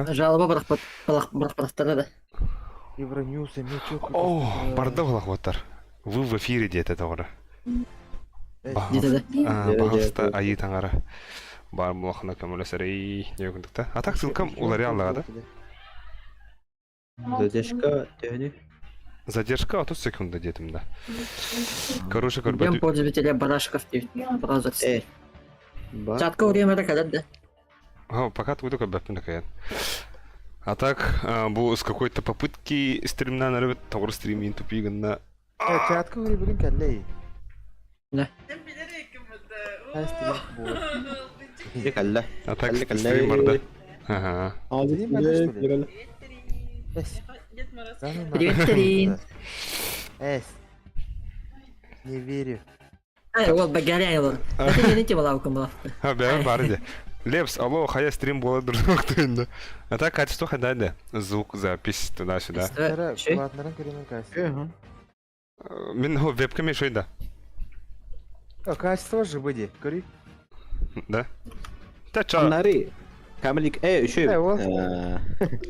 Ча? Жалоба бырахпыт бырахпатахтара да. Евроньюз эмиэ чё О, барда булахваттар. Вы в эфире диэтэ тоҕора. Диэтэ да. Баһаста айыы таҥара. Бар булахына көмөлөсөрей диэкундукта. А так ссылкам уларыаллаҕа да. Задержка төһөнүй? Задержка 30 секунда диэтим да. Короче, Дем көрбөтү. пользователя Барашков диир. Браузер. Э. Бар. Чатка время кэлэр да. А, пока тугу көрбөппүн да А так, бу с какой-то попытки стримнан эрэ тоҕур стримин тупи гынна. Э, чатка бүгүн кэллэй. Да. Дьэ кэллэ. А так Кэллэ кэллэ. стрим барда. Ага. Стрим барда, что ли? Эс. Привет, Тарин. Эс. Не верю. Ай, ол багаряй олор. Это не тема лавка была. А, бәрі бар иде. Лепс, алло, хая стрим буола дурдук А так качество хайда Звук, запись туда-сюда. Ладнарын көрөмүн качество. Мин хо вебка мешай да. Качество же выйди, көрүй. Да. Та ча. Нари. Камелик, э, еще.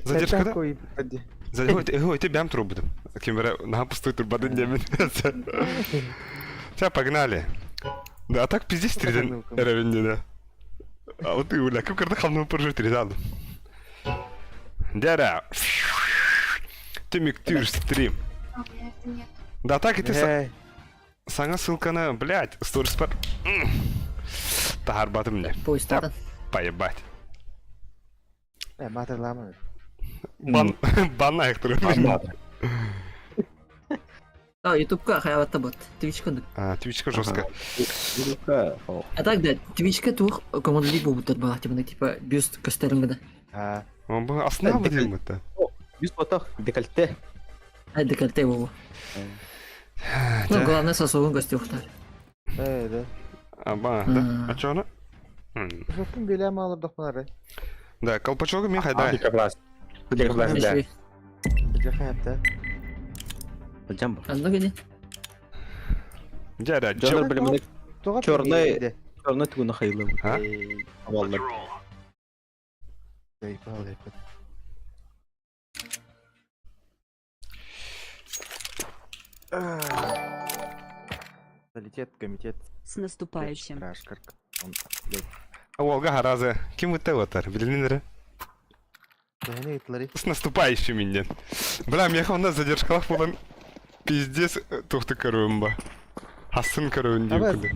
Задержка да? Ой, ты бям трубу. Кемера на пустой турбады не Сейчас погнали. Да, а так пиздец триден ревенде да. А вот ты уля, как карта хамну поржу тридал. Дяра. Ты миктюр стрим. Да так и ты саңа ссылканы, блядь, сторис бар. Таһарбатым не. Поезд Поебать. Э, матерлама. Бан, бан аяқтырып. А, ютубка хаяватта бот. Твичка. А, твичка жестко. А так да, твичка тух командалик буттар бала, типа, типа бюст костеринга да. А. Он бы основа дейм это. Бюст потох, декольте. А, декольте его. Ну, главное, сосуын гостюхта. Э, да. Аба, да. А чё она? Жопун беля мало дохмары. Да, колпачок ми хайда. Дикобласт. Дикобласт, да. Жахапта. Жамб. Анны гене. Дядя, Жонор билимник Черный. Черный тугуна хайлы. А? Валлар. Комитет, комитет. С наступающим. Олга харазы. Ким өтті отар? Билинер. С наступающим минден. Бля, меха онда задержкалах болан. Пиздец, тухты көрөм ба. Хасын көрөм дейм күнді.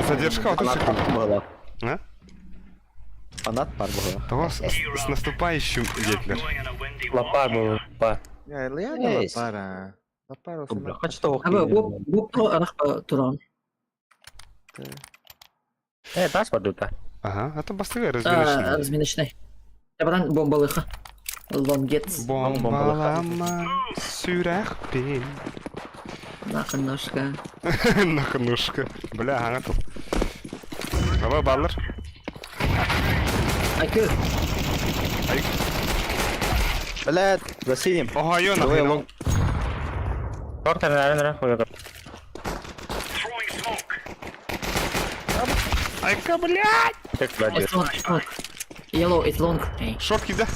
Задержка 30 секунд. А? Фанат бар була. Того с наступающим детлер. Лапа был, лапа. Лапара. Лапара. Хочу Аба, бу бу арах туран. Э, тас бардута. Ага, а то бастыга разминочный. Разминочный. Табаран бомбалыха. Лонгет. Бомбалама сүрәхпен. Нахнушка. Нахнушка. Бля, аңа тыл. Аба баллар. Айкы. Ай. Блядь, за синим. Ого, ё нахуй. Торта, наверное, хуй. Айка, блядь! Как It's long. Yellow, it's long. Шорт кида.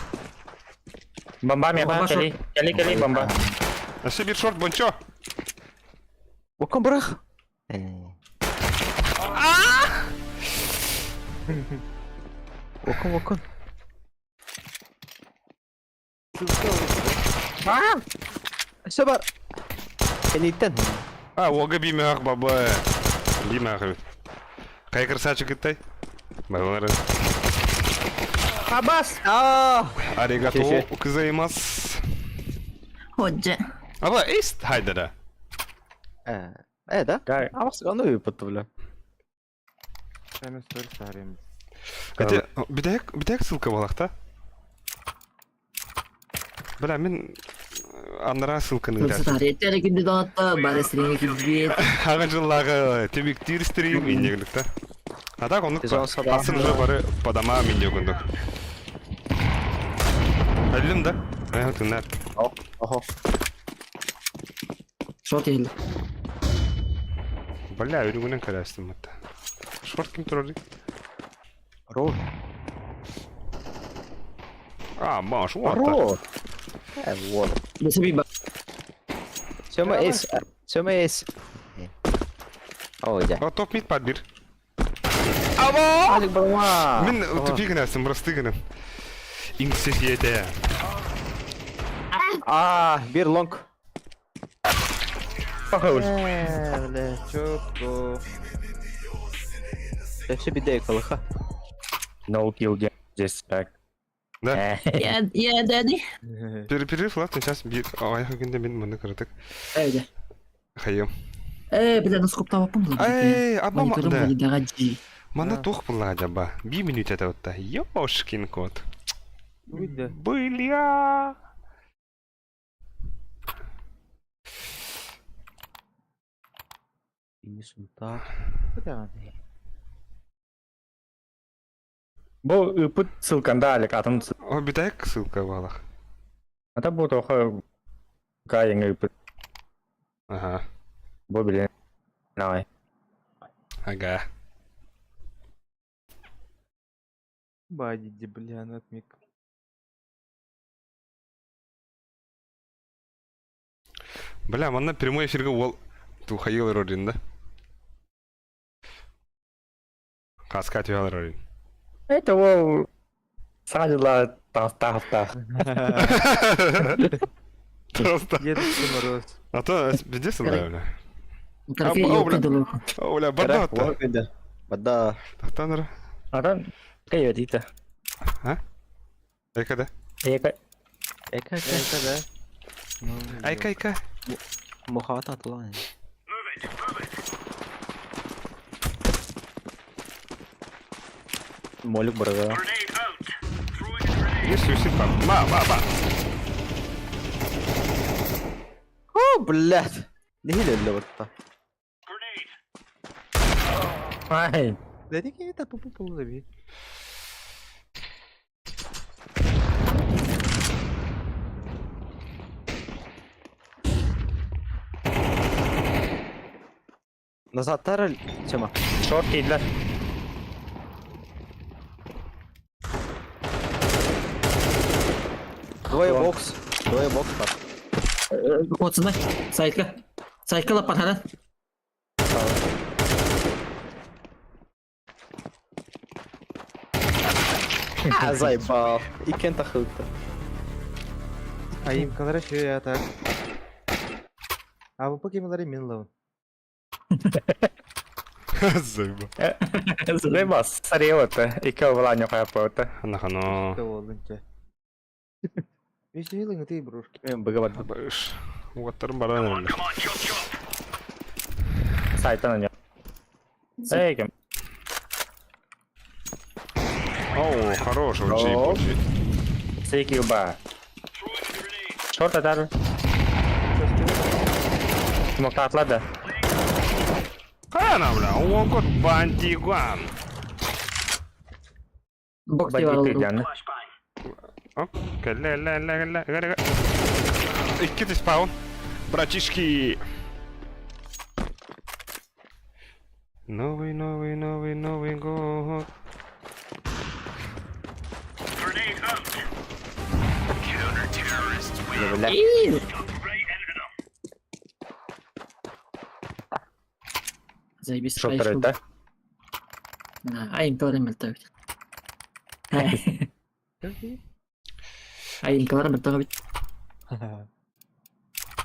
Бомба, меха, кели. Кели, кели, бомба. Ашы бир шорт, бончо. Окон брах. Окон, окон. Все бар. Кенеттен. А, ога бимех баба. Бимех. Кай красавчик итай? Балалар. Хабас! А! Аригато гозаимас. Ходжа. Аба, эйс хайдара. Э, э, да? А вас аны выпытты, бля. Это битек битек ссылка балахта. Бля, мен аннара ссылканы да. Тареттері күнді донатта, бары стримге килбет. Ага жыллағы тебиктир стрим иннегдік А так онук асын уже бары падама миндегундук. Әлім да? Ай, тынар. Охо. Шорт елді. Бля, өрүгүнен карастым атта. Шорт ким турар? Рол. А, Маш, вот. Хорош. Вот. Бесеби ба. Сема эс. Сема эс. О, дьэ. О, топ мид подбир. Аба! Алик барма. Мин тупик гынасым, просты гыным. Иҥсэһиэтэ. А, бир лонг. Похож. Э, бля, чётко. Все беда колыха. No kill здесь так. Да. Yeah, yeah, daddy. Перерыв, ладно, сейчас бир. Ай, күндә мин моны кырдык. Эйде. Хайым. Э, бля, наскоп табаппын була. Эй, аба Мониторым да. були дага G. Мана Да. тух була аба. Би минут это вот. Ёшкин кот. Уйди. Бля. Куда? Бу ыпыт ссылканда Алик атын О, битайк ссылка балах. Ата бу тоха кайын ыпыт. Ага. Бу билен. Давай. Ага. Бадиди, бля, ну отмик. Бля, манна прямой эфирге ол тухайыл ролин, да? Каска түйал ролин. Это ол садила тах тах. Просто. Дедушка Мороз. А то пиздец, да, бля. Караке А, ёлка бля. дылы. О, бля, барда. Бада. Тахтаныр. Атын кайы дейді. Айка да. Эка Эка Эйка, да? Ну, Айка, айка. Мухата атлан. Молик барга. Есть суицид там. Ба, ба, ба. О, блядь. Не хиле вот. Ай. Да не это пупу полузаби. Назад тараль, Тёма. Шорт кейдлер. Двое бокс. Двое бокс бар. Отсына. Сайтка. Сайтка лапар хара. А, заебал. И кента хылта. А им короче, я так. А вы покемалари мин Заеба. Леба сарелоты. Ике вланю хапоты. Нахано. Веселый ты игрушки. Б.Г. Быш. Уоттар баран. Сайтан не. Эй, О, хорош, OG, OG. Сейки уба. Шорт атар. Смоктатлады. Қана, бля, ол кот бандиган. Бок деп Бандиты алды. яны. Оп, кәле, лә, лә, лә, лә, лә. Икки ты спаун. Братишки. Новый, новый, новый, новый год. Бля. Заебись. Шорт да? Айым көрем мөлтөбүт. Айым көрем мөлтөбүт.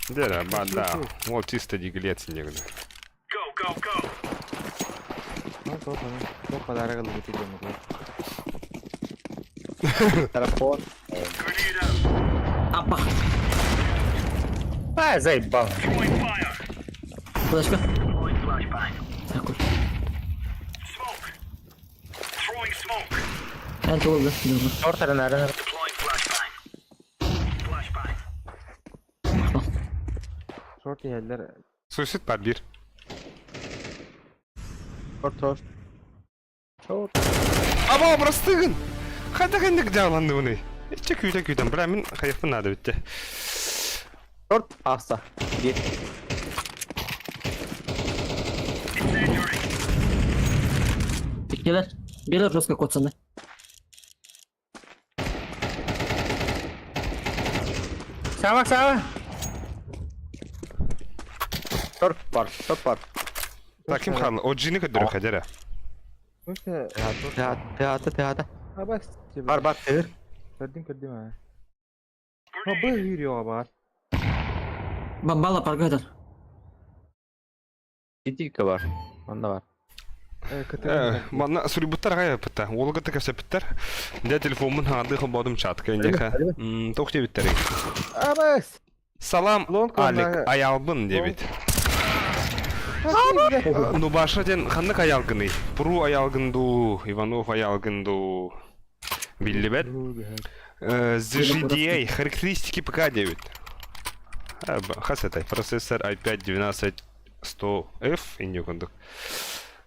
Дера, ба, да. Вот чисто диглец негде. Ну, то, то подарок лучше дома. Телефон. Апа. А, заебал. Флешка. Такой. Эн oldu. Шорт арена. Шорт yerler. Суицид подбир. Шорт, шорт. Шорт. Аба, простыгын. Қайда кендік жағланды бұны? Иче күйді күйден, бля, мен қаяқтан нады бітті. Шорт. Аста. Бир. Тиккелер. Бирер жестко котсаны. Сава, сава. Шорт бар, шорт бар. Так, ким хаалла? Оджини көрдөрө хадера. Тыата, тыата. Бар, бар, тыыр. Көрдүм, көрдүм аа. Бу yürüyor бар. Бомбала паргатар. Ситика бар. Онда бар. Манна суруйбуттар аҕай ыппыта. Уолу кытта кэпсэппиттэр. Дьэ телефоммун хаҥардыы холбоотум чатка инньэхэ. Туох диэбиттэрий? Абас! Салам, Алик, айаалбын диэбит. Нубаша диэн ханнык айаалгыный? Пуру айаалгын дуу, Иванов айаалгын дуу? Биллибэт. ZGDA, характеристики ПК диэбит. Хас этэй? Процессор i5 12 100F инньэ курдук.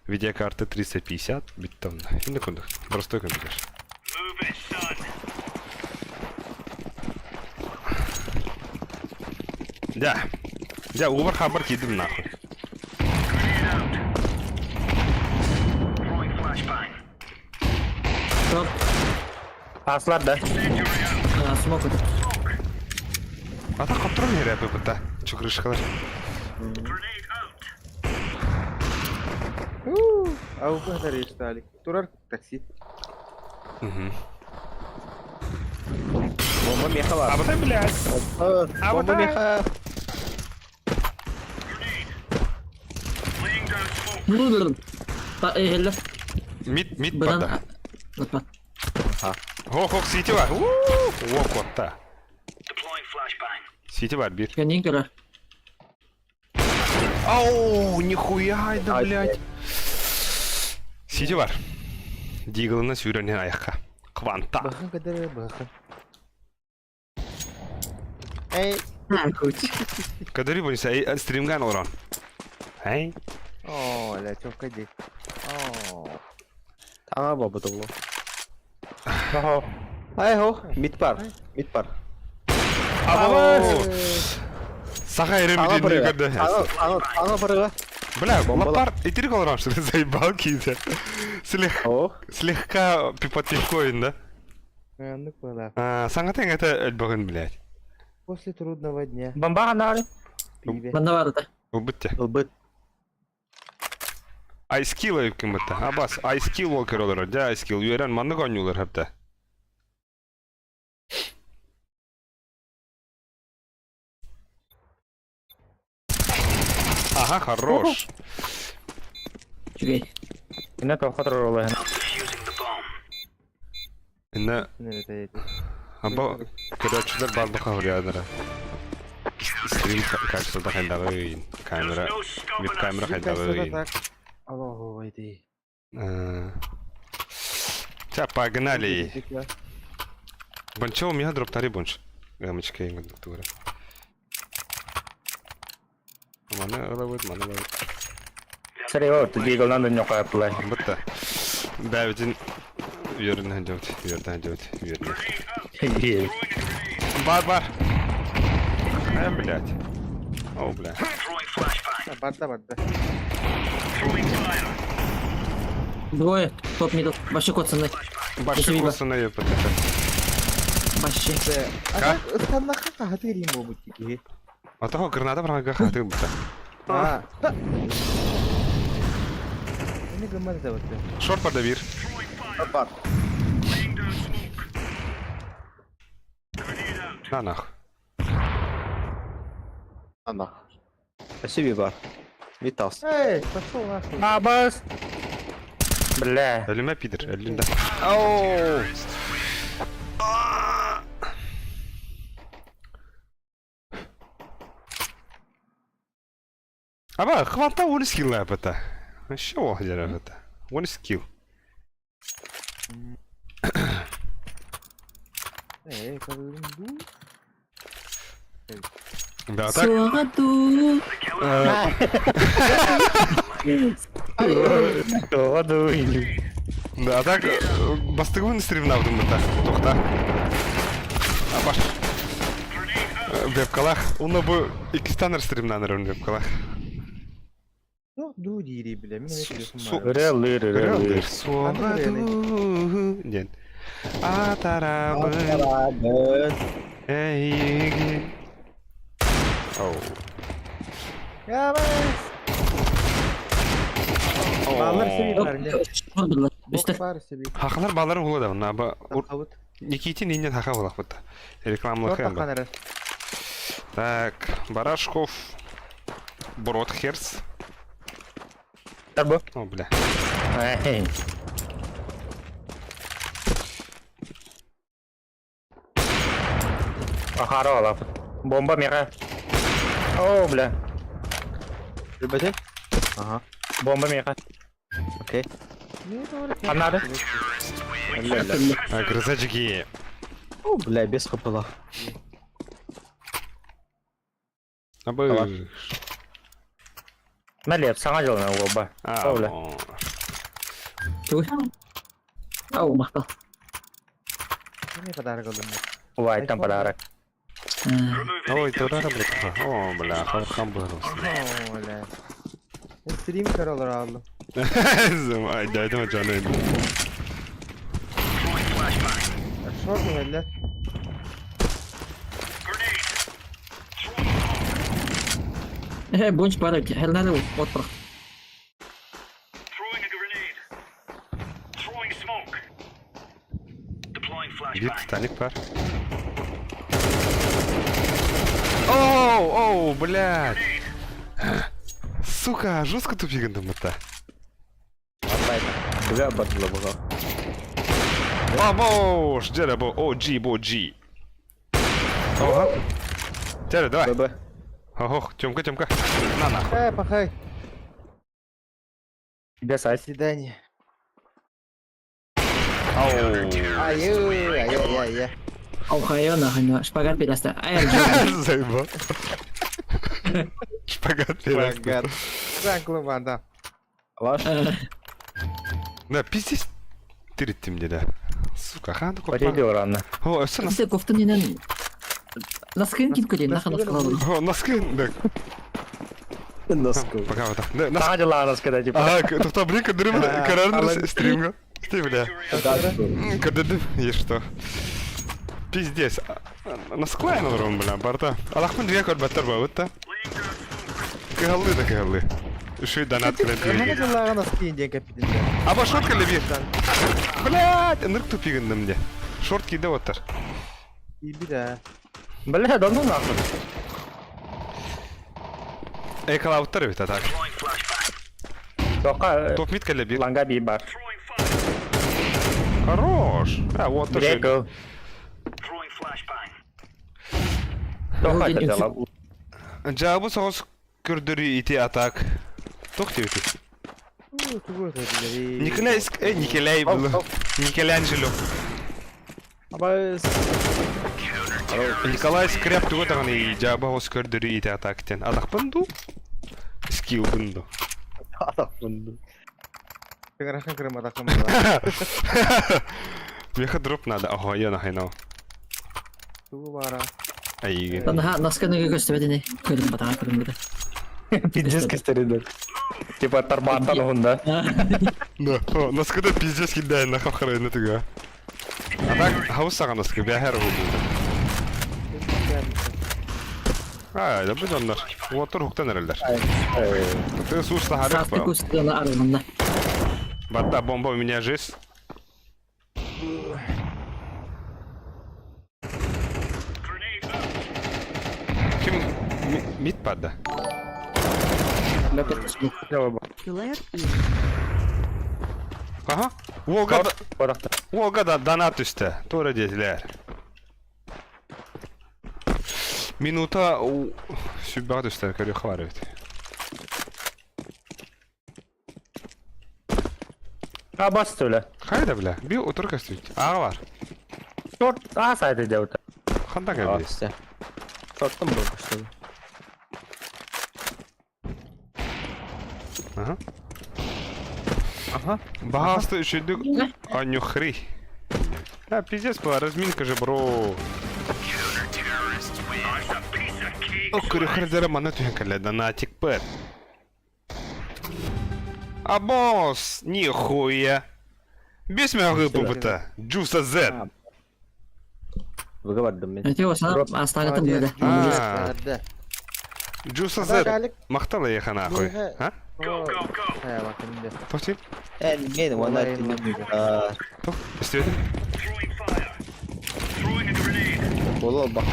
Видеокарта 350 бүттэ онно. Инньэ курдук. Простой компьютер. Да. Да, убар хабар киирдим нахуй. Стоп. Аслар да. Смок это. А так контроль не рэпы быта. Чукрышкалар. Ау, бахтар Турар такси. Бомба меха бар. А вот блядь. А Бомба меха. Мид, мид бада. Быдан. Хох, хох, сити бар. Уу, котта. Сити бар, бир. Кэннин көрөр. Ау, нихуя, да, блядь. Сити бар. Диглына сүүрэн аяққа. Кванта. Бахын кадыр бахын. Эй. Кадыри бойса, стримган орон. Эй. О, ля, чёвка ди. О. Таңа бабы долу. Ай хо, мид бар. Мид бар. Або! Саха эрем дин көрдө. Аңа, аңа барыга. Бля, лапар, итирик олорон что ли, заебал киде. Слегка пипотивкоин, да? Ну куда? Саңа тең это өлбөгөн, блядь. После трудного дня. Бомба ханары. Пиве. Манна бар это. Убытте. Ылбыт. Айскил өйүккүн бытта. Абас, айскил волкер олорор. Дя айскил. Үөрэн маннык оонньуулар хапта. Ага, хорош. Үчүгэй. Инна тоққа тұрар олай. Инна аба көрөөчүлөр бардыка хурьядара. Стрим качествода хайдагы камера, веб-камера хайдагы. Аллаху вайди. Ча, погнали. Бончо, у меня дроптари бонч. Гамочка тугара. Мана ылабыт, мана ылабыт. Сәре о, диглынан да ньоқай Бытта. Бәбитин үөрүн хөдөбүт, үөрдэн хөдөбүт, үөрүн. Бар, бар. Э, блядь. О, бля. Барда, барда. Двое. Топ мидл. Вообще коцаны. Башы коцаны ёпта. Вообще. А станнаха хатырим бобут ки. А того граната брага хаты быта. А. Не гымар да вот. Шорт барда бир. Бар. На нах. Ана. Спасибо бар. Мид тас. Эй, пошел нахуй. Абас. Бля. Өлүмэ пидер, өлүн да. Ау! Аба, хвата он скилл это. Еще это. Он скилл. Эй, как Да, так. Суагаду. Да, так бастыгын стримнавдым быта. Тохта. Абаш. Вебкалах. Уны бу икки стримнаныр вебкалах. Ну, ду дири, бля, мен Ыры, ыры, ыры. Суагаду. Ден. Атарабын. Арабын. Эйги. Оу. Ябас! Бааллар сиби бар не. Үстер. Бок бар сиби. Хахалар баалары ула да онна ба Тахабыт. Никитин иннен хаха булахпыт. Рекламалык Тор ба. тахан эрэр. Так, Барашков, Бродхерс. Тарбу. О, бля. Эй. Ахара олаф. Бомба меха. О, бля. Ребята? Ага. Бомба меха. Окей. Аннары. А, Грызачки. О, бля, без хпла. Абы. Налеп, саҥа дьылына уолба. А, О, бля. о. Тугуй. Ау, махтал. Не подарок алдым. Убайтан подарок. Ой, турара, бля. О, бля, хам был. О, бля. Стрим көрөлөр алдым. Ай, да, это жаным. Шорт эллер. Э, бонч бар, хернары от бырах. Бир Титаник бар. Оу, оу, блядь. Сука, жестко тупигандым это. Бля, батла буга. Vamos, дядя, бо, о, G, бо, G. Ага. Дядя, давай. ББ. Ох, Тёмка, Тёмка. На нахуй. Э, пахай. Тебе До сайт. свидания. Ау. Ай, ай, ай, ай, Ау, хайо, нахуй, шпагат переста. Ай, Заебал. Шпагат переста. Шпагат. Заклыма, да. Ваш? Да, пиздец. Тириттим мне, Сука, хан такой. Парили урана. О, все нас. Сен кофтын инен Наскын кип келейін, нахан наскалады. О, носки. Да, Носку. пока вот так. Да, нас. Саҥа дьыллаах наскыда типа. Ага, тоқта, блин, кадрым, карарный стримга. Ты, бля. Кадрым, есть что. Пиздец. Насквай на ром, бля, барта. Аллахмын две көрбәттер ба, өтті. Кыгаллы да кыгаллы. Үші донат Саҥа кілен. дьыллааҕы наскыйын диэн кэппитин. Аба шорт кілі Блядь, ынырк тупигіндім де. Шорт кейде оттар. Иби да. Бля, да ну нахуй. Экалауттар бит, а так. Тока Топ мид кілі бир. ланга би бар. Хорош. А, вот тоже. Греко. Тока это дела. Жабы соғыс көрдірі ити атак. Тоқ деп ити. Николай, Николай был. Николанджело. Абайс. Николай Скряп туга таганы и жаба хос көрдөрү ити атактен. Атакпын ду? Скилбын ду. Атакпын. Тыгырахын кырым атакын Меха дроп надо. Ого, я нахайнау. Тугу бара. Айген. Наха насканы көстөбөдүнэ. Көрүм батаға көрүм бата. Пиздец кестеридер. Типа тарбаатан уһунда. Да. О, насколько пиздец кидает на хахры туга. А так, хаус сага наскы, бяхер буду. А, да будет оннар. Уоттар хуктан эрелер. Ты сус Састы сахарых. көстөбөдүнэ арылында. Бата бомба у меня жизнь. Ким мид пада? Ага. Волга, Волга да донат үсте. Тура dediler. Минута сүббәҕэ түстэр көрүөх бар эбит. А бас төлө. Хайда бля, би отур көстүбүт. Аға бар. Шорт а сайты деута. Ханда кэлбит. Все. Шорттан был, что ли? Ага. Ага. Баҕаста үчүйдүк анюхри. А, пиздец была, разминка же, бро. О, көрүхэрдэрэ мана түһэн кэллэ, донатик пэт. А босс, нихуя. Бес меня выпута. Джуса Z. Выговаривай мен. Өте осана астагатын беде. А. Джуса Z. Махтал эйиэхэ нахуй. А? Тоқти? Эн мен уонна Тоқ, истибэтим. Боло бах.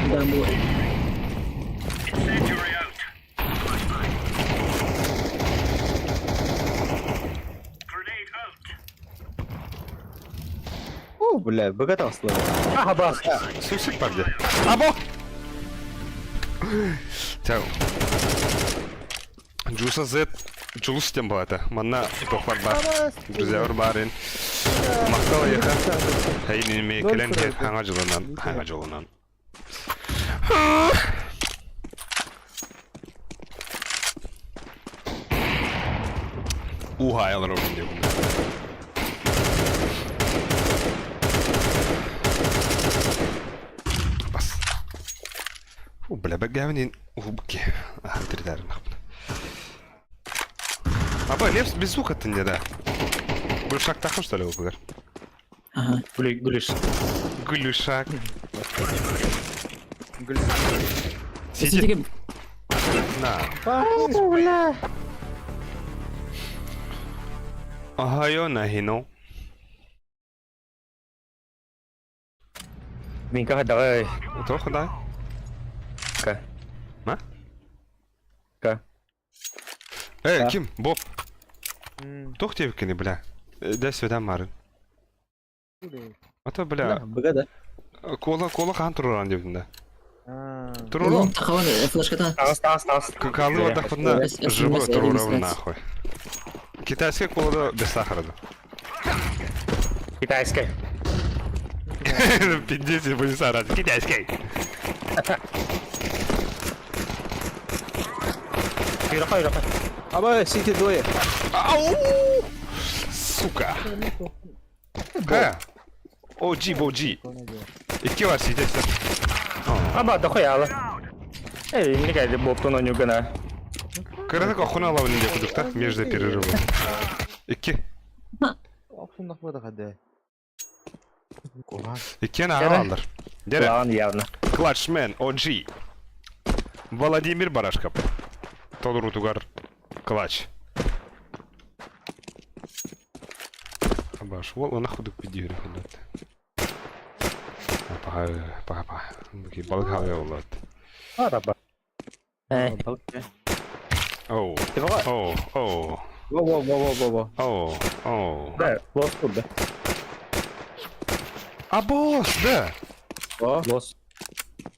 О, бля, богатал слово. Ага, бах. Сусик бар дии. Або! Чао. Джуса Z Джулус диэн балата. Манна тохпар бар. Друзья барын. Махтал эйиэхэ. Эйин кэлэн хаҥа дьылынан, хаҥа дьолунан. Уһаайалар олорон диэбин. Бас. Фу, бля, бэгэбин уһубукки. Ахан тирдәрин ахпын. Аба, Лепс без звука-то не да. Глушак тахын, что ли, упыгар? Ага. Гулиш. Глушак. Сити. Сити. На. Ohio нахино. Минка хадаҕай. Туох да? Ка. Ма? Ка. Эй, ким? Боб. Туох диэбиккиний, бля? Дэ свидан марын. Ата, бля, Быга да. кола, кола хаан туруран диэбитин да. Туруру. Тахаван флешката. Таас, таас, таас. Калы бардахпытына живой турурабын нахуй. Китайская кола да без сахара да. Китайская. Пиздец, я буду сарать. Китайский. Юраха, юраха. Аба, сити двое. Ау! Сука. Ха. OG, OG. Икки бар сидеть. Аба, дохуяла. Эй, не кайды боптун онюгана. Кырдык охуна лавын деп кудукта между перерывом. Икки. Икки на алдар. Дере. План явно. Клатчмен, OG. Владимир Барашков. Тодор Тугар. Клатч. Абаш, ол ана худук пидири худат. Паха, паха, паха. Балык хаве олат. Араба. Э, Оу. Оу, оу. Во, во, во, во, во. Оу, оу. Да, лос тут, да. А босс, да. Лос.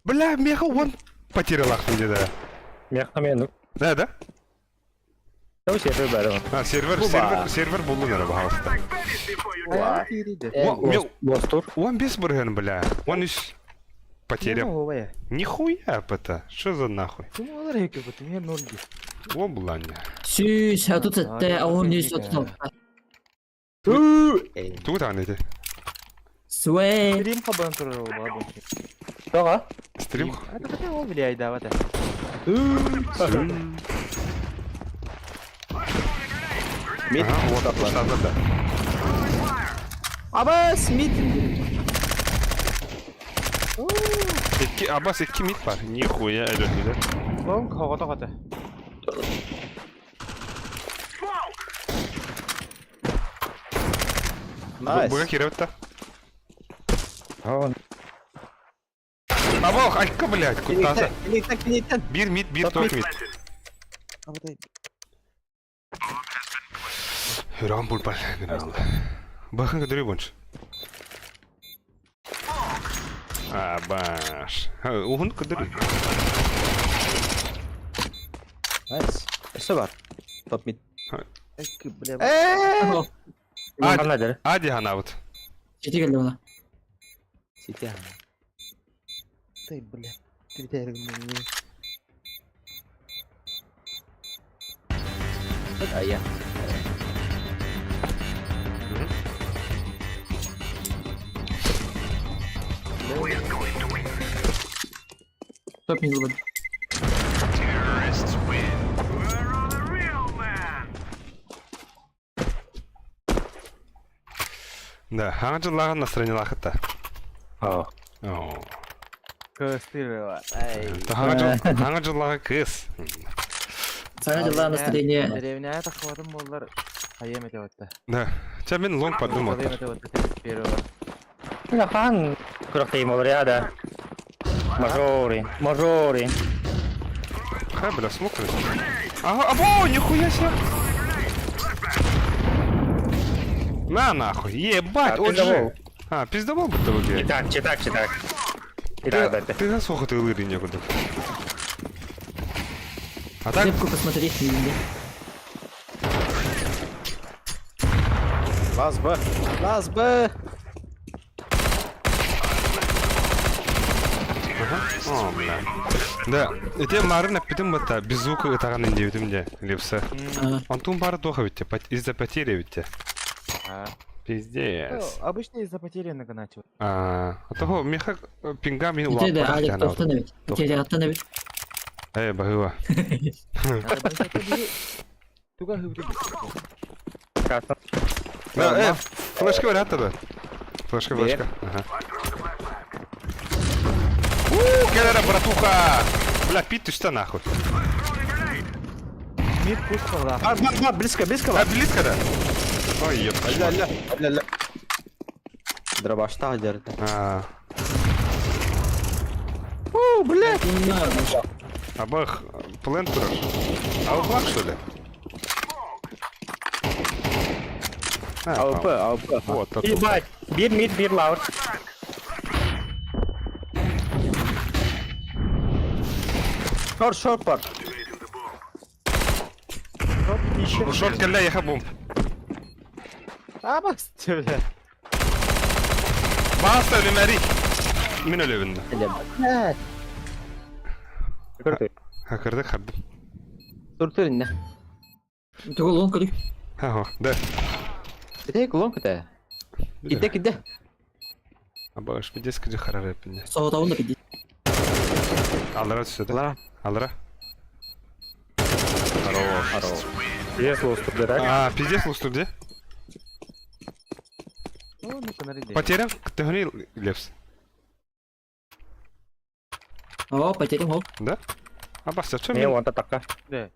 Бля, меха он потерял ахтын деді. Меха мен. Да, да? Тау сервер бәрі. А, сервер, сервер, сервер булды нары бағалыста. Лос тур. Он без бурген, бля. Он из потерял. Нихуя это. Что за нахуй? О, бланя. Сүүс, а тут это, а он не сот. Тут аны эти. Свей. Стрим хабан турар ол Тоға? Стрим. Ол бля айдабат. Мид. Ага, вот, штаб, да. Абас, мид. Икки, Абас икки мид бар. Нихуя, идет, идет. Лонг хогото хата. Найс. Буга киребетта. Он. Абах, айка, блядь, куттаса. Киниттен, киниттен. Бир мид, бир ток мид. Хүрэн булбал гэнэ. Бахан көдөрүй бонч. А, баш. Уһун көдөрүй. Найс. Өссө бар. Топ мид. Бля. А, Қандай дәрі? Ади ханабыт. Сити келді бала. Сити. Ты, бля. Ая. Топ мид был. Да, хаңа жыллаган настроение лахытта. О. О. Кыстырыла. Ай. Хаҥа дьыллаҕа кыыс. Саҥа дьыллаах настроение. Деревняя таххыбатым буоллар хайыам этэ батта. Да. Чэ мин лонг подумал. Хайыам этэ батта первого. Хаан күрэхтэһиим олор я да. Мажоры, мажоры. Хай, бля, смог Ага, або, нихуя себе. На нахуй, ебать, А, он же. пиздобол. А, пиздобол будто бы, И блядь. так, читак, читак. И так, да. Ты засуха ты лыри некуда. А так, Рыбку посмотри, не Лаз Б. Лаз Б. О, бля. Да, эти марын эппитим бата, без звука ытаҕан диэбитим дии, Лепса. Онтун бары туох эбит из-за потери эбит А. Пиздец. Ну, Обычно из-за потери начал. А, того меха пинга мин Ити да, улааппатах Алик диэн тохтон эбит. Теряттан эбит. Э, баһыыба. Туга хыбды. Да, флешка вариант да. Флешка, флешка. Ага. У, келера, братуха! Бля, пит ты что нахуй? Мид пускал, А, ба, ба, близко, близко. А, близко, да? Ой, ёпта. Ля, ля, ля, ля. Дробашта дерде. А, О, блядь. абах, плент турар. Аухлак, что ли? А, АВП, АВП. Вот, так. Ебать, бир мид, бир лаур. Шорт, шорт, пар. Шорт кэллэ, яха бомб. А, бас, бля. Баста өлүмэри. Мин өлөбүн. Блядь. Кырты. Хакырды хардым. Тур, тур, не. Тугу лон көрү. Ха, да. Битей кулон кыта. Кидде, кидде. Абаш, пиздец, кыжы харар эппинне. Соҕотоҕун да пиди. Аллара түседі. Лара. Аллара. Хорош. Хорош. Пиздец луступ, да, так? А, пиздец луступ, де? Ну, ну-ка, нареди. Потерян, ты Лепс. О, потерям ол. Да? А баста, в чем Не, он то така. Да.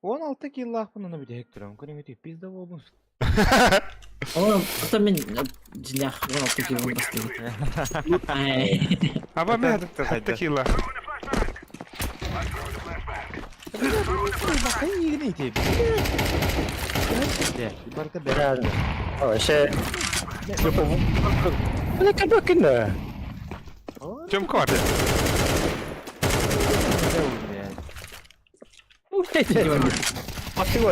Он алты киллах, ну, на виде Гектором. Көрің өте пизда болбун. О, это мен дьиҥнээх он алты кило бастыыр. Ай. Аба мен Это хатта килла. Бля, вообще... Бля, как кино. Чем квартир? Пошли,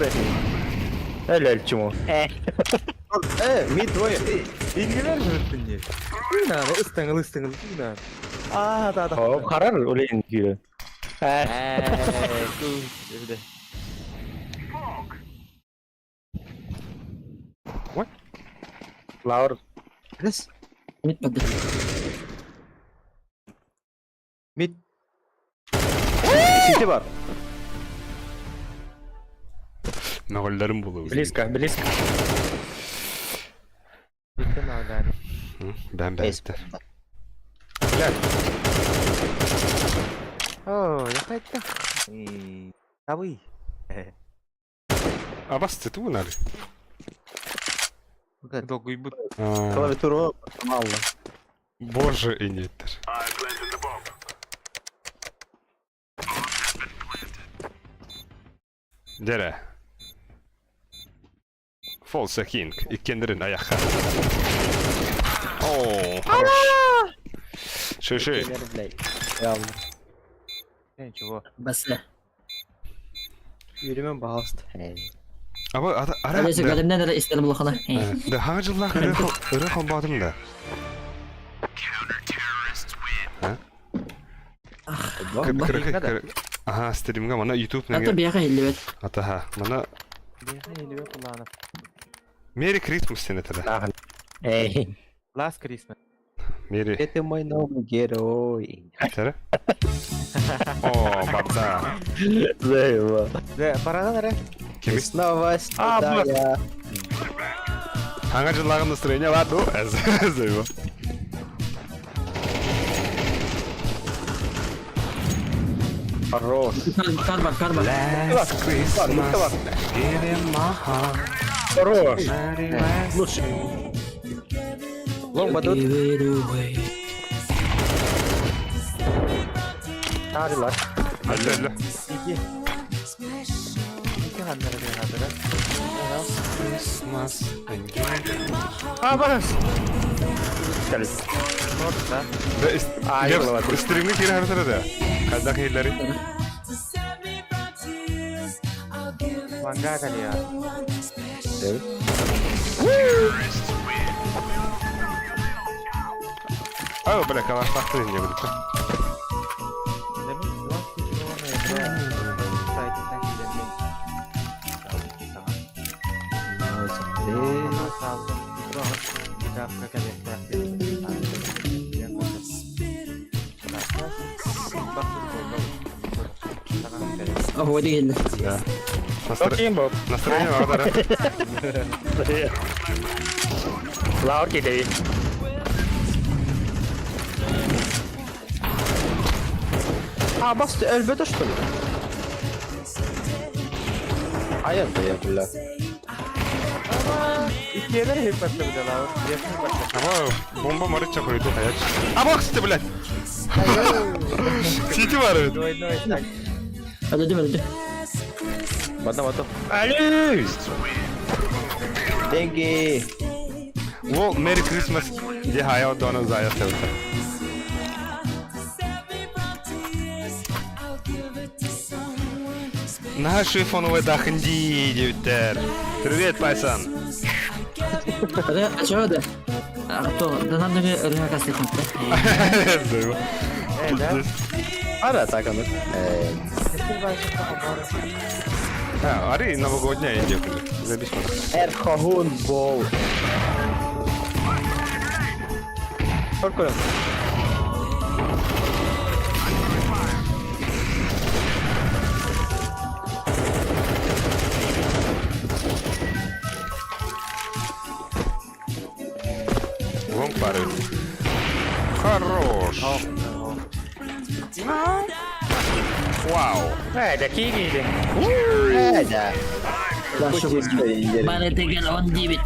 Эль, чему? Э, мид двое. Ингелер жүріптін Ыстыңыл, ыстыңыл, А, да, да. О, харар улейн күйі. Лаур. This. Мид барды. Мид. Сити бар. Мөғілдерім болу. Близко, близко. Бәм бәстер. О, я қайтты. Табы. А бас ты унали? Долгый бут. Клавиатуру мало. Боже и неттер. Дере. Фолса Кинг. Иккендерин аяққа. О, хорош. Шö, шö. Явно. Ничего. Басы. Yürüme bağlı. Аба, ара, ара. Әлесе галимнен эрэ истер булахана. Да, хаңа жыллах ыры холбадым да. Ага, стримга мана YouTube Ата нәге. бияга хиллибет. Атаха, мана Бияха елебе кулланып. Merry Christmas сен это да. Эй. Last Christmas. Merry. Это мой новый герой. Тәрі? О, барда. Заеба. Да, парадан ара. Кеми? И снова А, сюда я. Хаңа жыллағын настроение бар, ну, заеба. Хорош. Карбар, карбар. Last Christmas, I gave you my heart. Хорош. Merry last Лучше. Лонг батут. Give it away. Таарылар. Алло, алло. Iki. İki hanları bir hatıra. Christmas, I gave you А, бас. Кэлис. Orta. А, Да, йылла. стримни кире хартара да. Казах хиллери. Manga kali ya. Evet. Ау, бля, калаш тахтыр инде билде. Demin Sivas gücünü olmaya Saitinden gidelim. Bir dakika Ого, дегенде. Да. Окей, Боб. Настроение бағдары. Лаур кидей. А, бас, өлбөтө что ли? Hayır be ya бля. İkiyeler hep patladı la. Ава, бомба марыча койду хаяч. А бокс ты, блядь. Сити бар бит. Doy doy. Öldürdüm öldürdüm. Бата бата. Али! Деньги. Ол Merry Christmas де хаяу дона зая севта. Наши фоновый дахнди девтер. Привет, Пайсан. Ача да. А то, да нам даже рыга касты хунта. Ара так оно. А, ари новогодняя идея. Забись. Эрхогун бол. Сколько? Вон пары. Хорош. Вау. Э, да киги. Э, да. Да, Бары тегел он дебит.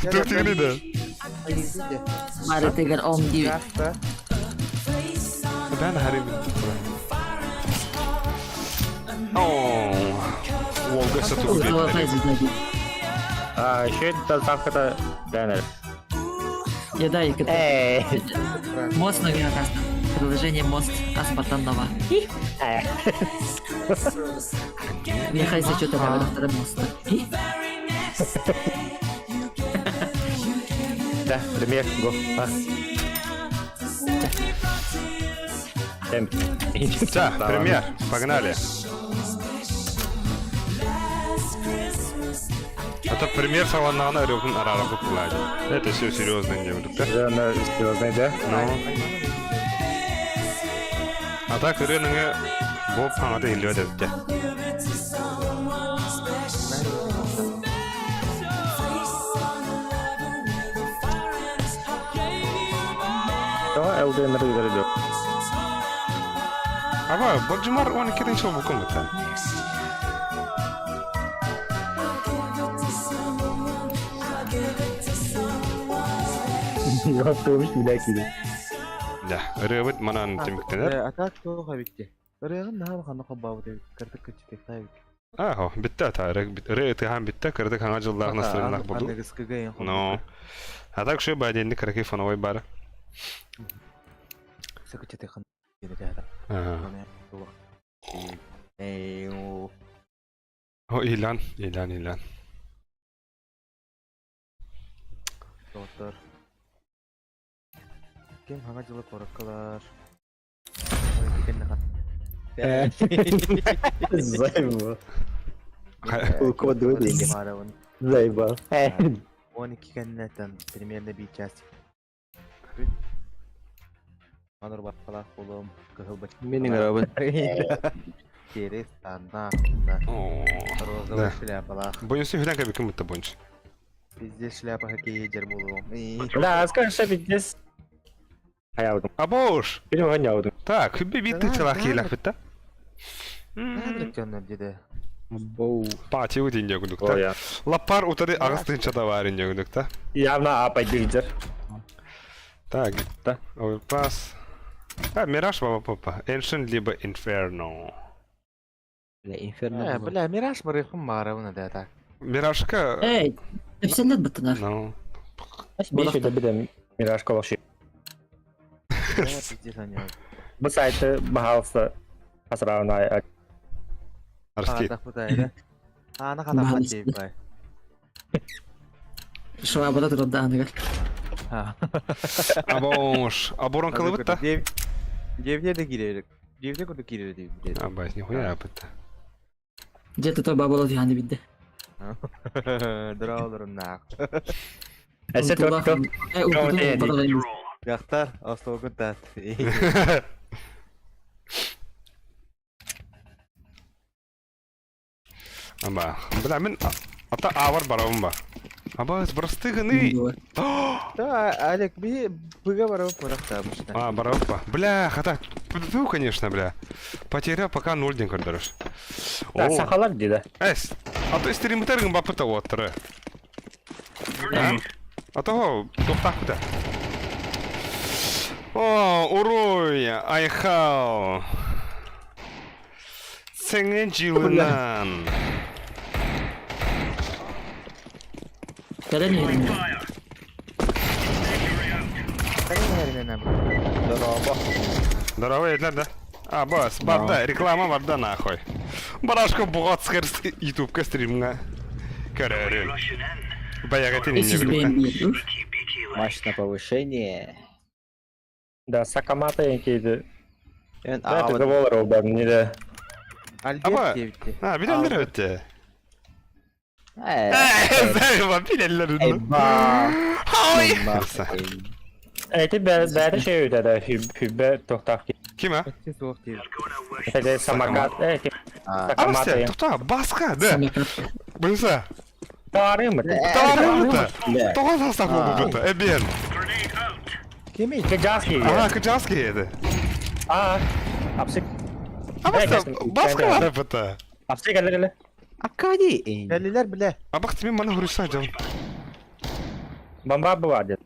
Түктігіні да. Бары тегел он дебит. Ben harbi. О, Волга сату Золотая звезда. А, еще это завтра Дэнер. Я да, и Эй. Мост на красном. Приложение мост Аспартанова. Михай зачета на втором моста. Да, премьер, го. А. Темп. Да, премьер, погнали. Это премьер салонана рюкн арара куплади. Это все серьезно не будет, да? Да, она серьезная, да? Ну. А так рынок Боб хаңада илиот эбитте. То ЛДНР идет. Аба, Боджимар он кирин шоу букум бит. Готовишь меня киди. Да, рыбыт манан темиктенер. Атак тоға битте. Ырыгын наһа ханна хаббабыт кырдык кычытык табик. Ахо, битте та, ры тыхан битте, кырдык хаңа жыллах настырынах болду. Ну. А так шо баденни караки фоновой бары. Ага. О, Илан, Илан, Илан. Доктор. Кем хаңа жылы короккалар. Заебал. Код деньги. Заебал. 12 кеннеттен примерно bir час. Аныр баққалақ болым, кыһыл бач. Менин арабын. Через тана, О, розовый Да. шляпалах. Бонусы хүлән кәбі кім бітті бонус? Везде шляпа хоккей жер болуым. Да, скажешь, что здесь. Хайаабытым. Абош! Били оһонньообутум. Так, хүбби биир тыынчалаах киилэхпит да. Дьоннор деді. Боу. Патиу дин дьөгүнүк та. Лаппар утары аҕыс тыынчата баар инньөгүнүк та. Явно апайдык дьэр. Так, да. Оверпас. А, Мираж баба папа. Эншин либо Инферно. Бля, Инферно. Э, бля, Мираж барыхым маарабын да так. Миражка... Эй, эпсэллэр быттынар. Ну. Беш өтө битем Миражка лоши. Бу сайты баһаалыста асыраабын Арски. Аана хатаммат дейбай. Швабра турда аныгар. Абош. Аборон кылыбыт та? Девне де кирерик. Девне курдук кирер дейбит. Абай, нихуя апыт. Дьэ то бабала түһэни бидде. Дырааларыннаах. Эсэ тот Дьахтар, остуолгун таат. Аба, бля, мин ата авар барабын ба. Аба, сбросты гыны. Да, Олег, би быга барабын барахта обычно. А, барабын Бля, хата, пу, конечно, бля. Потерял пока ноль день көрдөрөр. Да, сахалар диде. Эс, а то стримтергин бапыта оттыры. А того, тоқтақ О, уруй, айхал. Сеңен жылынан. Кэлэн иһин. Здорово. Здорово, Эдлер, да? А, бас, барда, реклама барда нахуй. Барашка буғат схер ютубка стримга. Көрөрүн. Баягатын Эсиз инне Матч на повышение. Да, Сакамата енкейdi. Мен Да, ты болар ол бар, не да. Альберт девитти. А, билелер өтте. Э, Билелер. Эйба. Хой. Эти бәрі şey өтеді, хүббе тоқтақ. Ким а? Суох дейбит. Эти самокат, э, Самокат. Сакамата. Тоқта, басқа, да. Бұнса. Тарымы. Тарымы. Тоға састақ болды бұнда. Эбен. Кеми? Кыджаски. Ага, кыджаски еді. А, апсик. Абаста, басқа бар бұнда. Апсик әлі әлі. Акади. Кәлилер біле. Абақ мен мана хұрыса жам. Бомба была дед.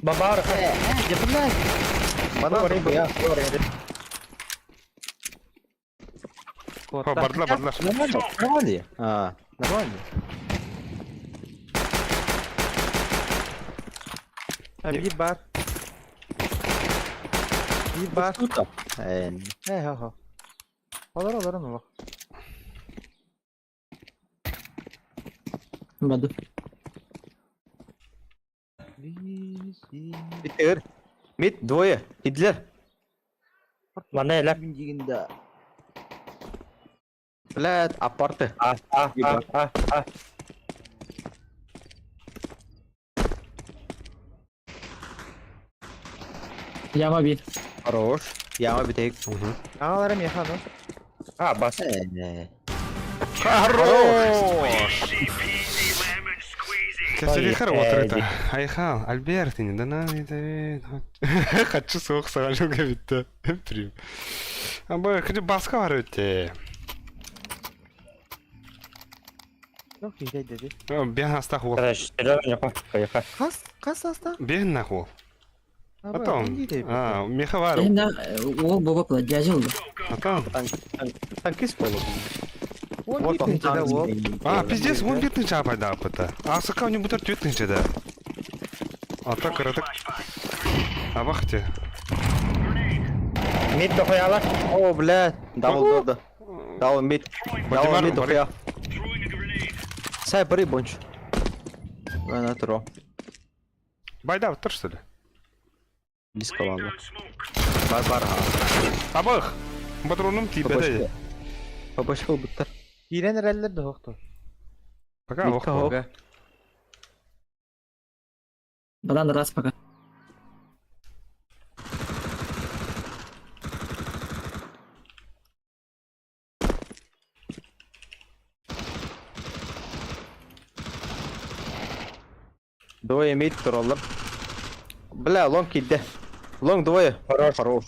Бомба Бля. Бана Я. Бардылар, бардылар. Нормально, нормально. А, нормально. Bir бар. Bir бар. Тут. Э, Э, хо. Олар олар ну. Бады. Битер. Мид двое. Идлер. Мана эле. Дегенде. Блядь, апарты. А, а, а, а, а. Яма bir. Хорош. Яма битек. Агаларым яхану. А, бас. Э, Хорош! Кәсілі отырыта. Айхал, Альберт, не да на Хочу суық саған жылға бітті. Прим. Абы, күді басқа бар өте. Жоқ, кейде деді. Бен астақ ол. Қас, қас аста? Бен нақ ол. Потом. А, меха бар. Ол боба пла, дяжыл. Потом. Танкист болу. Вот он. А, пиздец, он битный чапай да апыта. А сака у него бутер тютный да. А так, так. А бахте. Мид дохуяла. О, блядь. Дабл дорда. Дабл мид. Дабл мид дохуя. Сай, бери бонч. На тро. Байда, тұр что ли? Близко ладно. Бар бар. Абах! Патроном тибеде. Бабашка буттар. Кирен рәллер де хоқты. Пока Мидка ох. хок. Бадан раз пока. Двое мид троллар. Бля, long киирдэ. Long двое. Хорош. Хорош.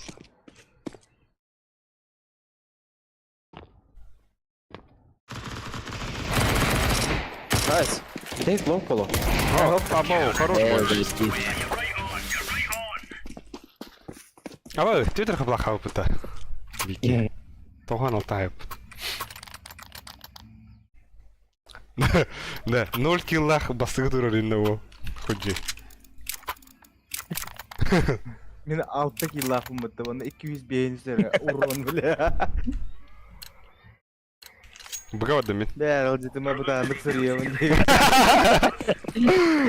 Nice. Take long поло. О, абау, хорош бой. Абау, Твиттер хаблаха опыта. Вики. Тохан алтайып. Да, 0 киллах бастыгы турар инне о. Худжи. Мин 6 киллаахпын бытта, уонна 205 сэрэ урон бля. Быга бардым мин. Бээ, ылдьытыма бытааннык сырыйабын дии.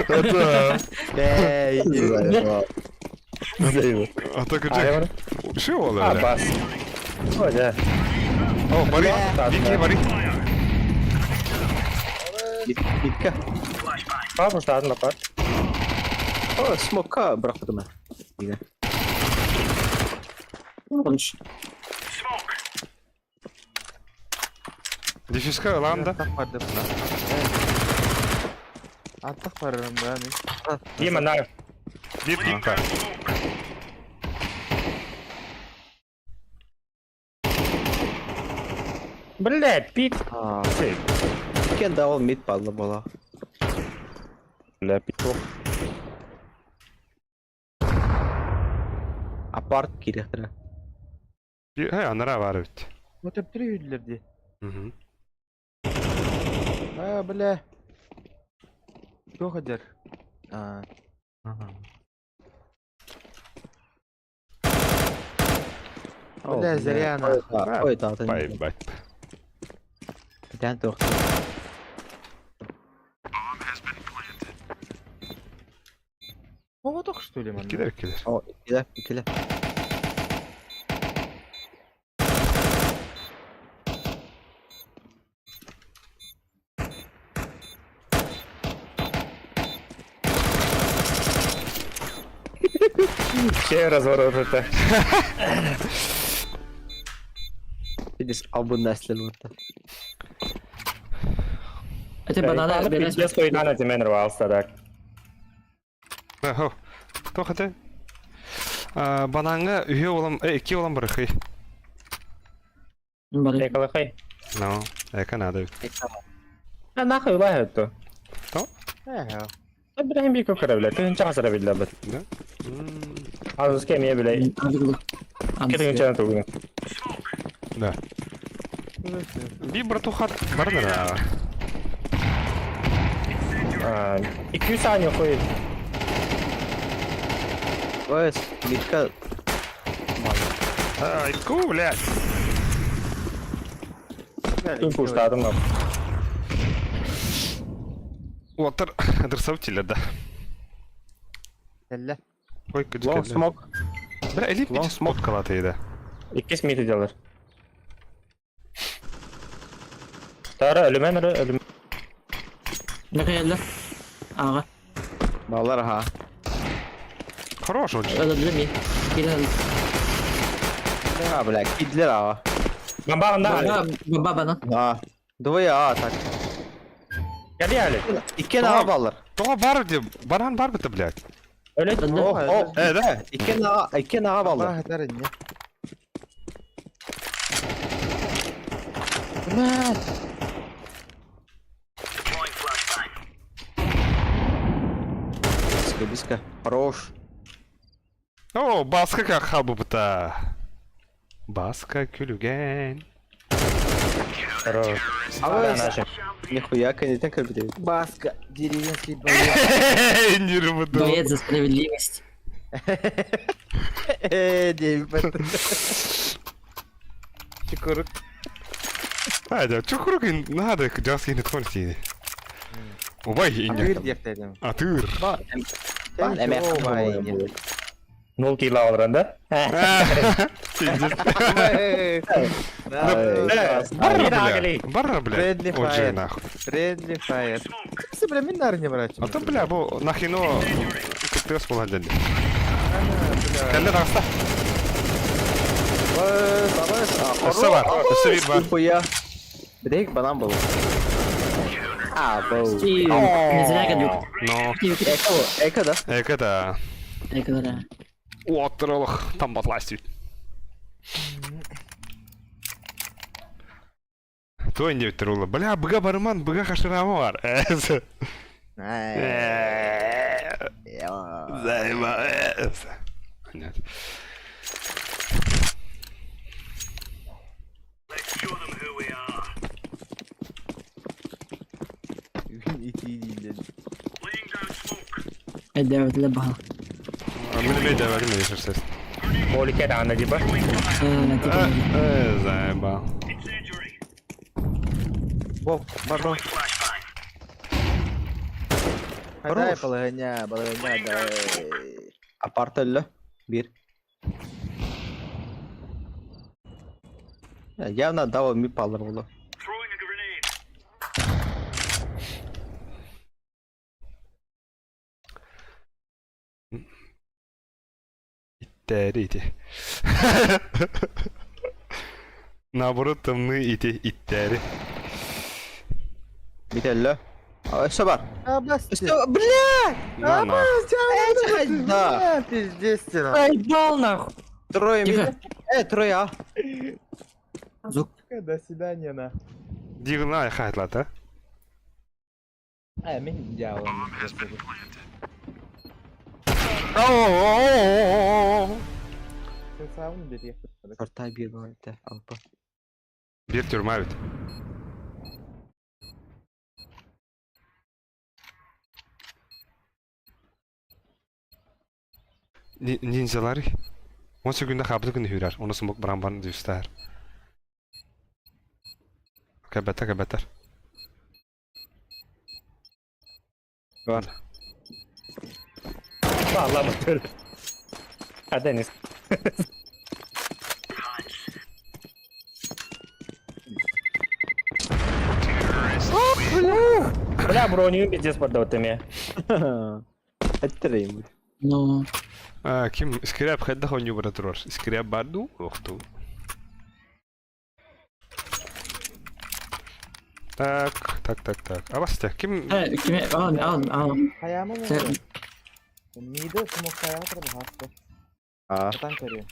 Это... Бээ, А то кырдьык. Ши ол А, бля. бас. О, да. О, бары. Вики, бары. Мидка. Папа, что одна пар. О, смока бырахпытым. Дефиска ылаан да. Антах бардым да. Антах барарым да мин. Дима, на. Биир пикка. Блядь, пик. Кен да ол мид падла буола. Бля, пик. Апарт киириэхтэрэ. Хэ, анараа баар эбит. Өтөптөрү үүрдүлэр дии. Мгм. А, бля. Туох ыдьар? А. Бля, зря нахуй. Ой, да, да. Поебать. Итэн туох. Оҕотох что ли манна? Килер, килер. О, иккилэ, иккилэ. Все разворот это. Видишь, албын nästlер вот. Это банана Пиздец, что и на тебе рвался, так. Хо. Туох этэ? Банаҥҥа үһүө улам, икки улам барыхый. Бары. Экалахай. Ну, эка надо. А нахуй лахай то. Ээ, Ибрахим бик көкөрө биле. Тыгын чагасыра биле бит. Да? М, Азыр кем биле. Кетеген чана тугун. Да. Би братуха барнара. А, 200 саня хуй. Ой, мидка. Ай, ку, блядь. Күн куштадым. Уотар, адресов теле, да. Кэллэ. Ой, Long smoke. Бля, элип Long smoke калаты да. Иккис мити делар. Тара өлүмэн өлүм. Михаил. Ага. Балар ха. Хорош очень. Это для меня. Кирилл. А, бля, кидлер а. Бамбагында. Баба банан. А. Двое а, так. Гали али. Иккен а балар. Тоға бар деп, баран бар біті, блядь. Өлөт. О, о, Э, да? иккен а, иккен а балар. Баха инне. Блядь. Диска, диска. Хорош. О, баска как хабы бұта. Баска күлүген. Хорош. А Наша. Нихуя, конечно, кабинет. Баска, деревенский боец. Не рваду. Боец за справедливость. Э, девять. Чекурук. А, да, чукурук надо, жас енді тхон сиди. Убай инне. Атыыр диэхтээдим. Атыр. Ба, Бай. Нул кило алыран да? Барра, бля. Барра, бля. Friendly Отже, fire. нахуй. Friendly fire. Кысы, бля, мин нары не брать. А то, бля, бу нахино кыттыгас болған дәлі. Кәлі тағыста. Өссө бар, өссө бир бар. Нихуя. Бирек банан был. А, был. Не зря гадюк. Но, Эко, эко, да? эко да. Айкалара. Уоттар олох тамбатласть. Той не рула. Бля, быга барыман, быга хашырама бар. Займа. Понятно. Эдээбэтилэр баһа. Мин эмиэ дэбэтим ешерсес. Молике даҕаны типа. Типа. Заебал. Во, бар бар. Дай балаһыня, балаһыня, дай. Апарт өллө. Бир. Явно дал ми палыр буолуо. Иттээри ити. Наоборот тымныы ити иттээри. Бүтэллэ. Өссө бар. Абас. Өссө, бля! На на. Да. Пиздец, нахуй. Заебал нахуй! Трое Тихо. мид. Трое а. Звук. До свидания, на. Дигна хайтлата. А, мин дьявол. Сен бери. Орта биир баҕайыта алпа. Биир тюрьма эбит. Ниндзялары. Он секунда хабды күн хүрэр. Оны смок баран дюстар. Кэбэтэр, кэбэтэр. Бар. Bağlamadı. Ha Deniz. Бля, броню пиздец поддал Эттерейм. Ну, Ким скряб хайдах онньуу бара турар. Скряб бар дуу? Охтуу. Так, так, так, так. Абасте, ким... кими ал, ал, ал. Хайамы Сен- Миды смок хаятыр бахасты. А. Отан көрү.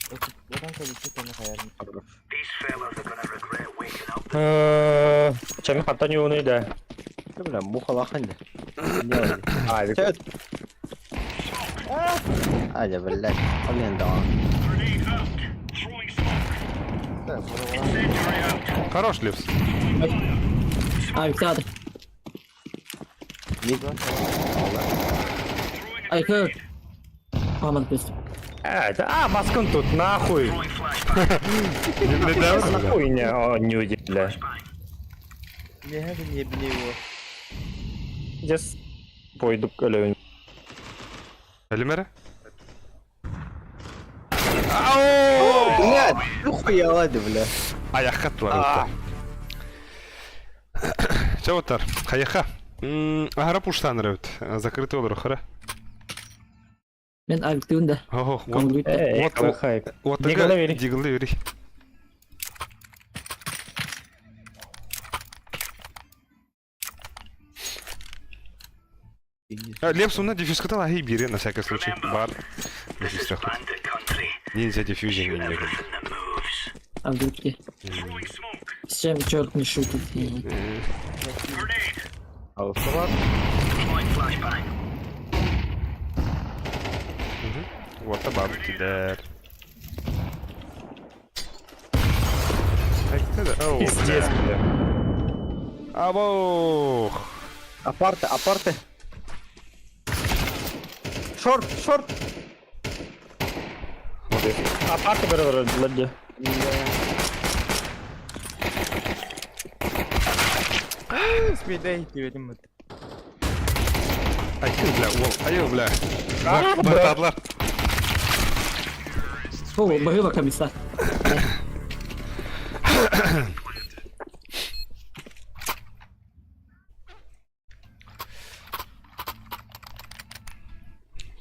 Отан көрү чөтөнү хаярын. Чами хатта не уны да. Бля, мухалахан. А, Чөт. Аля, блядь. Блин, да. Хорош, Лепс. А, Виктор. Ай, как? Мама, пусть. А, баскын тут, нахуй. Нахуй не, о, не уйди, бля. Не, не бни его. Здесь пойду өлөйүн. Элимере? Блядь, ну хуя лади, бля. Аяққа туар. Чаватар, хаяха. Ахара пуштан рөт. Закрытый олор хара. Мен авиктыын да. Ого, вот. Көңүл Вот, хайп. Вот Диглы бери. Диглы бери. Лепс, у дефьюз катала и бери на всякий случай. Бар. Дефьюз хоть. Ниндзя дефьюзинг не Авдеевки. С чем черт не шутит? Алфавар. What about there? Пиздец, бля. Або! Апарты, апарты. Шорт, шорт. Апарты бер бер Спидей тебе Айы, бля, уол, айы, бля. Бартадлар. О, быгыба комиссар.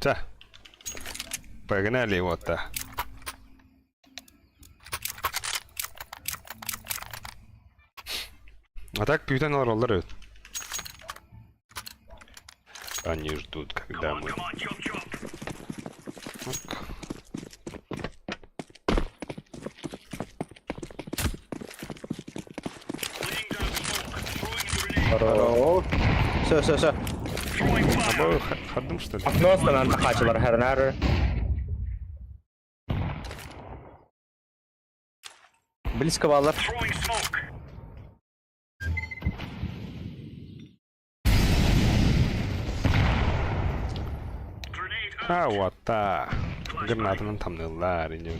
Та. Погнали вот-то. А так күүтэн олороллор эбит. Они ждут, когда мы... Здорово. Все, все, все. Обои ходым, что ли? Окно останан тахачылар хернары. Близко баллар. А, вот та. Гранатанан тамныллар инньэ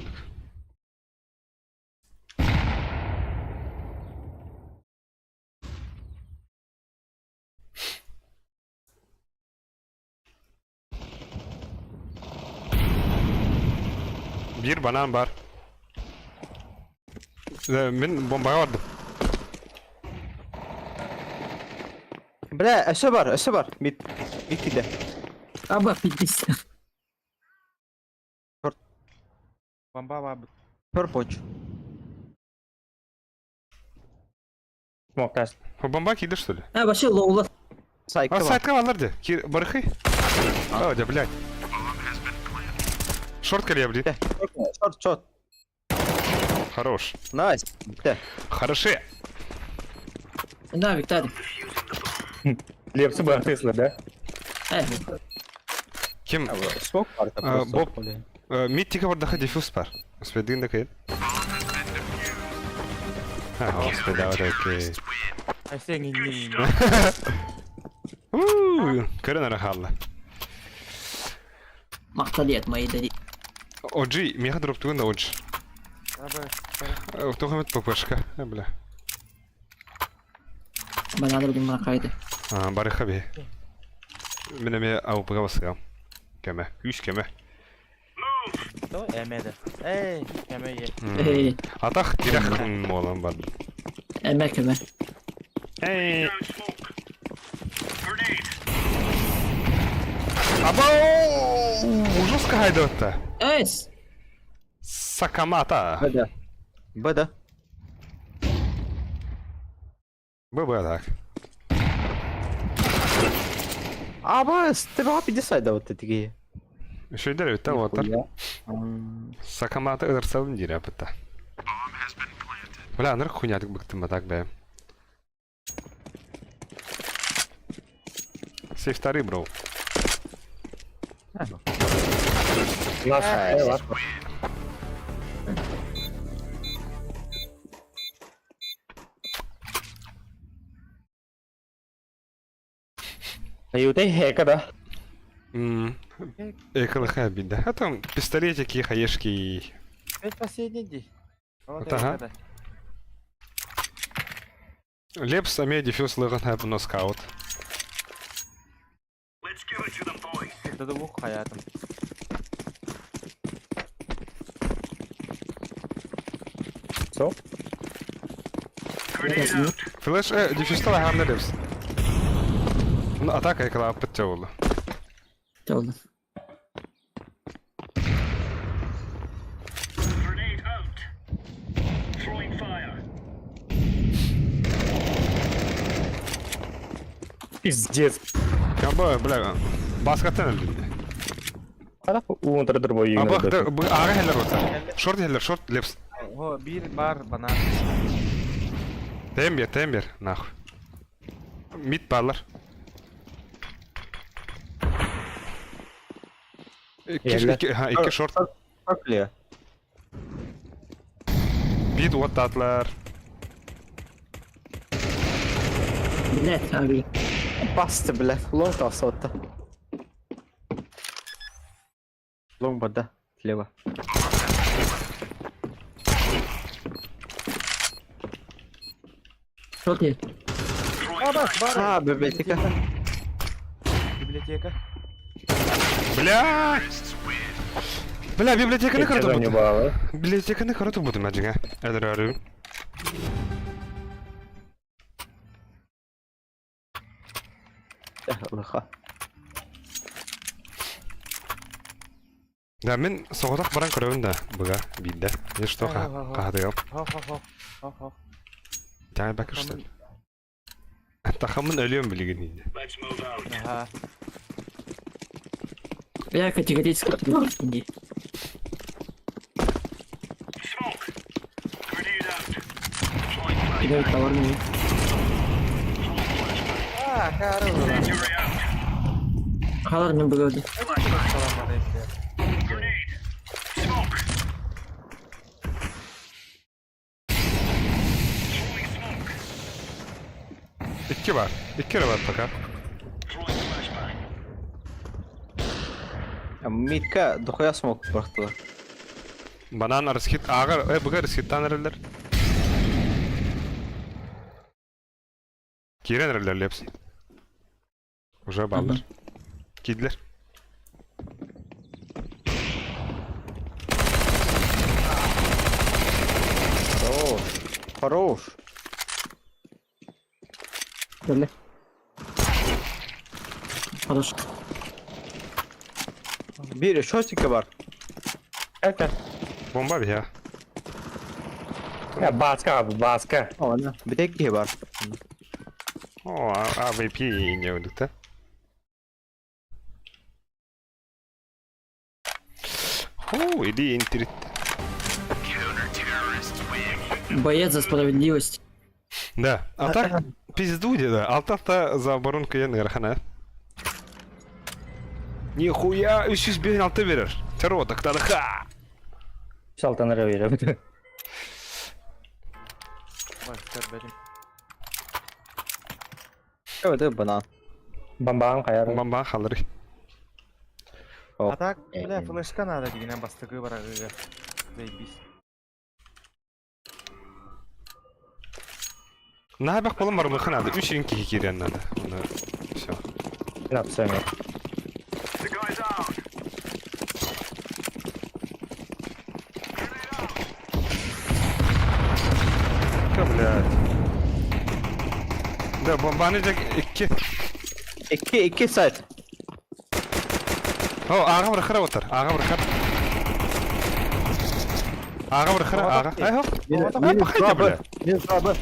Биир банан бар. Мин бомбаҕа бардым. Бля, өссө бар, өссө бар. Мид, мид киирдэ. Аба, пиздец. Бомба бабыт. Көр понч. Смок тест. Бомба киирдэ что ли? А, вообще лоула. Сайтка А, бар. сайтка баллар дии. Кир, барыхый. О, дьэ, блядь. Шорт кэлиэ, блин. Шорт, шорт. Хорош. Найс. Дэ. Хороши. Да, Виктория. Лепсы бы артыслы, да? Э, Ким? Смок бар. А, Боб. Миттика бардаха диффуз бар. Успедын да кайын. А, господи, да, окей. Айсен иннин. Ууу, көрөн эрэ хаалла. махталиет мои дари. Оджи, меха дроптугун да одж. Туох эмит ППшка, бля. Бананы блин махайды. Барыха би. Мин эмиэ АУП-га басыам. Кэмэ, күүс кэмэ. Эмеде. Эй, эмеге. Эй, Атах тирэх буолан бардым. эмэ көмө. Эй. Абау! Жестко хайдатта. Эс! Сакамата. Б да. Б да. ББ так. Аба, тебе 50 да вот такие. Үчүгэйдэр эбит уолаттар. Сакамата ырсабын диир аппыта. Бля, аныр хуйнятык быктым так бэйэм. Сейф второй, бро. Лас. Аютай хека да. Эколоха обида. А там пистолетики, хаешки. Это последний день. Вот ага. Лепс эмиэ дефьюз лыгын хэп но скаут. Додубух хаятым. Со? Флеш дефьюзтала ханна Лепс. Ну, атака экала аппыт буолла. Толду. Пиздец. Кабы, бля, баскаттан өлдүм. Уунтар дырбой Абах, ага хеллер болса. Шорт хеллер, шорт, Лепс. О, бир бар банан. Тэйэн биэр, тэйэн биэр, нахуй. Мид бааллар. Икки, икки, ха, икки шорт. Шорт Бит уоттаатылар. Блять, аби. Басты, блядь. Лонг тахсыбыта. Лонг барда. Слева. Шорт нет. А, библиотека. Библиотека. Бля! Бля, библиотеканы Не көрө баалы. Библиотеканы көрө турбутум ажыңа. Эдер Лыха. Да, мин соҕотох баран көрөбүн да, быга, биирдэ. Не что, хаһатыгам. Хо-хо-хо. Хо-хо. Таа бака что ли? Тахамын өлүөм билигин инде. Ага. Я категорически иди. Кидают товар мне. А, хорош. Халар мен бөгөдү. Икки бар. Икки эрэ бар пока. Мидка дохуя смог бырахтылар. Банан арысхит ааҕар, э быга арысхиттаан эрэллэр. Киирэн эрэллэр Лепс. Уже бааллар. Киирдилэр. Хорош. Хорош. Кэллэ. Хорош. Биир шотика бар. Это. Бомба биһиэхэ. Я баска, баска. Ана. Бүтэк киһи бар. О, АВП не өлдүк Ху, иди интерит. Боец за справедливость. Да, а так пизду да. Алтата за оборонку я ыарахана. Нихуя, 356 берер. Терро, так надо ха! Салтан эрэ биэрэбит. Это банан. Бамбаан хайар. Бамба халыры. А так, бля, флешка надо дигинен бастыгы барагыга. Заебись. Наһаа болон барымыхха надо. Үс иин киһи киириэн надо. Оны все. Напсами. Блядь. Да, бомбаны дьэ икки. Икки, икки сайт. О, ааҕа бырахара отар. Ааҕа бырахар. Ааҕа бырахара, ааҕа. Ай, хоп. Пахайте, бля. Минус 2 Б.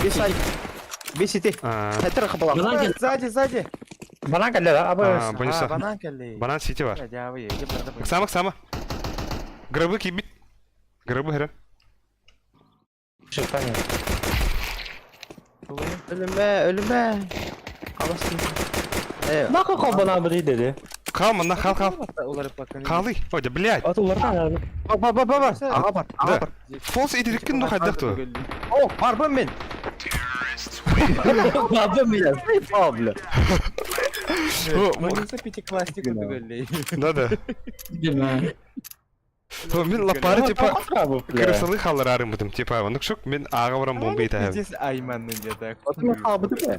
Би сайт. Би сити. Хайтар хабала. Банан Сзади, сзади. Банан кэллэ да, абы. Бонуса. Банан кэллэ. Банан сити бар. Ыксаама, ыксаама. Гробы киирбит. Гробы хөрө. Шықтан. Өлүмэ, өлүмэ. Аласың. Э, Нахуй хол банан бри dedi. Хал, манна хал, хал. Халы. Ой, да, блядь. Ат улардан бар, бар, бар, бар. Аға бар, аға бар. Фолс идириккин ну хайдах ту. О, барбын мен. Барбын мен. Заебал, бля. Бонуса пятиклассник Да, да. Мин лапары типа кырысалы халларарым бутым типа оннук шук мин ааҕа баран бомба итаһым. Здесь Айман где-то. Албытым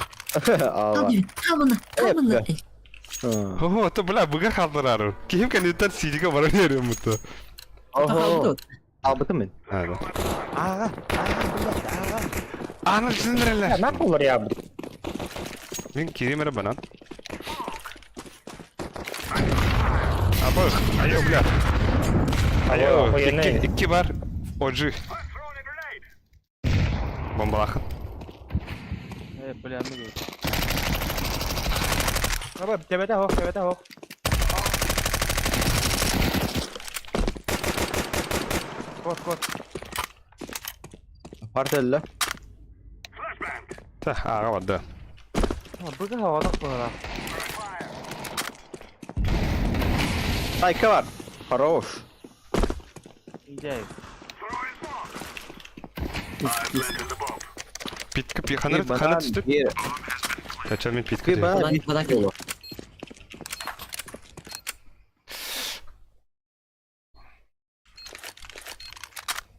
О, то бля быга халларарым. Киһим кэнниттэн сиидигэ баран иһэрим буту. Ого. Албытым мин. Ага. Ага, ага, блядь, ага. Аны синдирелер. Нахуй я Мин киирим эрэ банан. Абы, айо, бля. Айо, икки, икки бар. Оджи. Бомбалахын. Э, бля, ну. Аба, тебете хок, тебете хок. Кот, кот. Партелле. Та, аҕа барда. Быга хавадак була. Сайка бар. Хорош. Идея. Питка пи ханар ханар түстүк. Кача мен питка. Би банан. Банан кэллэ.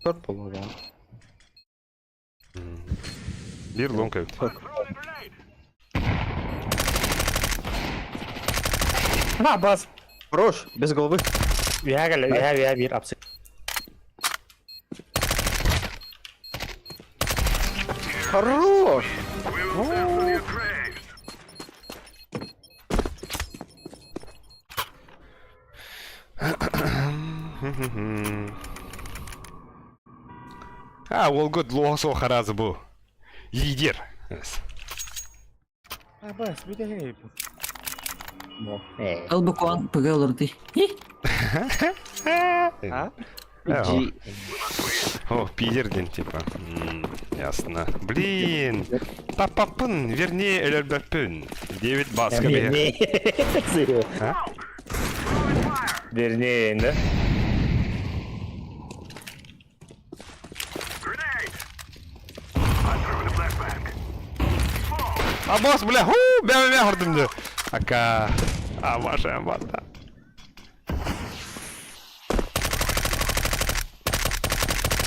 Төрт болду. Биир лонг эбит. На бас. Хорош, без головы. Үһэ кэллэ, үһэ үһэ биир апсы. Хорош. А, ол год лоосо харазы бу. Лидер. А, бас, бүтэ хей. Ыл букван ПГ олорду. А? Э, О, пидер ден типа. Ясно. Блин. Таппаппын, вернее, өлөрбөппүн. 9 баска бэйэ. А? Вернее, да? А босс, бля, ху, бя бя гордым дьэ. Ака. А ваша бата.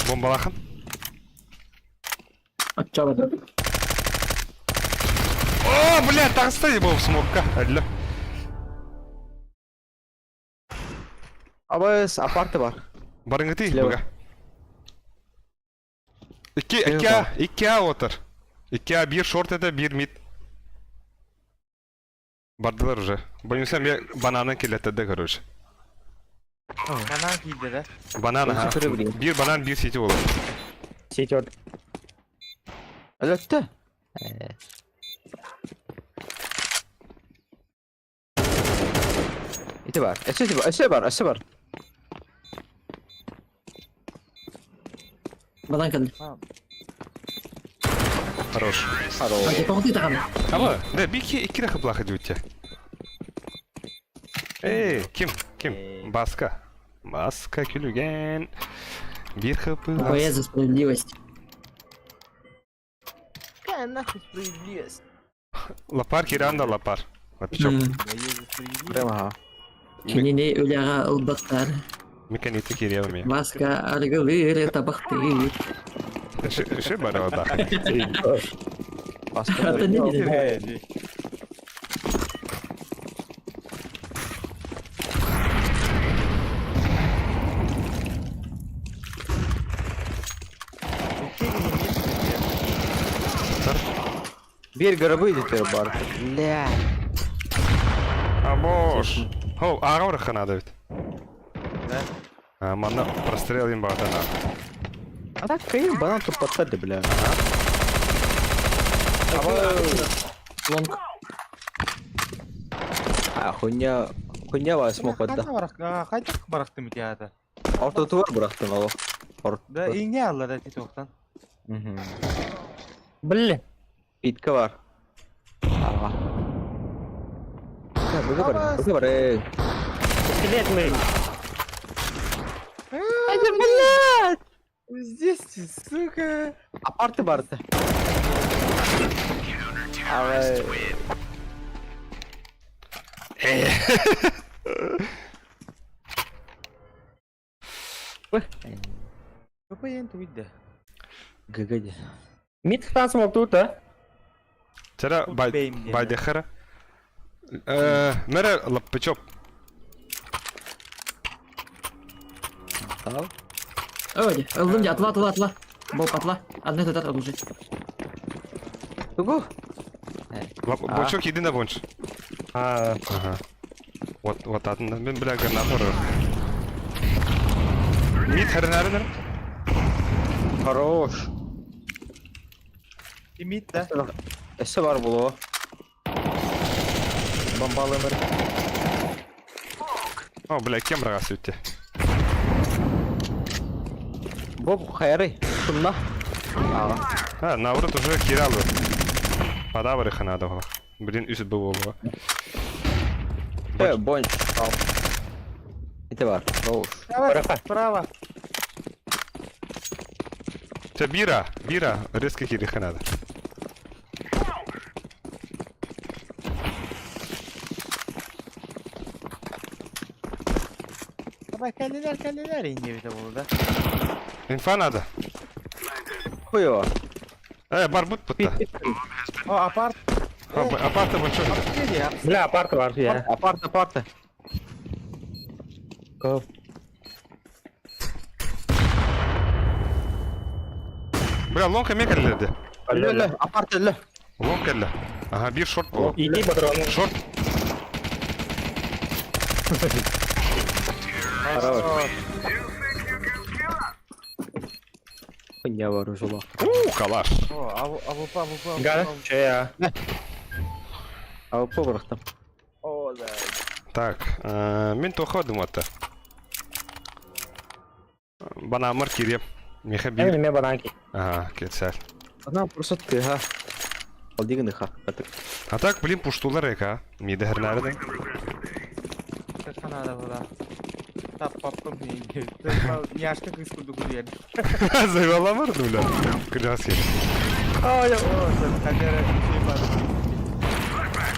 Бомбалахан. Оччоҕо О, бля, таҕыста бу смокка. Алла. Абыс, апарты бар. Барыҥытый Слева. быга. Икки, икки А, икки А отыр. Икки А, биир шорт это, биир мид. Бардылар уже. Боюнсам я бананы келетеді, короче. Банан киирдэ да. Банан, ага. Өссө көрө билигин. Биир банан, биир сити болар. Сетер. Өлөттө. Ити бар. Өссө ити бар. Өссө бар. Өссө бар. Банан кэллэ. Хорош. Хорош. А тоҕо тыытаҕын? Аба, да, бики икки рахы диүтте. Эй, ким, ким? Баска. Баска күлүген. Биир хапы. Боец за справедливость. Какая нахуй справедливость? Лапар киранда лапар. Лапичок. Я езжу справедливость. Прямо ага. Кинини үлэҕэ ылбаттар. Меканиты кириэм Маска арыгылыыр табахтыыр. Ши барода. Баска. Ата не билэр. Биир гробы идет бар. Бля. Абош. Хо, ага надо ведь. Да. А, манна прострел им багатана. А так кайын банан тупаттар бля. Лонг. А хуйня. Хуйня бар смок Хайда бадда. барах, хайда барахтым ити ата. Ортоту бар бырахтын ол. Да, иңне алла да титоқтан. Блин. Питка бар. Ага. Да, быга бар. Быга бар. Эй. Скелет мы. Блядь! Здесь ты, сука. Апарты барды. Арай. ППН туйда. ГГ. Мид там смог тут, а? Тера Бейм диэн. байдехара. Э, мэра лаппычоп. Ал. Ой, ыллым дьэ, атла атла атла. Боп атла. Одна татар оружие. Тугу. Бочок иди на бонч. А, Ага. Вот, вот атын мен бля гранатор. Мид харнарнер. Хорош. Имит да. Өссө бар булу. Бомбалы бар. О, бля, кем рагас үтте. Боб хайры. Шунна. Ага. А, наоборот уже киралу. Подавры ханада было. Блин, үсүт был было. Э, бонч. Ал. Ити бар. Хорош. Справа, справа. Те бира, бира, резко кири ханада. Давай, калилер, калилер иңне бите болду да. Инфа надо. Хуево. Э, бар бут путта. О, апарт. Апарта бончок. Апарт. бля, апарт бар, я. Апарт, апарты. Бля, лонка мекерлерди. Лө, лө, апарты, лө. Лонка ле. Ага, бир шорт был. Иди патроны. Шорт. Хорош. Хуйня вооружила. У, калаш. О, АВП, АВП, Гада, АВП. че я? А по бырахтым. О, да. Так, мин туохха думата. Банааммар киириэм. Миэхэ биир... Эмиэ банаан ки. Ага, киирсээл. Она просто тыга. Ол дигин ыха. А так, блин, пуштулар эка. Миде хернары Как надо было. Таппаппым Няшка кыз курдук үлүйэр. Заебала барды, бля. Кыргыз кел. Ой, о, камера бар.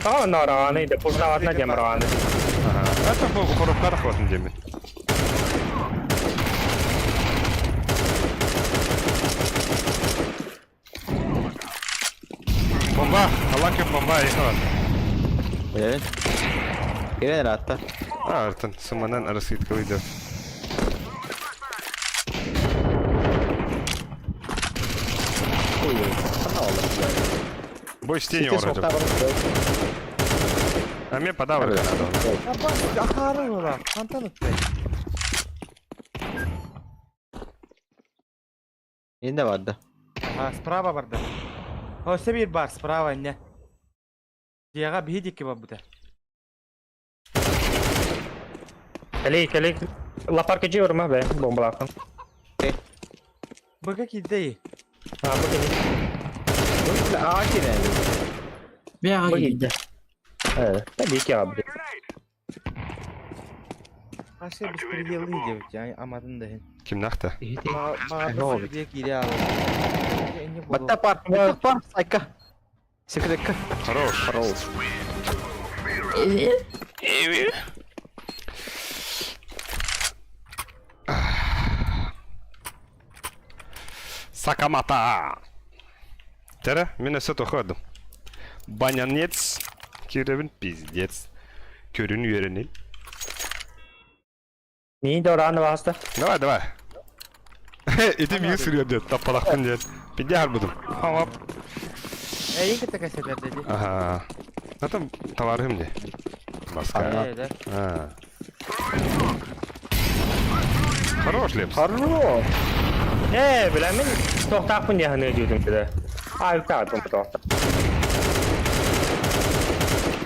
Aa, нарааны, да пуштаватна демраны. Ага. Это бу коробка хватын демен. Бомба! Аллах бомба, ехала. Билэбин. Кирен ыраатта. А, артын сыманан раскидка идет. Ой, хана олар. Бой с тенью вроде. А мне подавка надо. Ахары була. Хантан өттө. Инде барды. А, справа барды. О, себир бар, справа не. Дияга биһи дикки бар бута. Кали, кали. Лапарка жиырма бе, бомбалакын. Быга кидей. А, бу кини. А, кирен. Бияга киирдэ. Э, да бики абы. Аша беспределы деп, я аматын да. Ким нахта? Мага бир кире алды. Батта пар, батта пар, сайка. Секретка. Хорош. Хорош. Сакамата! Тера, мен өсө тоходум. Банянец, киребин пиздец. Көрүн үйренил. Ни дораны басты. Давай, давай. Ити миң сүрүөр дед, таппалакпын дед. Пидде харбыдым. Хамап. Э, инки такасетер деди. Ага. Это товарым де. Баска. Э, да. А. Хорош, Лепс. Хорош. Э, бля, мен тоқтақпын яхны дедім да. А, үкті тоқта.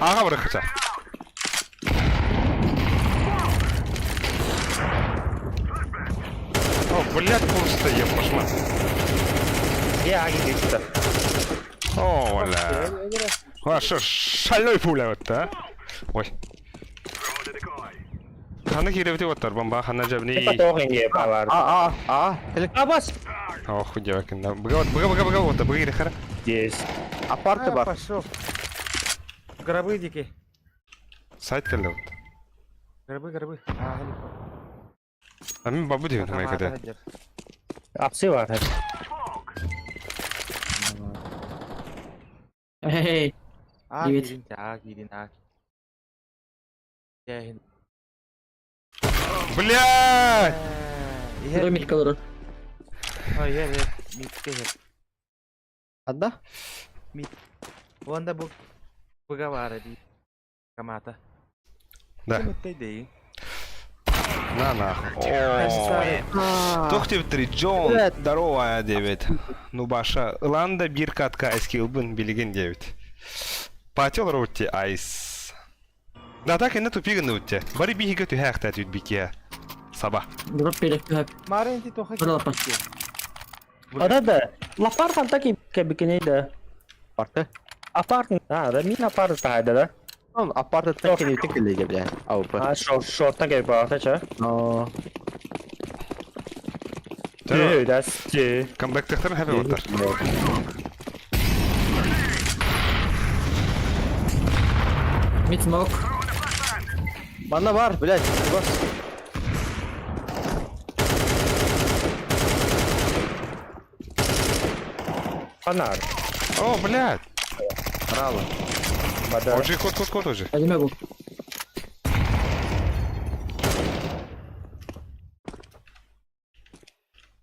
Ага, бырахача. О, блядь, пусто, еб пошма. Я аги О, бля. А, шо, шальной пуля вот, а? Ой. Хана киревти оттар, бомба, хана жабни. Тоғын бар. А, а, а. Телек. А, бас. Ох, девакин, да. Быга, быга, быга, быга, вот, быга, хара. Есть. Апарты бар. Пошел. Гробы дикие. Сайт келді вот. Гробы, гробы. А, А мен бабу деген майкада. Апсы бар. Эй, А, Привет. кирин, а, кирин, а. Я Блядь! Ромит колор. Ой, я, я, митке. Анда? Онда бу быга бар ди. Камата. Да. Ким дейин? На нахуй. О. Тохтев три Джон. Привет. Здорово, 9. Ну баша. Ланда бир катка эскилбын билеген 9. Пател роутте айс. Да так и тупиган утте. Бари биһиге түһәхтә түт бикия. Саба. Дроп перек түһәп. Марын ти тоха. Бір лапа. Ада да. Лапар там таки кебикине да. Апарты. Апарт. А, да мин апарт тайды да. Он апарты текели текели бля. Аупа. А, шо, шорттан келип барата ча. Но. Түү, да, түү. Камбэк тахтар хэпи оттар. Мид смок. Манна бар, блядь. Бас. Фонар. О, блядь. Браво. Бада. Отжи кот кот кот уже. Один могу.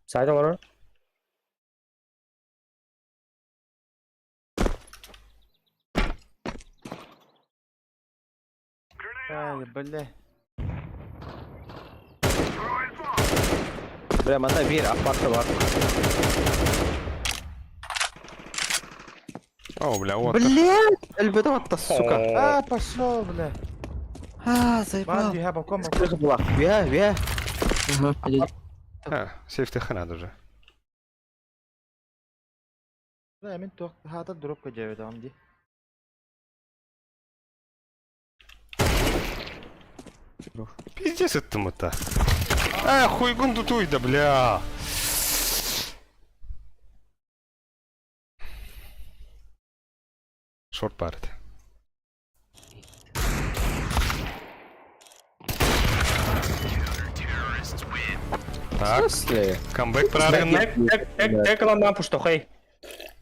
Сайт олар. Ай, бля. Бля, манна бир апарты бар. О, бля, вот. Блядь, элбетом атта, сука. А, пошел, бля. А, Бар заебал. үһэ балкон балкон. Крыша была. Ве, ве. Ага, пойдет. А, сейфтехе надо уже. Да, мин туох хаата дроп көдьөөбөтөҕүм дии. Пиздец это мыта. А, хуйгун тутуй да, бля. Шорт парит. Так, Смысле? камбэк правильно. Тек, тек, тек, ламбан пуштохай.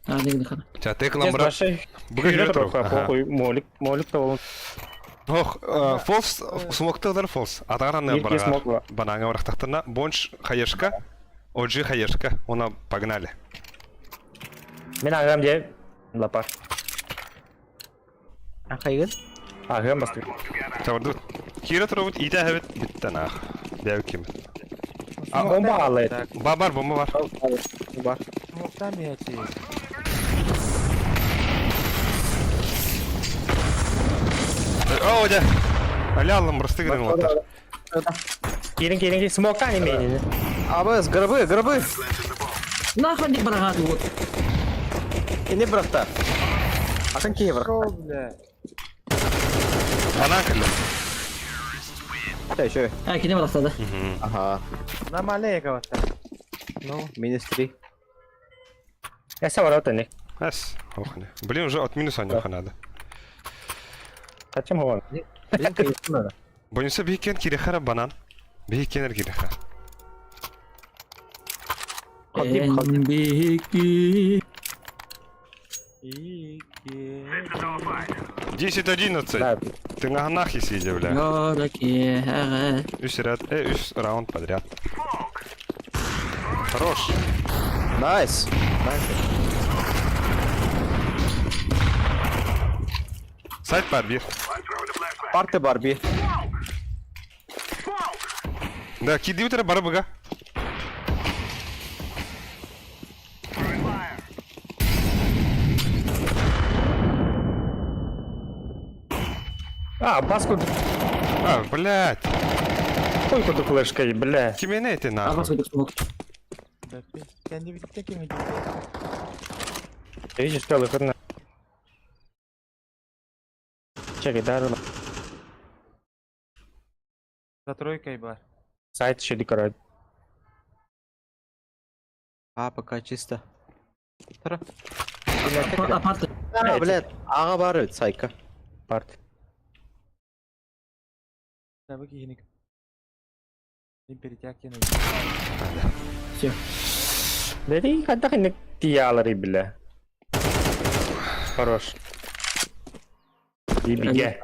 А, не гнахана. Ча, тек Здесь ламбра. большой. Бүгін Күйрі жүріп тұр, Ага. похуй, молик, молик того. Ох, фолс, смоктылар фолс. Атараны Ерке барға. смок бар. Банаңа барақтақтарна. Бонш хаешка. Оджи хаешка. Она погнали. Мен ағам де лапа. Хайгын? Ағам басты. Табырды. Кира тұрып, иті әбет біттен ақ. Дәу кем. А, бомба алды. Ба бар, бомба бар. Бар. Смоктан бияти. О, дә. Аля алым, рысты гырын оттар. Келін, келін, келін, смоктан емейін. АБС, гробы, гробы. Нахуй не барагат вот. Не брахта. Атын кие брахта. Шо, бля. Ана кілі. Да, еще. А, кине барахтады. Ага. Нормально яковаттар. Ну, минус три. Әсә бар отын. Әс. Ох, не. Блин, уже от минуса не надо. Зачем его? Блин, конечно, надо. Бонуса бейкен кирехара банан. Бейкенер киреха. Ходим, ходим. Беки. Ики. 10-11. Да. Ты на нахи сидя, бля. Йораки. Үс ряд, үс раунд подряд. Хорош. Найс. Найс. Сайт бар бир. Парты Барби. Да, киди утра бар быга. А, баску А, блядь. хуй куду флешкой, бля. Кимене ты А нахуй. вас будет смог. Да, Kendi bitti kimi Видишь, что выходно. Чекай, да, За тройкой бар. сайт еще декорат. А, пока чисто. Тара. Апарты. А, блядь. Ага бар, сайка. Парт. Tabii ki yine. Перетягивай. Все. Dedi, хадда хинник тиялары, бля. Хорош. И беге.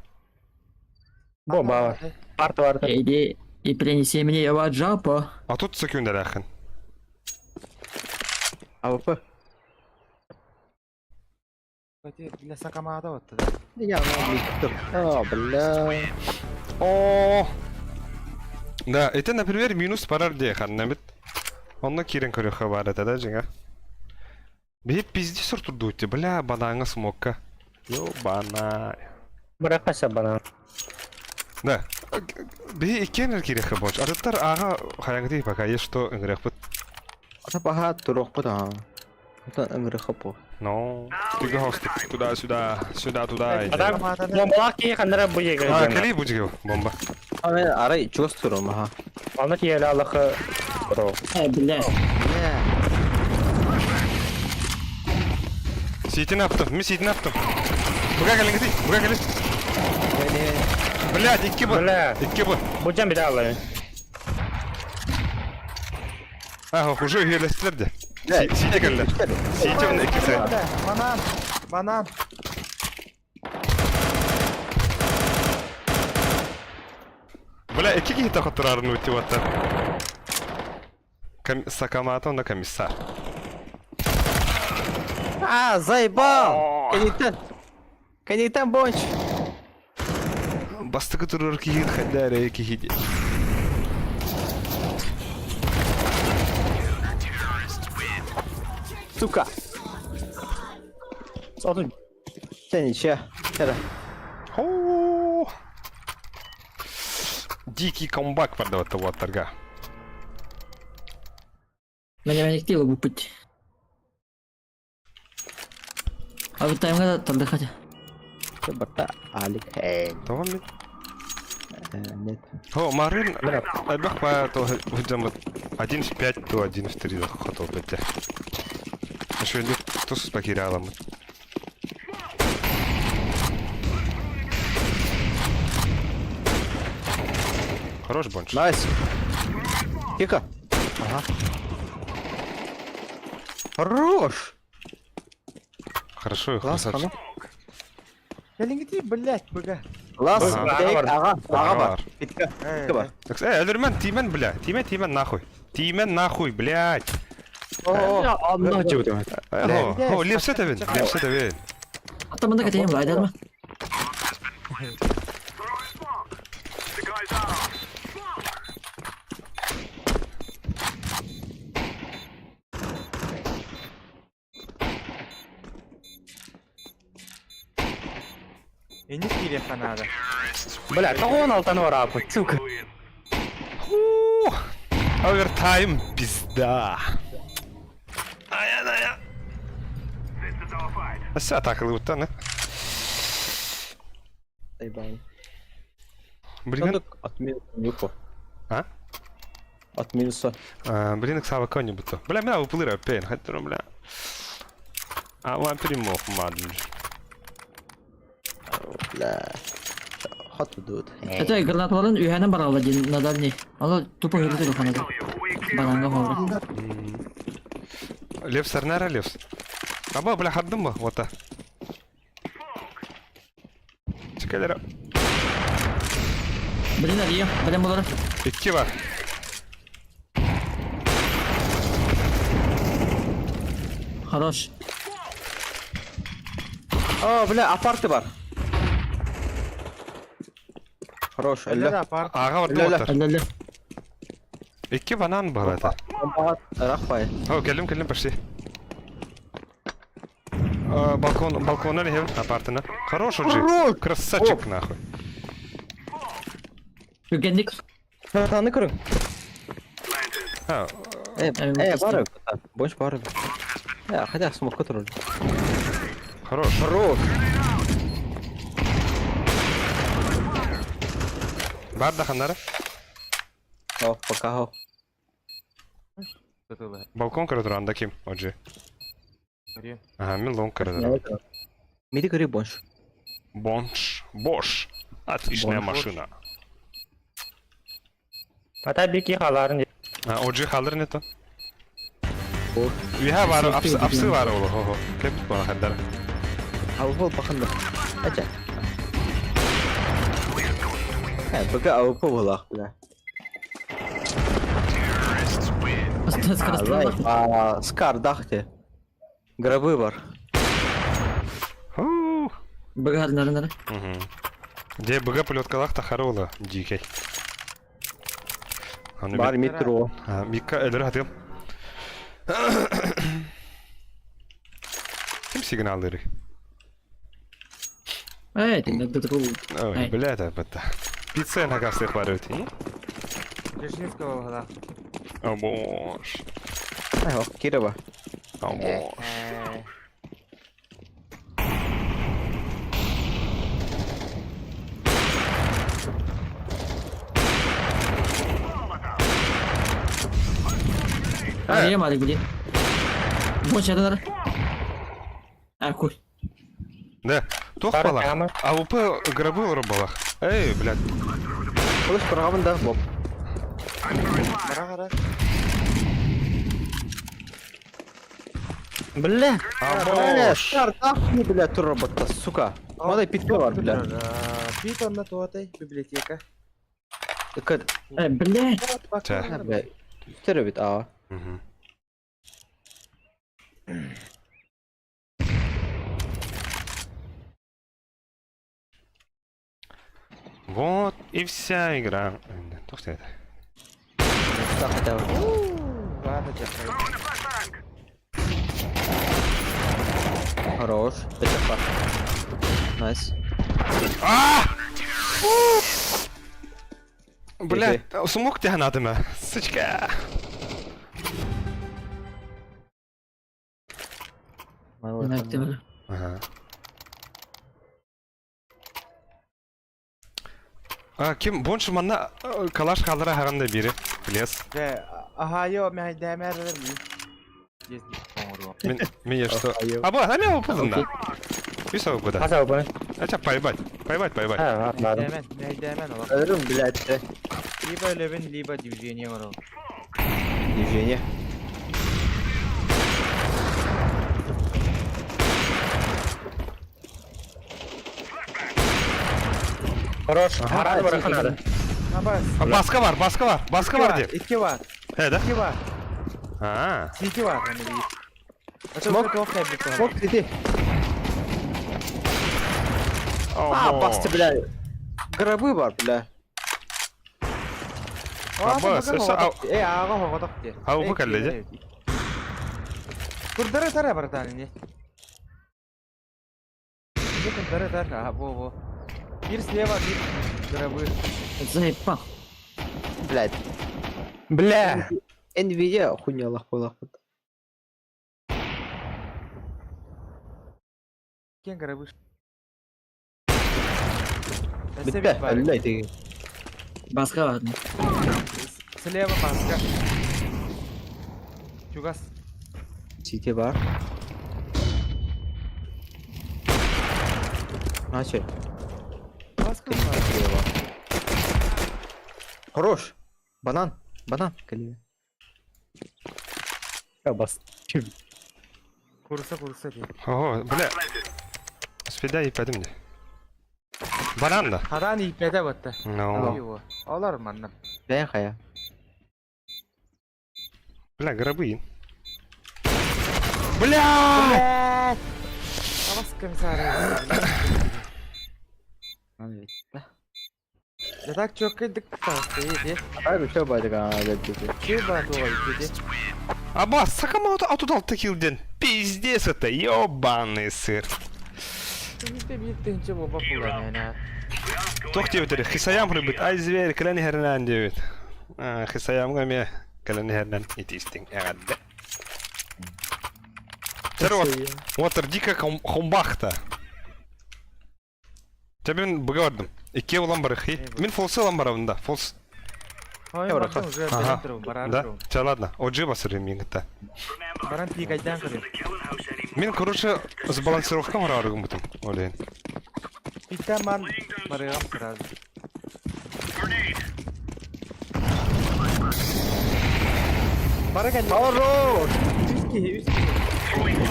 Бомба. Парт, парт. Иди и принеси мне его джапу. А тут секунда рахын. АВП. Для сакамада вот тогда. Я на А, бля. О. Да, это, например, минус парар де ханнамит. Онно кирен көрөхө бар это да, жиңа. Бе пизди сортурду бля, банаңа смокка. Ё бана. Быракаса банан. Да. Бе икенер кирехе боч. Арыттар ага хаяңды пока есть что ыңгырах бит. Ата баха турок бу да. Это ыңгыры хапу. Но. Ты гостик туда-сюда, сюда-туда. А так, бомбалак ки ханнара бу еге. А, кали будет бомба. А мен арай чувствую, ага. Аны тиеле Аллахы. Бро. Бля. Не. Ситин аптым, мен ситин аптым. Буга келиң ти, буга келиң. Блядь, икки бу. Бля. Икки бу. Бу жан бир аллы. А, уже үйелестилер де. Сите келди. Ситин иккиси. Банан. Банан. Бля, икки кихи тахаттырарын өтіп атты. Сакамата онда комиссар. А, заебал! Канитан. Канитан бонч. Бастыкы турар кихин хаддары кихиди. Сука. Отun Сен ничья. Тара. Хо. Дикий камбэк бардыбыт уолаттарга. Мэнэмэниктии ылбыппыт. Овертаймҥа да тардыха дьэ. Барта Алик. Э, Тоҕо мин? Нет. О, Марын, элбэх ба то хыдьаммыт 1 в 5 то 1 в 3 хотолбут дьэ. Шөнүк тус киирэ аламмыт. Хорош бонч. Nice. Тихо. Ага. Хорош. Хорошо, Класс, красавчик. Кэлиҥҥитий, блядь, быга. Класс. Ага. Ага, ага, Ага бар. бар. Питка. Э, Питка бар. Так, өлөрмөн, тиимэн, бля. Тиимэн, тиимэн, нахуй. Тиимэн, нахуй, блядь. О, Онно дьыбыт. О, о, лепсе тэбин, лепсе тэбин. Ата мында кэтиһим лайдарма. Инник киириэххэ наада. Бля, тоҕо он алтаны барааппыт, сука. Фу, Овертайм, пизда. Ая-ая. Ася атакалыбыттан, Заебал. Блин, От минуса нюху. А? От минуса. Блин, Сава конь-нибудь. Бля, меня уплыра пейн, хотя, бля. А вам перемог, мадм. Бля. Хот дут. Это гранаталарын үһэнэн баралла диэн на дальний. Ала тупо хөрүтэ духанада. Бананга хоро. Лев сарнара, Лев. Аба, бля, хардым ба, вот та. Чекалера. Блин, ария, блин булар. Икки бар. Хорош. О, бля, апарты бар. Хорош, Эллэ эллэ. да апарт. Ага бар, Ля-ля. доктор. Аллалла. Икки банан бар это. Рахпай. О, келим, келим, пошли. А, Балкон, балкона ли апартына. Хорош уже. Хорош! Красавчик, нахуй. Үгэнник. Таны көрүң. А, Э, Э, э, бар. Больше бар. Э, хотя смог который. хорош. Хорош. Бар да ханара. О, пока. хо. Тутула. Балкон коридор, анда ким, оджи. Көрүө. Ага, мен лонг коридор. Миди көрү больше. Бонш. Бош. Отличная Бонш. машина. Ата бики халарын. А, оджи халыр не то. О. Виха бар, апсы, апсы бар олы, хо хо. Кеп бана хандар. А вот бахында. Ача. Э, пока АВП была, бля. А, Скар, дахте. Гробы бар. Фу. Багар нары нары. Мгм. Где БГ полеткалах тахарола, дикий. Аны Бар бит- метро. А, Мика элер хатым. Ким сигналлары? Эй, ты на дыру. Ой, Ай. бля, это бата. Пицца на кастых барют. Дзержинского была. О, боже. Ай, о, Кирова. О, боже. Э, Ария малик блин. Больше нары. А, хуй. Да, тох Бар балах. прямо. АВП гробы балах. Эй, блядь. Слышь, программа, да, Боб. Бара хара. Бля. А, Бля, боже. Скар, дахни, бля, тур-робота, сука. Мадай питке бар, бля. Пит онна туотай, библиотека. Кыт. Э, блядь. Чэ. Бля. Теребит, а. Мгм. Вот и вся игра. Тух ты это. Так, хотя бы. Ладно, держи. Хорош. Это факт. Nice. А! Блядь, смог тебя надо, сучка. Ага. А, ким больше манна калаш халдара харанда бири. Лес. Дьэ, аһаайо мэһэйдээмээр эрэр мин. Дьиэс оҥоруом. Мин мен что? А бу, а мен опылында. Үс бу да. Хаса бу. Ача пойбать. Пойбать, пойбать. А, ладно. Мэһэйдээмэн, мэһэйдээмэн олох. Өлөрүм, блядь. Либо өлөбүн, либо движение оҥоробун. Движение. Хорош. Харан бар ханада. Абас. А баска бар, баска бар, баска бар деп. Икки бар. Э, да? Икки бар. А. Сити бар. Смок. Смок, иди. А, басты, бля. Гробы бар, бля. Абас, Э, ага, хоҕотох дии. А, бу кэллэ дьэ. Курдары тара братан не. Не курдары тара, а, во, во. Бир слева, бир гробы. Заебал. Блядь. Бля. Nvidia хуйня лах лах. Кем гробы? Бүттэ, өллө ити. Баска ладно. Слева маска. Чугас. Сити бар. Наче. Маска. Хорош. Банан. Банан. Кали. Бас. Курса, курса дии. Ого, бля. Спидай и пойдем мне. Банан да. Хадан ииппэтэ батта. Ну. Олар манна. Бэйэн хайа. Бля, гробы. Бля! Блядь! Абас комиссар. Да так чё кыдык таҕыста Ай, все бадыга, блядь. Чё ба туға ити Абас, сакама отудал такил день. Пиздец это, ёбаный сыр. Битте бир тыһынча буолба пулан Тох диэбитэр, хисаям рыбыт, ай зверь, кэлэн иһэринэн диэбит. Хисаямга ме кэлэн иһэринэн итистиҥ эҕэрдэ. Тэр вот, вот дико хомбахта. Тебе мен быга бардым. Икки улан бары хи. Мин фолсы улан барабын да, фолс. Ага. Да, ча ладно, оджи басырым мин гыта. Баран пикайдан көрүм. Мин, короче, с балансировкам барарыгым бутым, олейн. Питтен ман барыгам сразу. Бара кэллэ. Хорош! Үс киһи, үс киһи.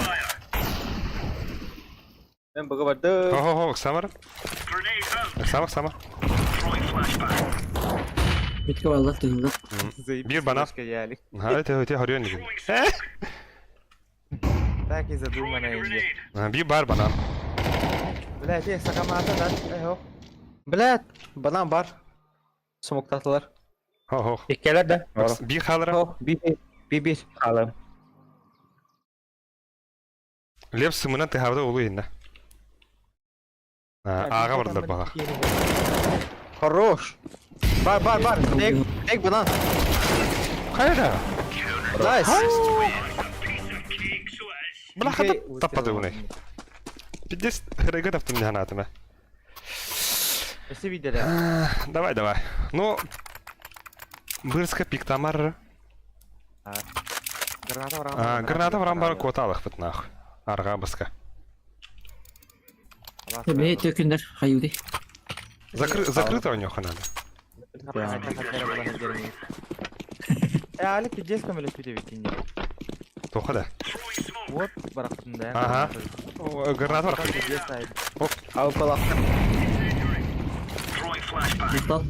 Мен быга барды. Хо-хо-хо, Оксамар. Оксама, Оксама. Битке баллар тыгылды. Бир банан. Ага, это это хорён не. Так и задумано инде. Би бар банан. Блядь, э, сакамата да. Эхо. Блядь, банан бар. Смоктатылар. Хо-хо. Иккелер да. Би халра. О, би би би. Халым. Лев сымына ты хавда улу инна. Ага бардылар бага. Хорош. Бар, бар, бар. Тек, тек банан. Хайда. Найс. Бля хата таппады уны. Пиздец, хрыга таптым не ханатыма. Өсө виделе. Давай, давай. Ну, Бырска пиктамар. Граната врам. Граната врам бар коталых бит нах. Арга баска. Бе төкүндөр хаюды. Закрыто у него надо. Э, али пиздец көмөлөс бүтө битинде. Тоха да. Вот барактын да. Ага. О, Граната бар. Пиздец айд. Алпалақ. Мактал.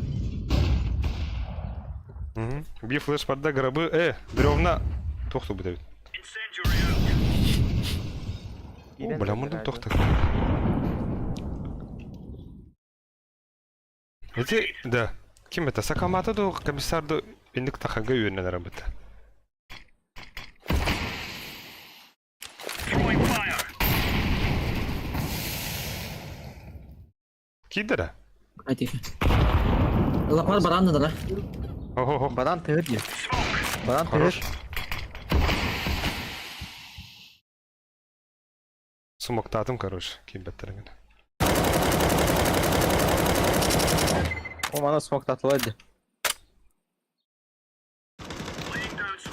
Би флеш барда гробы. Э, бревна. Тохту будет. О, бля, мурдум тохту. Эти, да. Ким это? Сакамата ду комиссар ду индик тахага үйренен работа. Кидера? Айти. Лапар баран да. Ого-го. Банан тыһы дии. Банан тыһы. Хорош. Смоктаатым, короче, киирбэттэрин. О, мана смоктатылар дии.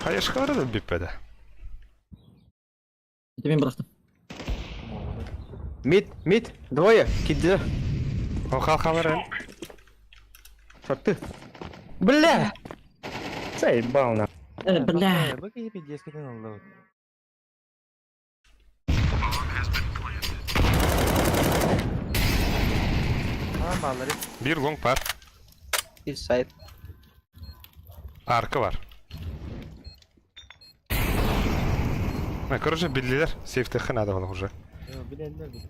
Хайышкалары да бүппэдэ. Это мен бырахтым. Мид, мид, двое, кидде. О, хал-халары. Шорты. Бля! Заебал на. Бля. Бу киһи пиздец-китин ылла. Tamam bağları. Бир лонг бар. Inside. Арка бар. Короче, биллилер. Сейфтехе надо было уже. Bilenler bilir.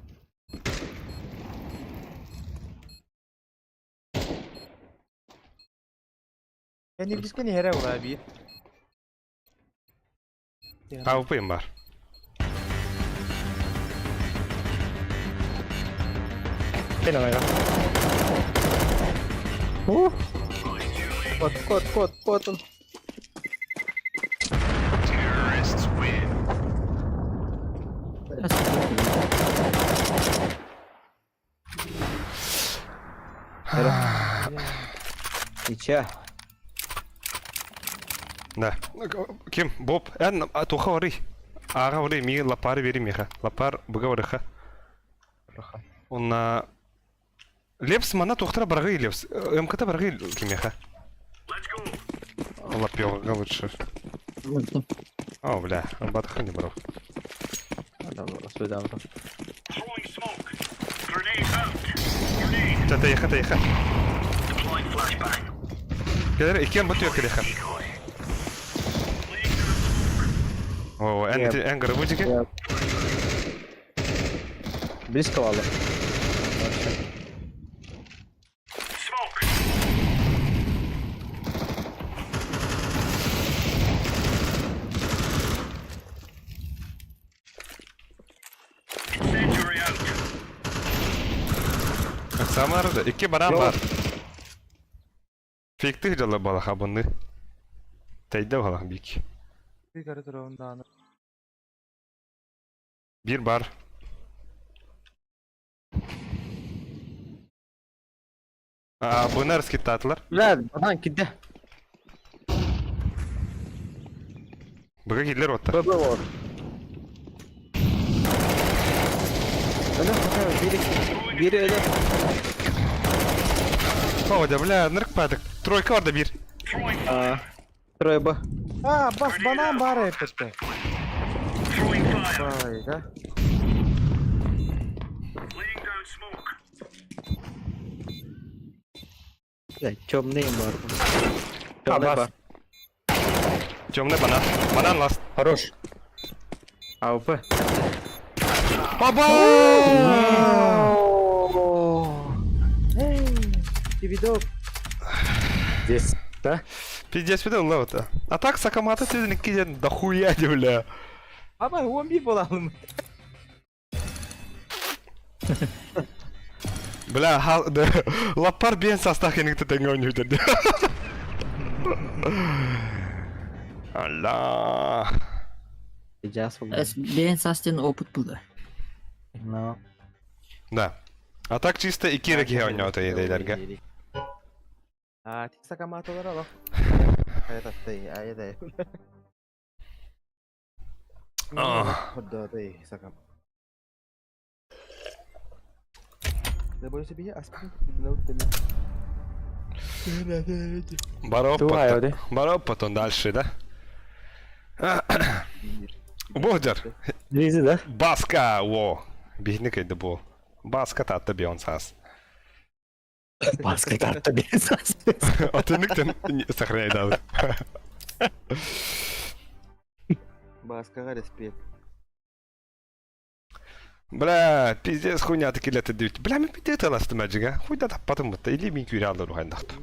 Кэннибититтэн иһэрэ буолаа биир. АВП бар. Мен аңайга. Кот, кот, кот, кот он. Нича. Да. Ким? Боб. Эн, туха вары. Ага вары, ми лапар бери миха. Лапар быга варыха. Онна... Лепс мана тухтара баргы лепс. МКТ баргы кимеха. Лапёга лучше. О, бля, батха не брал. Тата еха, еха. Кедер, иккен бут yok еха. О, эн эн гарбузики. Близко вала. Самарда икки баран бар. Фиктих жала балаха бұны. Тәйді балах бик. Yukarı tarafından. Bir бар. А, бұны раскиттатылар. Бля, банан кидде. Бұға келер отта. ББ вот. Öyle biri biri öyle. О, да, бля, нырк падык. Тройка бар да bir. А, трое Б. А, бас банан бар эпетте. Vay да. Бля, темный бар. Темный бас. бар. Темный банан. Банан ласт. Хорош. АВП. Баба! Видок. Здесь, да? Пиздец, видел левота. А так сакамата ты киден дохуя, бля. Аба 11 буlalım. Бля, хал, да, лапар бен состав кенекте теңге ойнойду. Алла. Сейчас Бен састен опыт булды. Но. Да. А так чисто икира киhe ойнойду едейлерге. А, тик сакаматалар ала. Ayat ayat. Ах. Hodda sakam. Да бойся бия аспин. Бароп Тугай, потом. оди. Бароп потом дальше, да? Богдер. Лизи, да? Баска, во. Бихник это был. Баска татта бион сас. Баска тарта без. А ты никто не сохраняй дал. Баскага респект. Бля, пиздец, хуйня таки лето дают. Бля, мы пиздец ласт мэджига. Хуйня так потом это или ми кюрялы рухайндахт.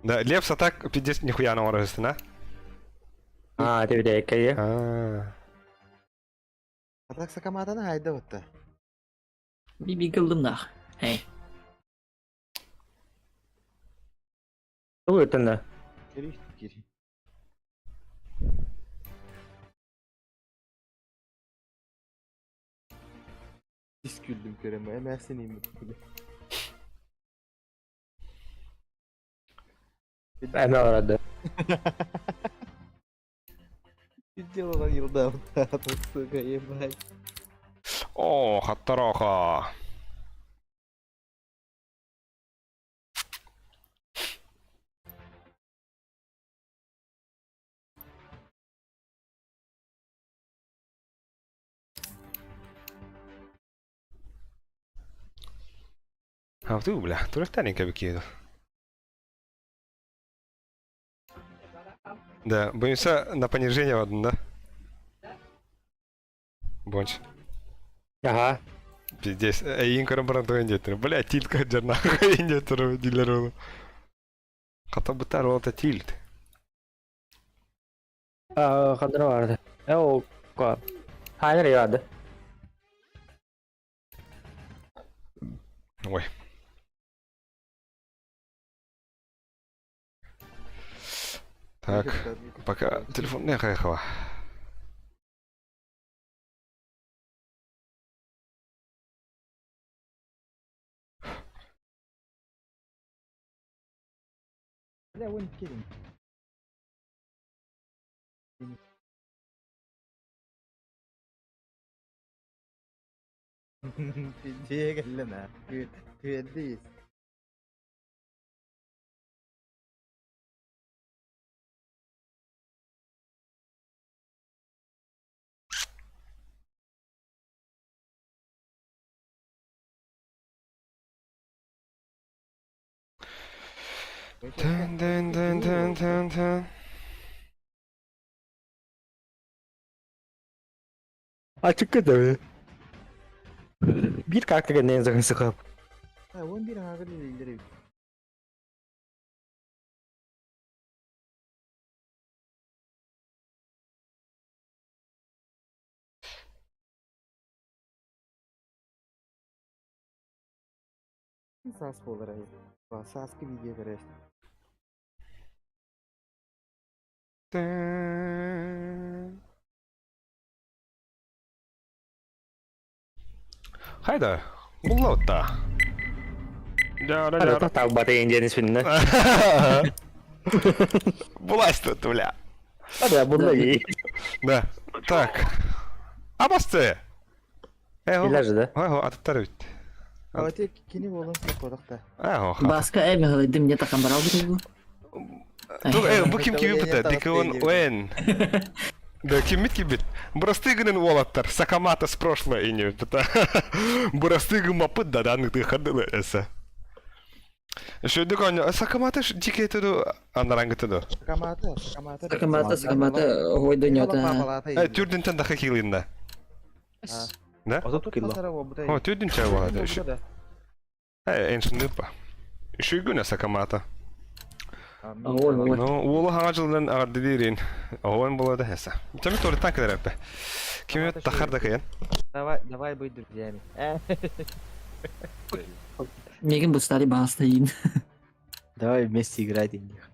Да, Лепс так пиздец нихуя на орестена. А, ты видел, какие? А. А так сакаматаны hayda бутта. Би би кылдым нах. Эй. Тугу ыттынна? Кири, кири. Ис күллүм көрөм, эмээхсин ииммит күлү. Эмэ барады. Делала елда, сука, ебать. О, хаттароха. А ты, бля, турахтаренько бикиду. Да, боимся на понижение ладно, да? Бонч. Аха. Пиздец, эйин көрөн баран туган диэтер. Бля, тильт каджар нахуй диэтер дилер ол. Хата бытар ол та тильт. Хадра барды. Э ол ка. Хайнер яды. Ой. Так, пока телефон не хайхала. Бля, вон кирин. Дьиэ Күөрдиис. Тын тын тын тын тын тын. Açık kötü. Bir kalktı kendine sakın sıkıp. Он бир ааҕыр илиилэр эбит. Саас буолар Сааскы видео көрөр. Тын. Хайда, буллаутта. Hadi tahta yeneceğiniz filmde. Булась тут, бля. Hadi bunu da iyi. Да. Так. Абасты. Эго. İlacı da. Эго, аттар бит. Ати кини болон соподохта. Эго. Баска эми хылайдым не такан барал бу. Туг э бу ким киби бит? Дикон Уэн. Да ким бит кибит? Бурастыгынын уолаттар, Сакамата с прошлого и не бит. Бурастыгы мапыт да дан ты ходила эсэ. Еще дикон Сакамата ж дикий туду анарангы туду. Сакамата, сакамата. Сакамата, сакамата, ой дөньята. Э түрдүнтен даха килинда. Да? Озот кило. О, түрдүн чай болады. Э эншыныпа. Шүйгүнэ Сакамата. Ой, ой. Ну, уолу хаҥа дьылынан аҕардылыырин. Оһуон буолла эсэ. Чами туруттан кэлэр эппэ. Кими тахар да кыйан. Давай, давай быть друзьями. Мегин бу старый бастайын. Давай вместе играть в них.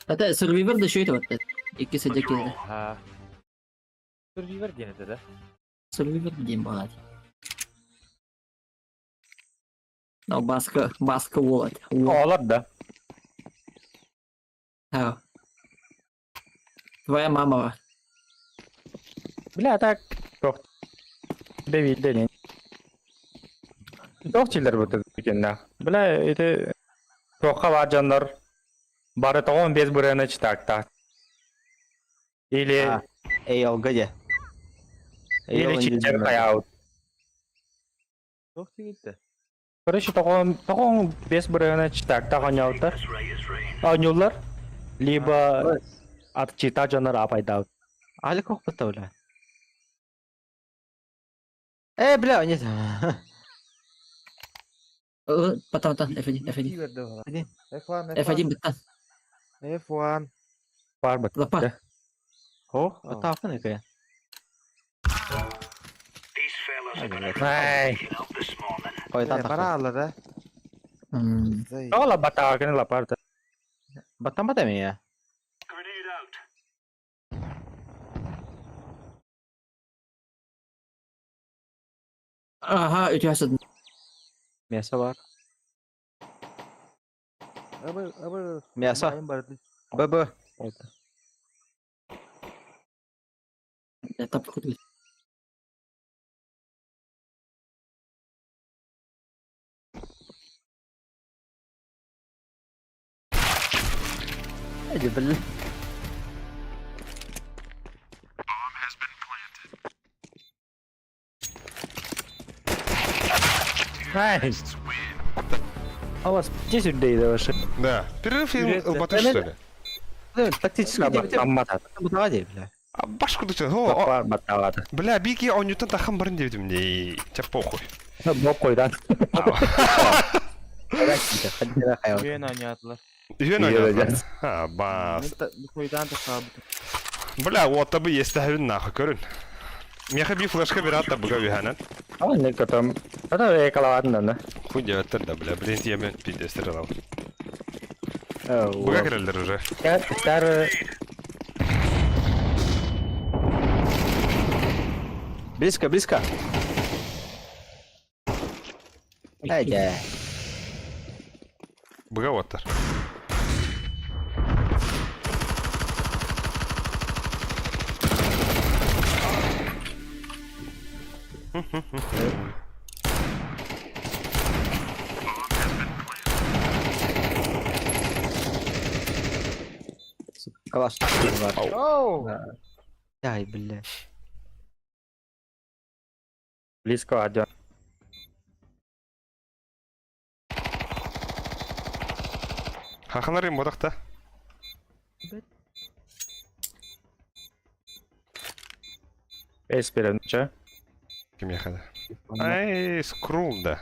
Это Survivor да еще это вот. Икки сидя келді. Ха. Survivor диэн этэ да? Survivor дейм бағады. Но баска, баска болады. Oğlar da. Ау. Твоя мама var. Бля так. Çok. Бе билден. Çok çiller bu тükенде. Бля эти Тоққа бар жандар. Бары тоғын без бүрені читакта. Или А, Эй, алга или читер каяут. Туох тигитте? Короче, тоғын тоғын без бүрені читакта қоняуттар. Ойнулар. Либо от чита жандар апайдаут. Али кохпата, бля. Э, бля, нет. Потом, потом, F1, F1. Один. F1, F1 бітті. F1. Бар бит. Лапа. О, это афаныкая. Ай. Хойутаан тахсар. Бара да. Ола батаакын лапарда. Баттаммат эмиэ. Ага, үтүө сытын. Мясо бар. Мясо. Б-б. Тап курдук. Бил. Ай. А у вас здесь людей даже. Да. Перерыв ылбаты, что ли? Тактический Аммата. бля. А башку ты что? Батталата. Бля, бики, он не тахан барын деп мне. Тебя похуй. Боп койдан. Үөн оонньоотулар. Үөн оонньоотулар. А, бас. Хуйдан тахсаабыт. Бля, вот табы есть тахын нахуй, көрүн. Меха би флешка берат та буга виханан. А не потом. Это экалаватын да. Хуй деваттер да, бля, блин, я мен пиздец алам. Буга кирелдер уже. Тар Близко, близко. Эйде. Буга оттар. Калаш. Оу! Ай, бля. Близко один. Хаханар им бодақта. Эс берем, че? Ким яхада? Ай, скрул, да.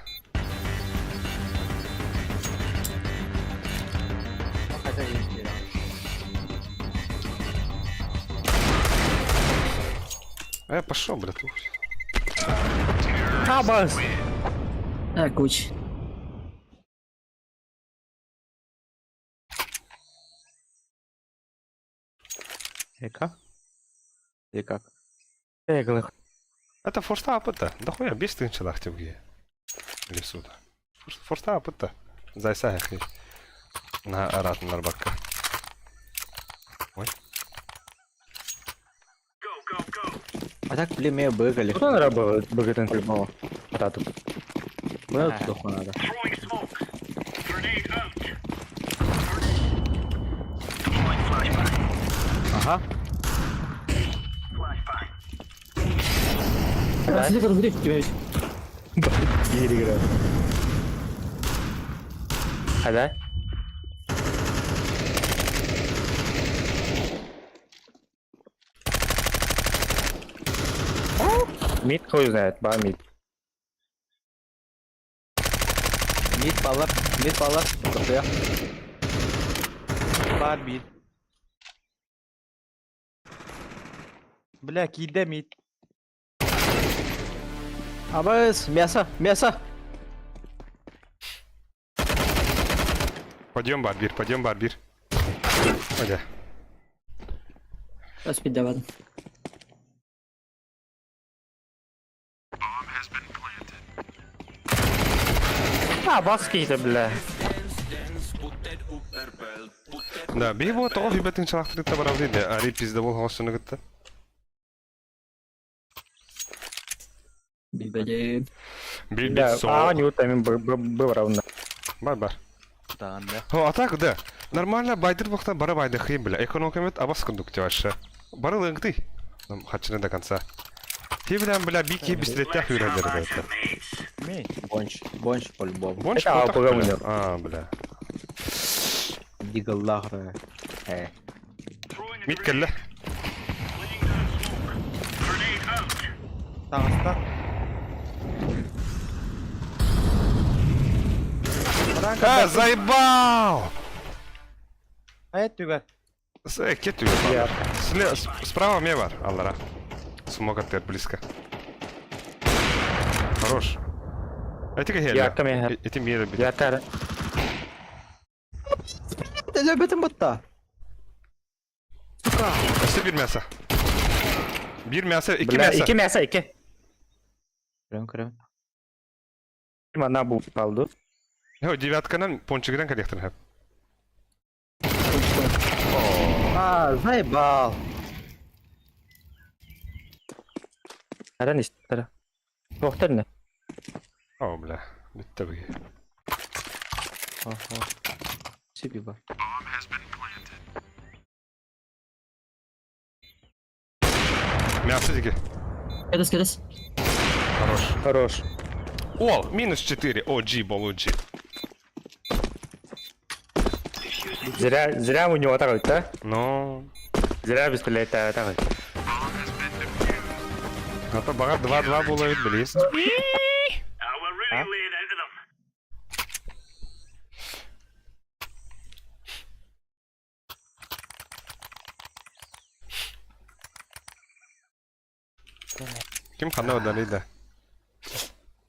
Пошел, брат. Абас! А, куч. Эка? Или как? Эглых. Это форста апыта. Да хуя, бес тынчалах тебе. Или сюда. Форста апыта. Зайса яхи. На арат нарбакка. Ой. А так, блин, меня быгали. Кто надо быгатын? По-любому. Тату. Было тут надо. Ага. А да? Мид хуй знает, ба мид. Мид баллар, мид баллар. Дохуя. Бар бир. Бля, киирдэ мид. Абыс, мясо, мясо. Подъем бар бир, подъем бар бир. Пойдя. Спидавадым. А, бас киирдэ, бля. Да, би бу тоҕо хүбэтин чалахтырытта барабы дейді. Ари пизде бол хосуну кытта. Билбедим. Би Да, со. а не утамин был равно. Бар бар. Таганда. О, а так да. Нормально байдыр бохта бара байды хыйм бля. Экономикамет абас кундук вообще. Бары лынгты. Нам хачыны до конца. Ти бля, бля, бики бистреттях юрәләр это. Ми. Бонч, бонч по-любому. Бонч Это ботах, АПГ бля. у него. А, бля. Дигаллахра. Мит келле. Таҕыста. А, заебал! Айт түгэр. Кетүү. Справа мне бар, аллара. Смог от близко. Хорош. Эти кehele. Ярка миэхэ. Эти миэрэ бит. Ярка. Өлбөтүм бутта. Сука. Өссө биир мясо. Биир мясо, икки Бля, мясо. икки мясо, икки. Көрөм, көрөм. Манна бу kaldı. Хо, девятканан пончигынан коллектор хэп. А, заебал. Нeden istedi? Tohtar ne? О, бля. Бүттэ бу. Ага. Себе бар. Мясо диги. Кэдэс, кэдэс. Хорош. Хорош. О, минус 4. О, G, болу G. Зря, зря у него так да? Ну, Зря пистолет так. а то бага 2-2 было ведь, блин. А? Ким хана удали, да.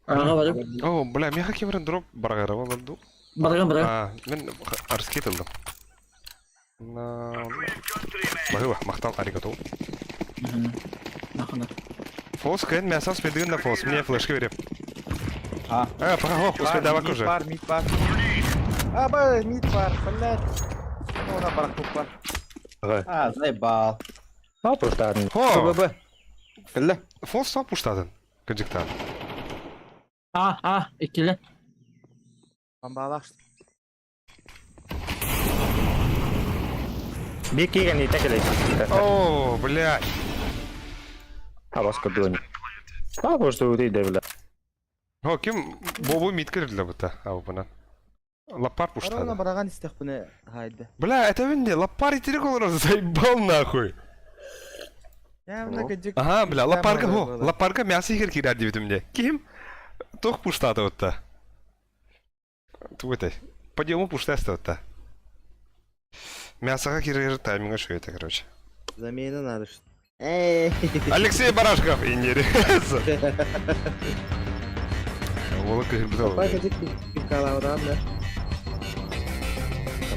Аҕа барып. О, бля, меха кемрен дроп баргара болду. Барган, барган. А, мен арскит ылдым. На... Бахыва, махтал, аригато. Нахана. Фолс, кэн, мясо спидын на фолс, мне флешки верим. А. А, пока, о, успей давак уже. Мид бар, мид бар. А, ба, мид бар, блядь. Ну, на барах бар. Ага. А, заебал. А, просто одну. О, Б, Б, Б. Кэллэ. фолс сам пуштадын. Кыджыктан. А, а, иккилэ. Бомбалах. Bir киген ите келе. О, бля. А баска дуни. А, просто утый бля. О, ким бобу мид кирдиле бута, а бунан. Лапар Барана пуштады. бараган истех буны хайды. Бля, это винде, лапар итирик олар заебал нахуй. Я мына кыжык. Ага, бля, лапарга, хо, лапарга мясо игер кирер дебитимде. Ким? Тох пуштады отта. Тугутай. Подъему пуштасты отта. Мясоға кирер тайминга шуета, короче. Замена надо что. Эй. Алексей Барашков, интерес. Ола кырбы Папа кыжык калаудан да.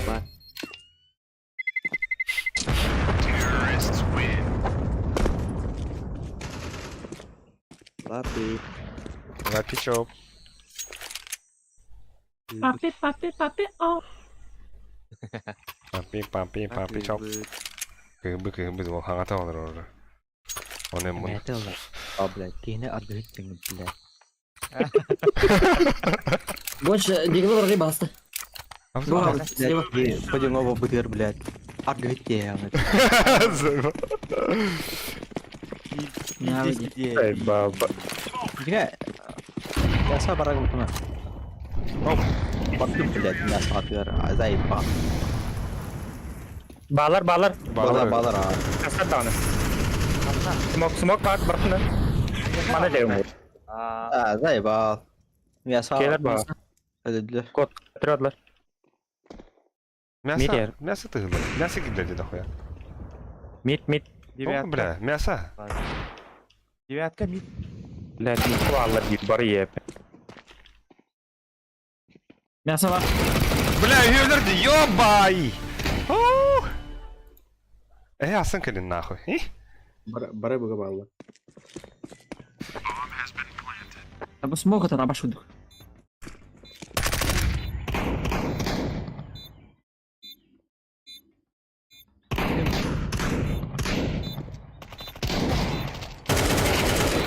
Папа. Лапы. Лапичоп. Папи, папи, папи, о. Пампи, пампи, пампи, чоп. Кырбы, кырбы, ол хаңата олар олар. Оны мұны. А, блядь, киһини аргыһыт блядь. Больше дигиле баргы басты. Бу, слева. Пойдем оба бытыр, блядь. Аргыһыт диэн. Эй, баба. Дьиҥэ, мясо барагым туна. Оп. Бардым, блядь, мясо атыгар, а, заебал. Балар, балар. Балар, балар, а. Кастар даны. Смок, смок бар, бартына. Мана дейм. А, заебал. Мясо. Келер ба. Өлөдүлэр. Кот тырадылар. Мясо, Мидер. мясо тыгылы. Мясо кидледи дохуя. Мид, мид. О, бля, мясо. Девятка мид. Бля, мид алла бит бар еп. Мясо бар. Бля, өлөрдү, ёбай! Оу! Э, асан кэлин нахуй. И? Бары буга балла. Абы смог это рабаш удук.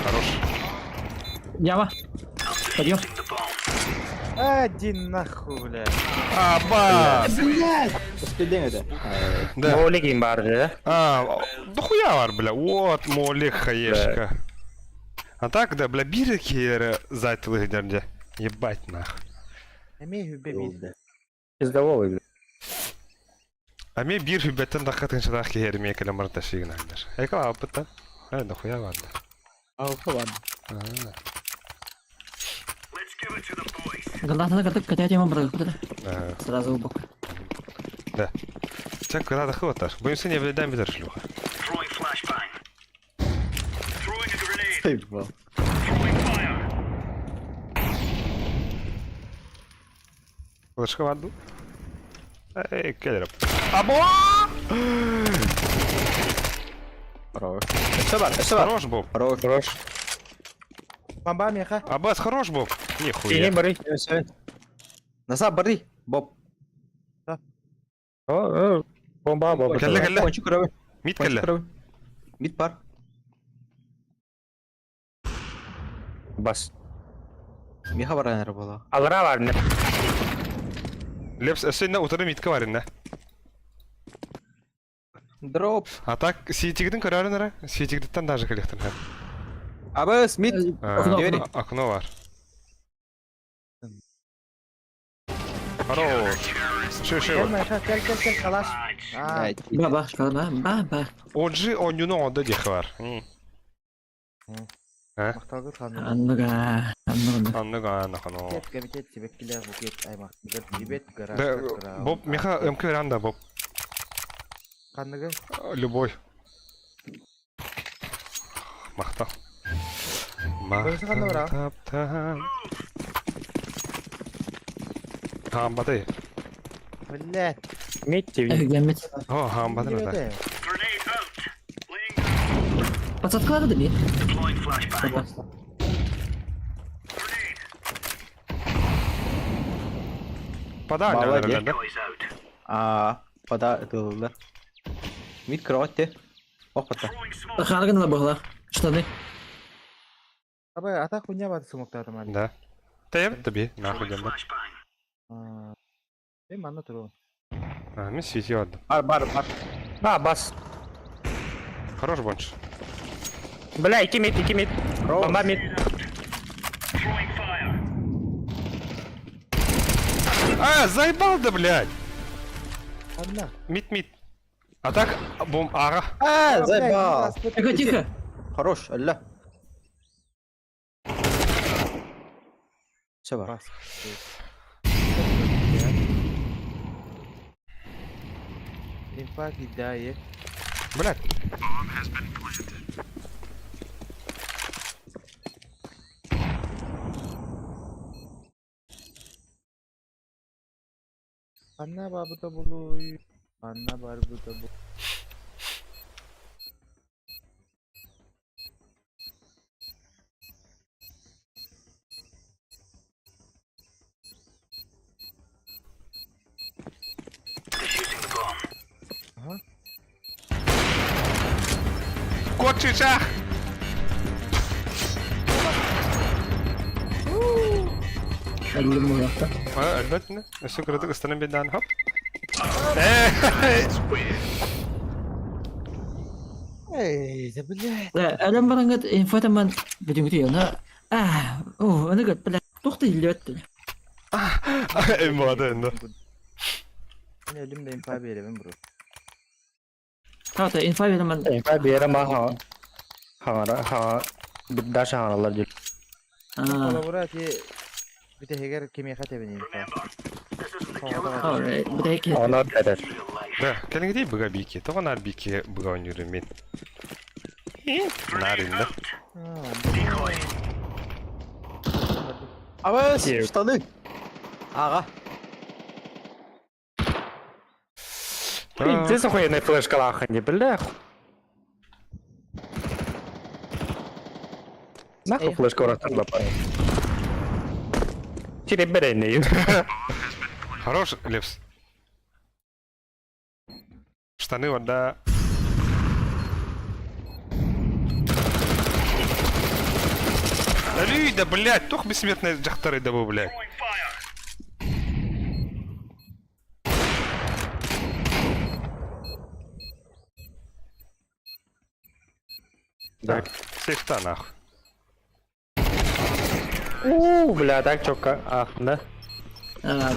Хорош. Яма. Подъем. Один нахуй, блядь. Аба! Успедең это. Да. Молик бар, да? А, дохуя бар, бля. Вот, молик хаешка. А так, да, бля, бир киері зайтылы дерде. Ебать нах. Эме хүбе мид. Пиздоволы, бля. А ме бир хүбеттен даққа тыншыдақ киері ме келе марта шигін аңдар. Экала апыттан. А, дохуя бар. Алты бар. Галатаны катып катя тема баргы. А, Сразу в бок. Да. Так, когда хваташ. Боимся не вледаем без шлюха. Заебал. Флешка бар дуу? Эй, кэлэр. Або! Хорош. Өссө бар, өссө бар. Хорош, Боб. Хорош. Хорош. Бомба меха. Абас, хорош, Боб. Нихуя. Кини бары. Өссө. Назад бары. Боб. О, бомба бомба. Кэллэ, кэллэ. Пончик көрөбүн. Мид Пончик кэллэ. көрөбүн. Мид бар. Бас. Миха баран эрэ буолла. Алра бар не. Лепс, өссө инна утары мидка бар инна. Дроп. А так, сиитигитин көрөөрүн эрэ. Сиитигиттен даже кэлиэхтин һэ. Абыс, мид. Окно, Двери. окно. Окно бар. Хорош. Шö, шö. Кэл меха, кэл, кэл, кэл, калаш. Аа, Ба, ба, ба, ба, ба. Оджи онньуну оҥордо диэххэ бар. махталгы ханна. Анныга, анныга. Оннук аана хоно. Букет, комитет, сибэккилээх букет, аймах, бибет, гараж, Да, Боб, меха МК веранда, Боб. Ханныгы? Любой. Махтал. Көрсө ханна бара? Махтал. Хаамбатай. Блядь. Мид TV. Гэммит. О, хаамбатай да. Подсадкалары да бир. Пода Молодец. да? Аа, пода ытылылар. Мид кровать те. Ох, пота. Харган ла бахла. Штаны. Абы, ата хуйня баты сумуктаатым али. Да. Тэйэбит да би, нахуй диэн. Э, манна туру. А, мин сити бардым. Бар, бар, бар. А, бас. Хорош бонч. Бля, ики мид, ики мид. Бомба мид. А, заебал да, блядь! Ханна. Мид, мид. А так, бом, ага. А, заебал. Тихо, тихо. Хорош, алла. Все бар. Бас. Инфа кидае. Блядь. Ханна бабыта булуй. Ханна барбыта бу. Ага. Кот чичах! Өлдүм буолуохта. А, өлбөт ини. Өссө кыратык ыстанан биэрдэҕин хоп. Э, Эй, да блядь. Да, өлөн бараҥҥыт инфотаман бүтүҥҥүтүй ону аа, оо, ону гыт, бля, туох да иһиллибэт да. Эммада энди. Мен өлүм да инфа беребин бро. Таата инфа беремэн. Инфа биэрэ ма хаҥара хаҥа даша хаҥаралар диир. Аа, Холобура ти бүтэһигэр кимиэхэ тэбин инфа. alright, бүтэһик. Ону этэр. Да, кэлиҥҥитий быга бики. Тоҕо наар бики быга оонньуурум мин. Наар иннэ. Абыс, Киев. штаны. Ага. Ты охуенная флешка лахани, бля. Нахуй флешка ураттар Тереберенный. Хорош, Лепс. Штаны вода. Али, да блядь, тух бессмертный дьахтары да бу, блядь. Так. Сейфта нахуй. У, бля, так чётко. Ах, да. Аа,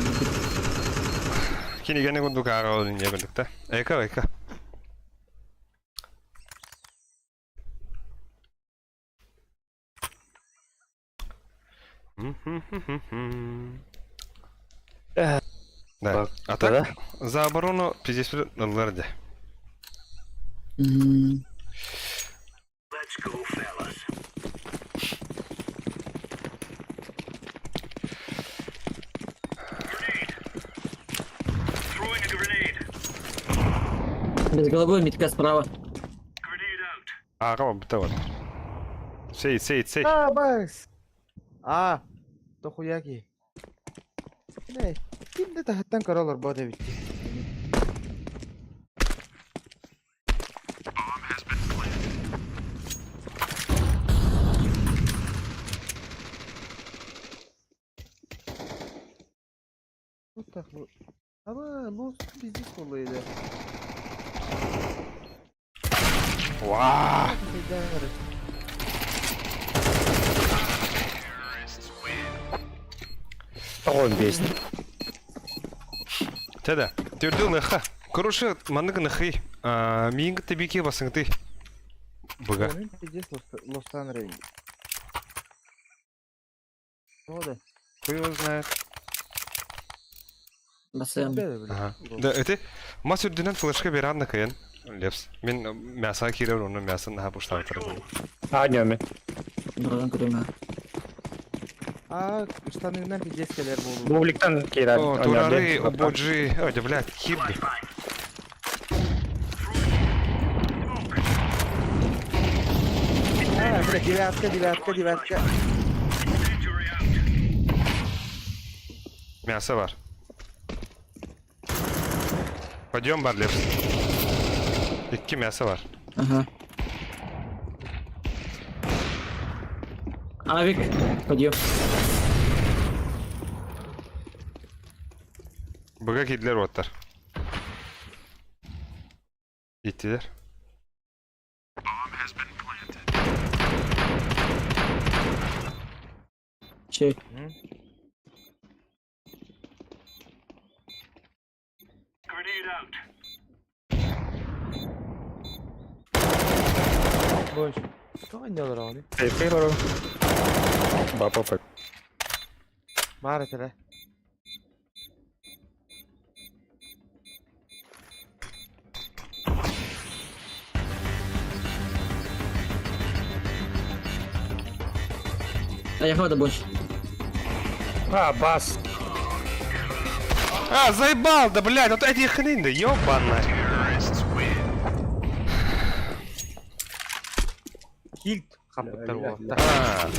Кинигэни курдук ааҕа ол инньэ курдук да. Эка, эка. Да. А так, за оборону пиздец ыллар дии. м, Без головы митка справа. Ааҕа барбыта бар. Сей, сей, сей. А, бас. А, дохуяки. Бля, ким да таһыттан көрө олорбот эбит. Вот так вот. Ама, лос пиздец буолла Уаа! Тоҕон биэс. Тэдэ, төрдү ылыахха. Короче, маннык ныхый. Миин кытта бики басыңты. Быга. Пиздец лостан рейн. Ну да. Хуй его знает. Басым. Ага. Да, это мас үрдүнэн флешка беран накайын. Лепс. Мен мяса кирер оны мясын наха буштаатыр. А, нөмі. Бұрған көрем. А, штанынан пиздец келер болду. Бубликтан кирер. О, турары, ободжи. Ой, да, блядь, хибды. А, бля, девятка, девятка, девятка. Мясо бар. Пойдем бар, Лепс. Икки мясо бар. Ага. Авик, подъем. Быга кидлер оттар. Иттилер. Чек. Бош. Что они делали? Бапа пак. Бар этеле. А я хватит больше. А, бас. А, заебал, да, блядь, вот эти хрень, да ёбана. Килт хаппыттар буолла. А,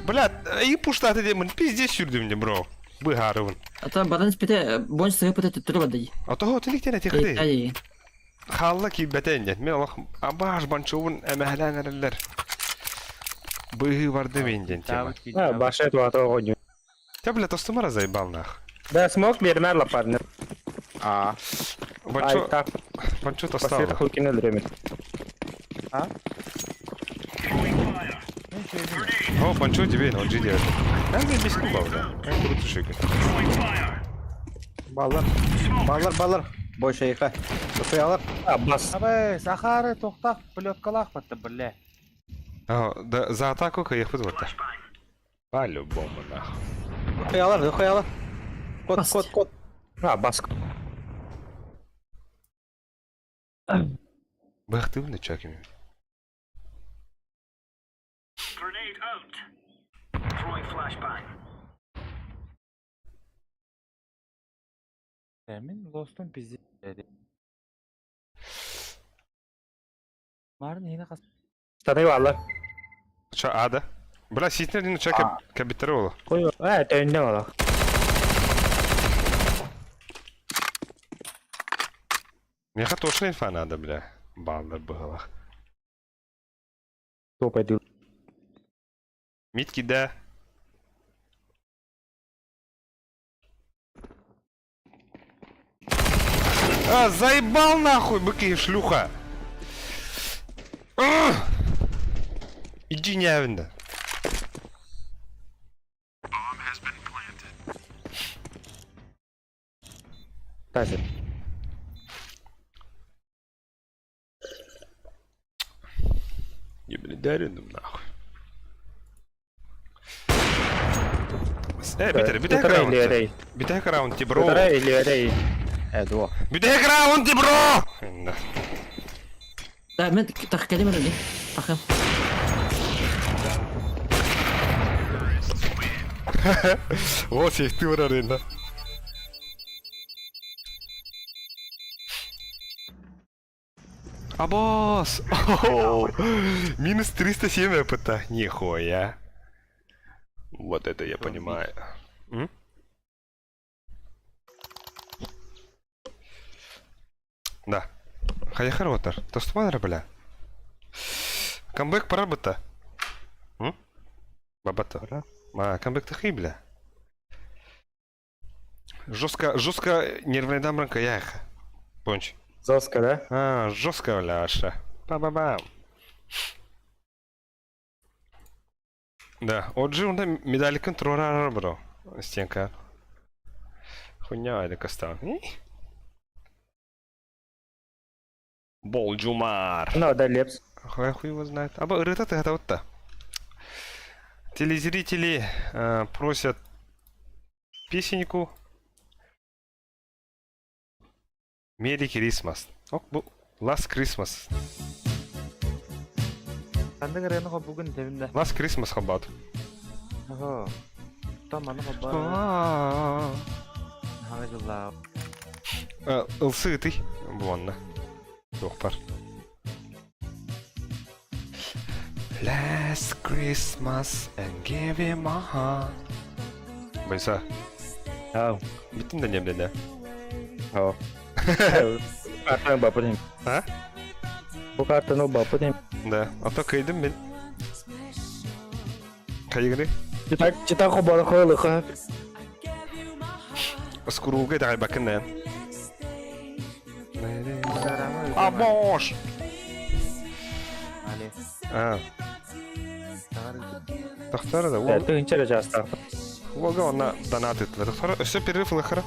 блядь, и пуштаты демон, пиздец сюрдüm мне, бро. Быгарывын. А там баран спите, больше сыгы пыты түттүрү бадай. А того ты никте не тихты. Эй, Халла ки бетен Мен Аллах абаш банчуун эмәһлән әрелләр. Быгы барды мен ден тема. А, баша эту ата огонь. Та, блядь, остымара заебал нах. Да, смог бермер лапарны. А, Банчо, Ай, так, банчо последний тостал. хуйкин өлдүрөмүн. А? О, банчо тебе, но джи делает. Мен де бискум бауда. Мен круто шикин. Баллар. Баллар, баллар. Больше их. Дохуялар. А, бас. Абы, сахары тоқтақ, плеткалах батты, бля. А, да, за атаку кайыхпыт вот. По-любому нах. Дохуялар, дохуялар. Кот, Бас. кот, кот. А, бас. Бахтыбны чакими. Мен лостун пиздец. Марын ені қас. Штаны баалар. Ча, ада. Бля, ситнер чака кабиттер болу. Кой, а, төндө бала. Меха точно инфа надо, бля. Баллар быгалах. Топай дыл. Митки да. А, заебал нахуй, быки, шлюха. Ugh! Иди не Тазы. Не, блин, дарю нахуй. Э, битер, битер Утара или раунд. рей. Битер раунд, бро. Утара или рей. Э, дуо. Битер раунд, бро! Да. Да, мен тах кэлим эрэ Тахым. Вот я ты варарына. Абос! Минус 307 опыта. Нихуя. Вот это я понимаю. М? Да. Хайахар отар. Тостуман бля. Камбэк пора бы-то. М? Бабата. А, камбэк тахи, бля. Жестко, жестко нервная дамбранка яха. Понч. Жестко, да? А, жестко, бля, вообще. Ба-ба-бам. Да, отжи онда медали контролера бро. Стенка. Хуйня, это костан. Болджумар. Ну, да, Лепс. Хуй хуй его знает. А это это вот та. Телезрители просят песенку Merry Christmas. Ок, бу Last Christmas. Ханнык ырыаны холбуугун этэбин да. Last Christmas хабат. Оһо. Оттон маны холбоо. Хаҥа дьыллаах. Ылсыы ытый буонна. Туохпар. Last Christmas and give him my heart. Бойса. Ау. Бүтүн да немдене. Ау. Картаны бапытым. А? Бу картаны бапытым. Да. А то кыйдым мин. Хайыгыны? Читак, читак хобары хойлыха. Скуруга даҕай бакын А бош! А. Тахтара да. Тыгынча эрэ чаастаах. Уолга онна донат ыттылар. Тахтара өссө перерыв ылыхара.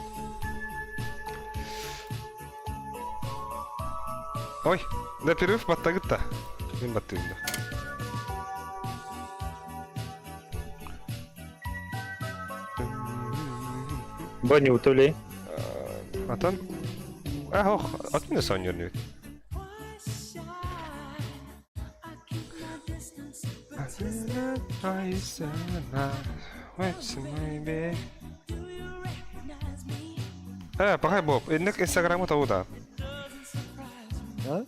Ой, да перерыв баттагытта. Мин баттыым да. Бу не утули. Атан? А, ох, атын да сонньор Э, пахай Боб, инник инстаграмы того да. А?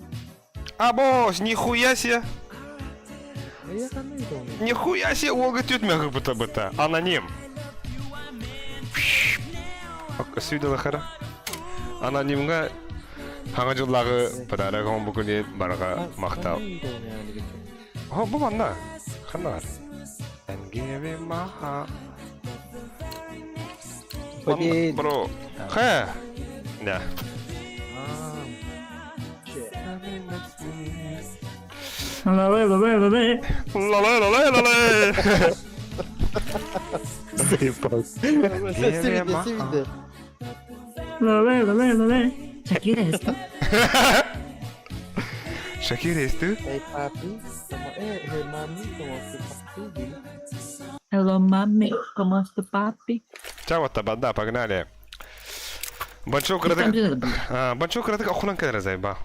А, босс, нихуя себе! Нихуя себе, Ольга тетмя как будто Аноним. Свидела хара. Анонимга Хаҥа дьыллааҕы подарок оҥорбуккун диэн барҕа махтал. О, бу манна. Ханна бар? Манна, бро. Хэ. Да. Ла-ла-ла-ла-ла-ла. Заебал. Сивиде, сивиде. Шакира esto? Шакира, есть ты? Hey papi, como, hey mami, como tu papi. Hello, mami. ¿Cómo está papi? Чао, табанда, погнали. Банчок Там кратык... же это, бля. А, Банчок кратык охунан кадра заеба.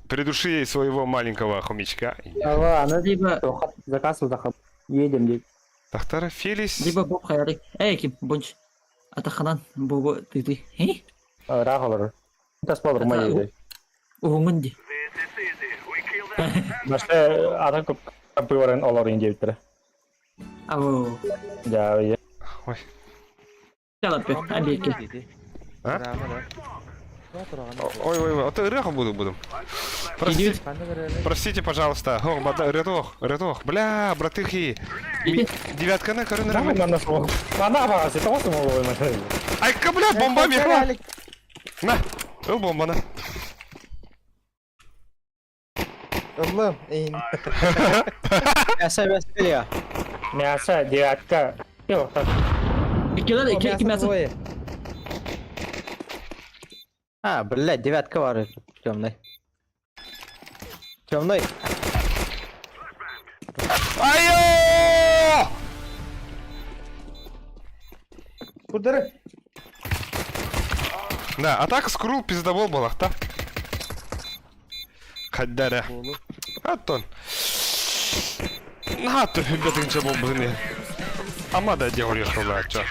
Придуши своего маленького хомячка. Ана Либо, заказ удахап. Едем дейт. Тахтара Фелис. либо Боб хайры. Эй, ким, бонч. Атаханан, бобо, ты ты. Эй? Ыраах олорор. Тас болор май дейт. Уһуҥун ди. Башта атын көп компьютерин олор индиэбиттэрэ. Ау. Дьаа, Ой. Чалаппы, абеки. А? Ой, ой, ой, а то ырыаха буду буду. Простите, Иди, простите, пожалуйста. Ох, бада, ырытох, ырытох. Бля, братыхи. иди. Девятка на коры Нахуй на суох. Ана баҕас, тоҕо сымолуой Айка, бля, бомба мехла. На, ыл бомбана. Ыллым, эйин. Мясо, мясо, Илья. Мясо, девятка. Yok, так. Иккилер, икки, икки мясо. А, блядь, девятка бар. Темный. Темный. Айо! Курдары. Да, а так скрул пиздобол балахта. Хаддара. Аттон. На, то бетинче бомбыны. Амада делали что чё.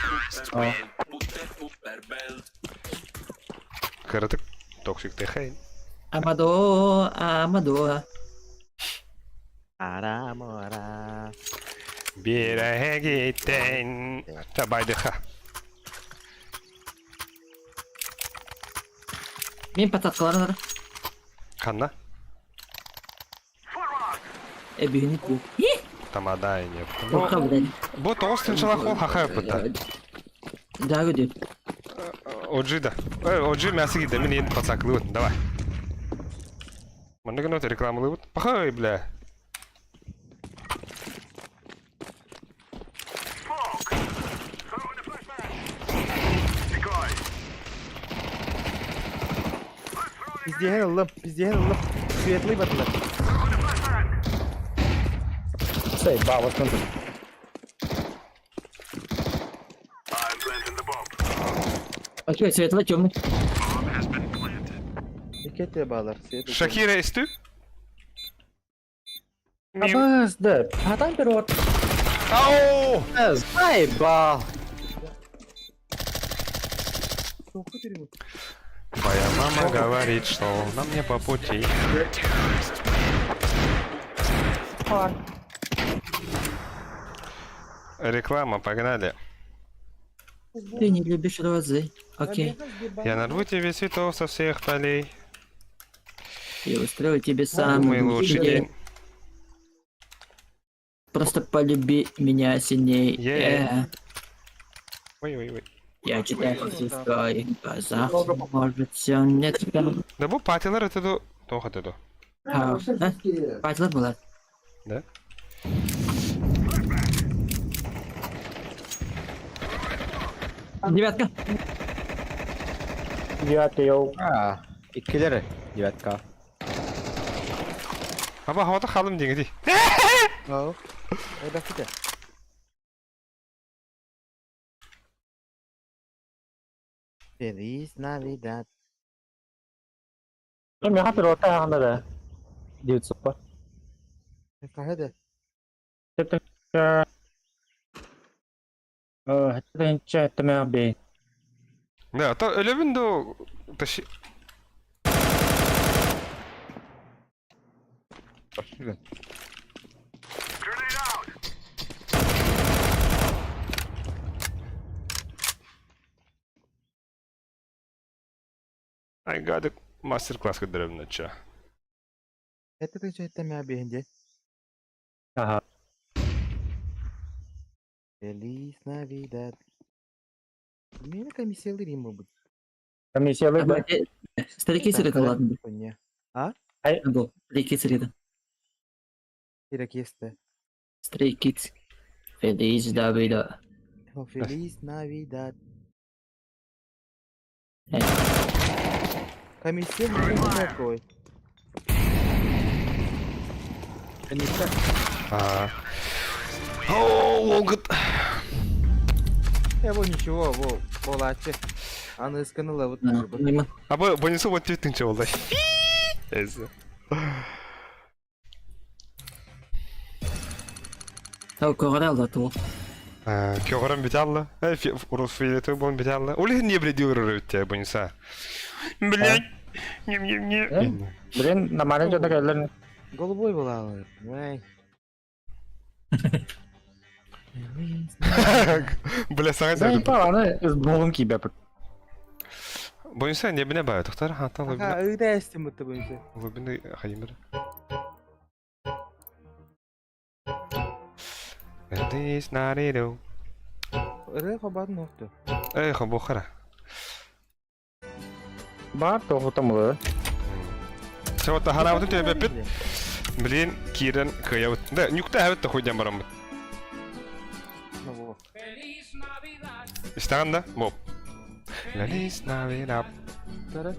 Каратык токсик техейн. Амадо, Амадо. Арамора. Биэрэһигиттэн табайдыха. Мин пататкаларым Ханна? Эбиһини ку. Тамада не. Тоққа блядь. Бу тоҕус тынчалах ол хаха ыппыта. Да, говорю. Оджи да. Оджи мясо кида, мин енді пацаклыбыт. Давай. Манныгын өтө рекламалыыбыт. Пахай, бля. Биздиһэн ыллым, биздиһэн ыллым. Светлый батылар. Сей, бабушкин. Окей, светлый, темный. Икете балар. Светлый. Шакира истүү? Абас, да. Хатан перевод. Ау! Заебал! Твоя мама говорит, что нам не по пути. Реклама, погнали. Ты не любишь розы. Окей. Я нарву тебе цветов со всех полей. Я устрою тебе самый Мой лучший день. Просто полюби меня сильней. Е. Э, Ой-ой-ой. Я читаю все в твоих глазах. Может, все не тебя. Да бу патилар это до... Тоха это до. А, да? Патилар была. Да? Девятка. Девятка, йоу. А, иккилер девятка. Аба хавата халым деңе дей. Ау. Айда ките. Feliz Navidad. Ну, меха перевод тағында да. 900 па. Кахеде. Это... Это это бей. Да, то өлөбүн до... Таши... I got a мастер-класс көдөрөмнөчө. Это ты что это бенде. Ага. Feliz Navidad. Мені комиссия Рима будет. Комиссия А, Старики среда, ладно. Не. Го, Старики среда. Иракеста. Stray Kids. Feliz Navidad. Feliz Navidad. Э. Комиссия такой. А. О, логот. Я во ничего, во, болачы. Аны ысканыла вот. Да, мимо. Аба бонусу вот түтүнчө болду. Эзи. Тау көҕөрө да туу. Көгөрөн бит алла. Урус филеты бон бит алла. Ули не блядь үрүттэ бонуса. Блядь. Не не не. Блин, нормально что-то келдер. Голубой была. Ай. Бля, сага Да, сага. аны из болым кибе. Бонуса не бине бай токтор. Хата Аха, лобина. ыйда эстим бутты буюнча. Лобина хайымыр. Feliz Navidad. Ыры хабатын оқту. Эй, хобохара. Бар тоғытым ұлы. Чего-то харавды тебе бит. Блин, Кирен кыябыт. Да, нюкта хабыт та хуйдян барамыт. Ну во. Истаган да? Боп. Feliz Navidad. Тара.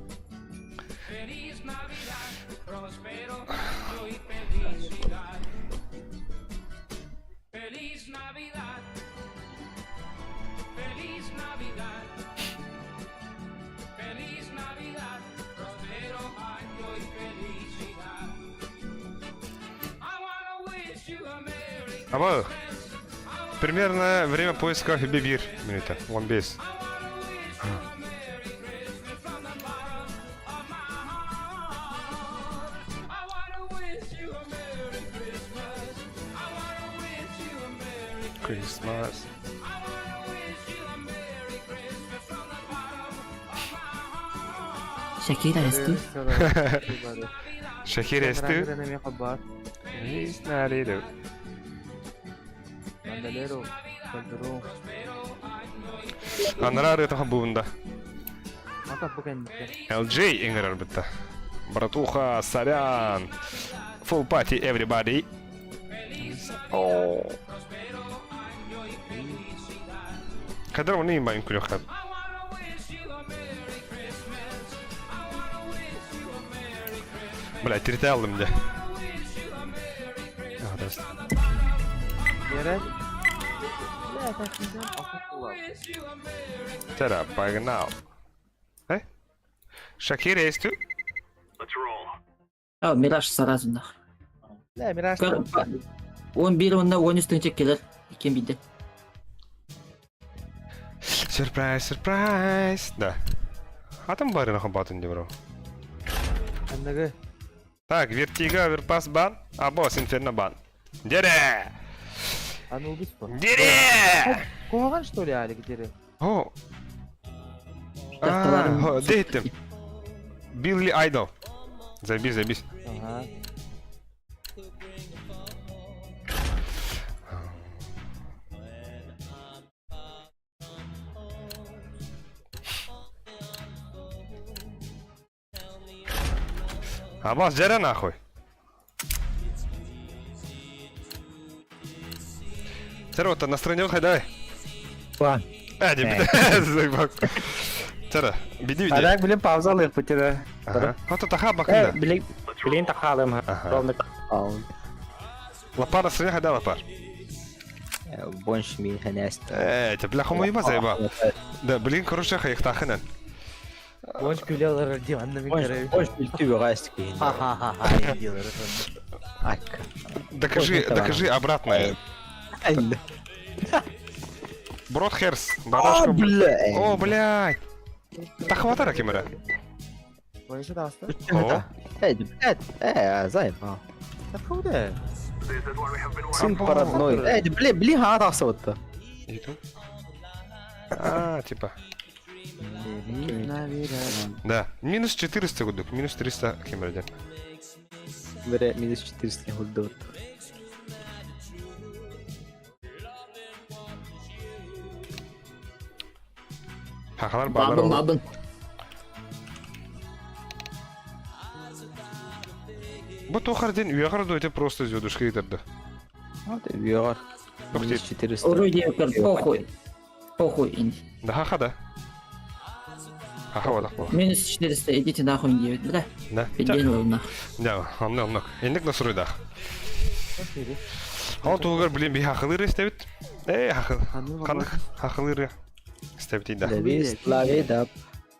Аба, примерно время поиска бибир минута. Он без. Christmas. Шакира эсту. Шакира эсту. Анараа арыытаха буунда. LJ ыҥырар бытта. Братуха, сорян. Full party everybody. О. Кадр оны имбайын күлөккә. Бля, тиритэ алдым дьэ. Тара, погнал. Э? Шакира есть тут? А, Мираж сразу нах. Да, Мираж. Он бир онна он үстүн келер. Иккен бидде. Сюрприз, сюрприз. Да. А там бары нахуй батын бро. Анныгы. Так, Вертига, Верпас бан. А босс Инферно бан. Дере! Анубис по. Дере! Куһаҕан что ли Алик дере? О! А, Дейтим. Билли Айдол. Забись, забись. Ага. Абас, дьэрэ нахуй. Сэр, вот настроение хайдай. Ла. Э, не бит. Сэр, биди биди. А так, блин, пауза алык бутера. Ага. Вот таха Э, бакында. блин, блин, тахалым. Ага. Ровно. Лапар настроение хайда лапар. Бонш мин ханест. Э, те бля хому еба заеба. Да, блин, короче, хайхтахынан. Бонч күле диванна мин Бонш көрөбүн. бонш билтү гайст кин. Ха-ха-ха, делар. Ак. Докажи, докажи обратное. Бродхерс, О, барашка. бля. О, блядь. Тахватара кемера. Бонч таста. О, Э, блядь, э, заебал. Такуда. Сын парадной. Э, блин, блин, а тахсыбытты. Иду. А, типа. Да, минус 400 гудок, минус 300 кемерден. Бере минус 400 гудок. Хахалар балар Бабын, ол. бабын. Бу тохар ден үйәгар ду просто звездушка итерді. Вот үйәгар. Тох Минус 400. Орой диэкер, похуй. Похуй, инди. Да хаха да. Хаха вадак бу. Минус 400, идите нахуй, инди. Бля, Да. пиздень вы нахуй. Да, онны оннок. Эндик насруйдах. Ол тугар блин би хахылыр истебит. Э, хахыл. Кандык хахылыр истебит да. Левис, лавидап.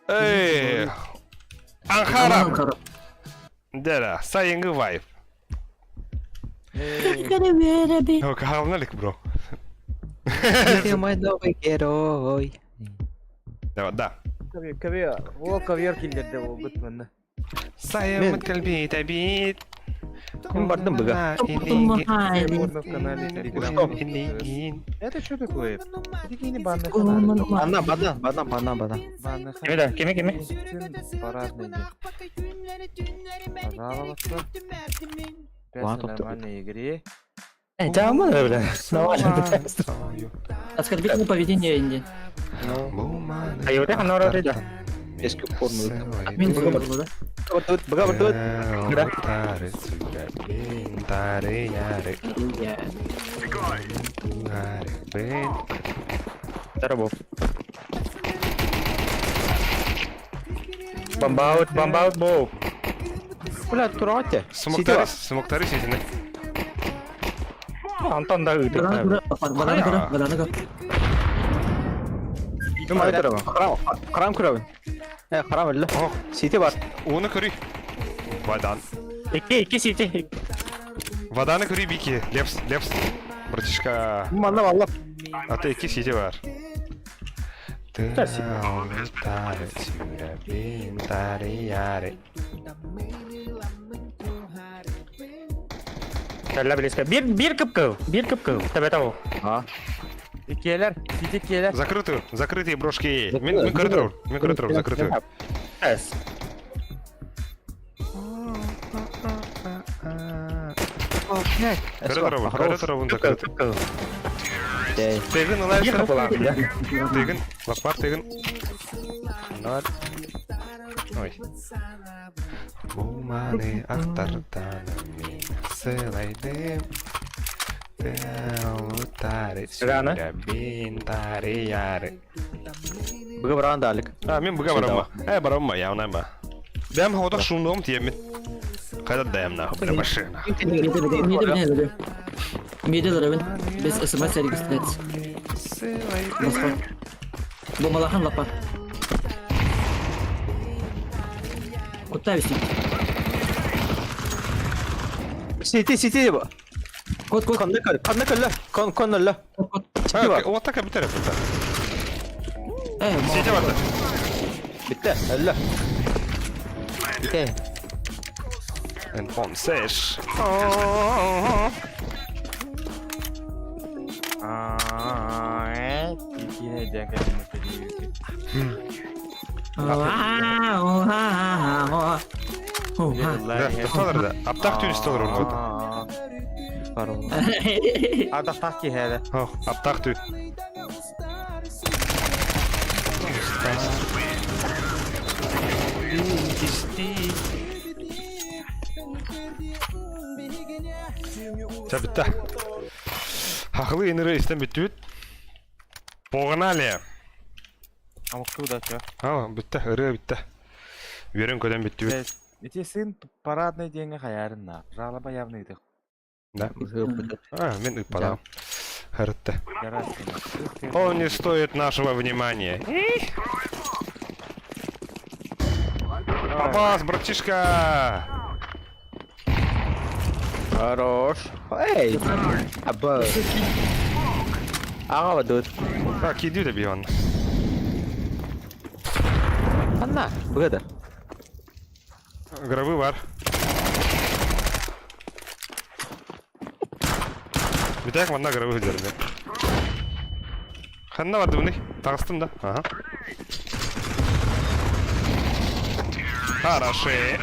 Эй! Анхара! Дера, сайынгы вайп. О, кахалналик, бро. Ты мой новый герой. Да, да. Ковер, о, ковер киллерде ол бит манна. Сайын кэлби табит. Ким бардым быга? Можно в канале Телеграм. Это что такое? Прикинь, банный Ана, бадан, бадан, бадан, бадан. Банный Кими да, кими, кими? Парадный день. Пожалуйста. Пять Ладно, на нормальной игре. Э, жаман, бля. Нормально. Оскорбительное поведение, инди. А я вот это норм, да. Эски порно. Минус было, да? Быга быга быга. Я. Здорово. Бомбаут, бомбаут, боу. Бля, турате. Смоктары, смоктары сетine. Антон да ыйды. Бананы көр, бананы көр, бананы көр. Храм, храм күрәбен. Э, храм әллә. Ох, Сити бар. Оны көрүй. Вадан. Ики, ики сити. Ваданы көрүй бики. Лепс, лепс. Братишка. Манна валла. А ты ики сити бар. Кэллэ близко. Биир биир кып-кыл, биир кып-кыл. Төбөтө ол. А. Иккиэлэр, сити иккиэлэр. Закрытую, закрытые брошки. Мин, мин коридор, мин коридор, закрытую. Эс. Коридор, коридор, вон закрытый. Кып-кыл. Тегин Биир ылайсыр. кыпылаах. Тегин, лаппар тегин. Ханнар. Ой. Уманы ахтартан мин сылайдым. Тары Рано. бин тары яры. Быга баран далик. А, мин быга барамма. Э, барамма, явна ба. Бәм ходок шундом тиемин. Кайда даям нахуй, бля, машина. Миде Миде дөрөбүн. Без СМС регистрация. Сылайдым. Бомалахан лапа. Кутта висит. Сити, сити. Кот, кот, Конны көл, конны көллө. Кон, кон өллө. кот, кот. Сити бар. Вот так битер это. Э, Сити бар. Битте, өллө. Бите. Entonces. Иккине диэн кэлин Да, тохтолор да. Аптах түйін столар он Бар ол. Адахтах киһэлэ. О, аптах түй. Ча битте. Хақылы енірі истен биттүт. Погнали. Амыктуу да чё. А, битте, ыры битте. Верен көдөн биттүт. Ити сын парадный деньги хаярын на. Жалоба явный ты. Да. А, мен ыппадам. Харытты. Ярас. Он не стоит нашего внимания. Абас, братишка! Хорош. Эй. Аба. Ага, дуд. Так, иди да бьон. Анна, быгада. Гробы бар. Битак манна гробы дерде. Ханна барды бұны. Тағыстым да. Ага. Хороши.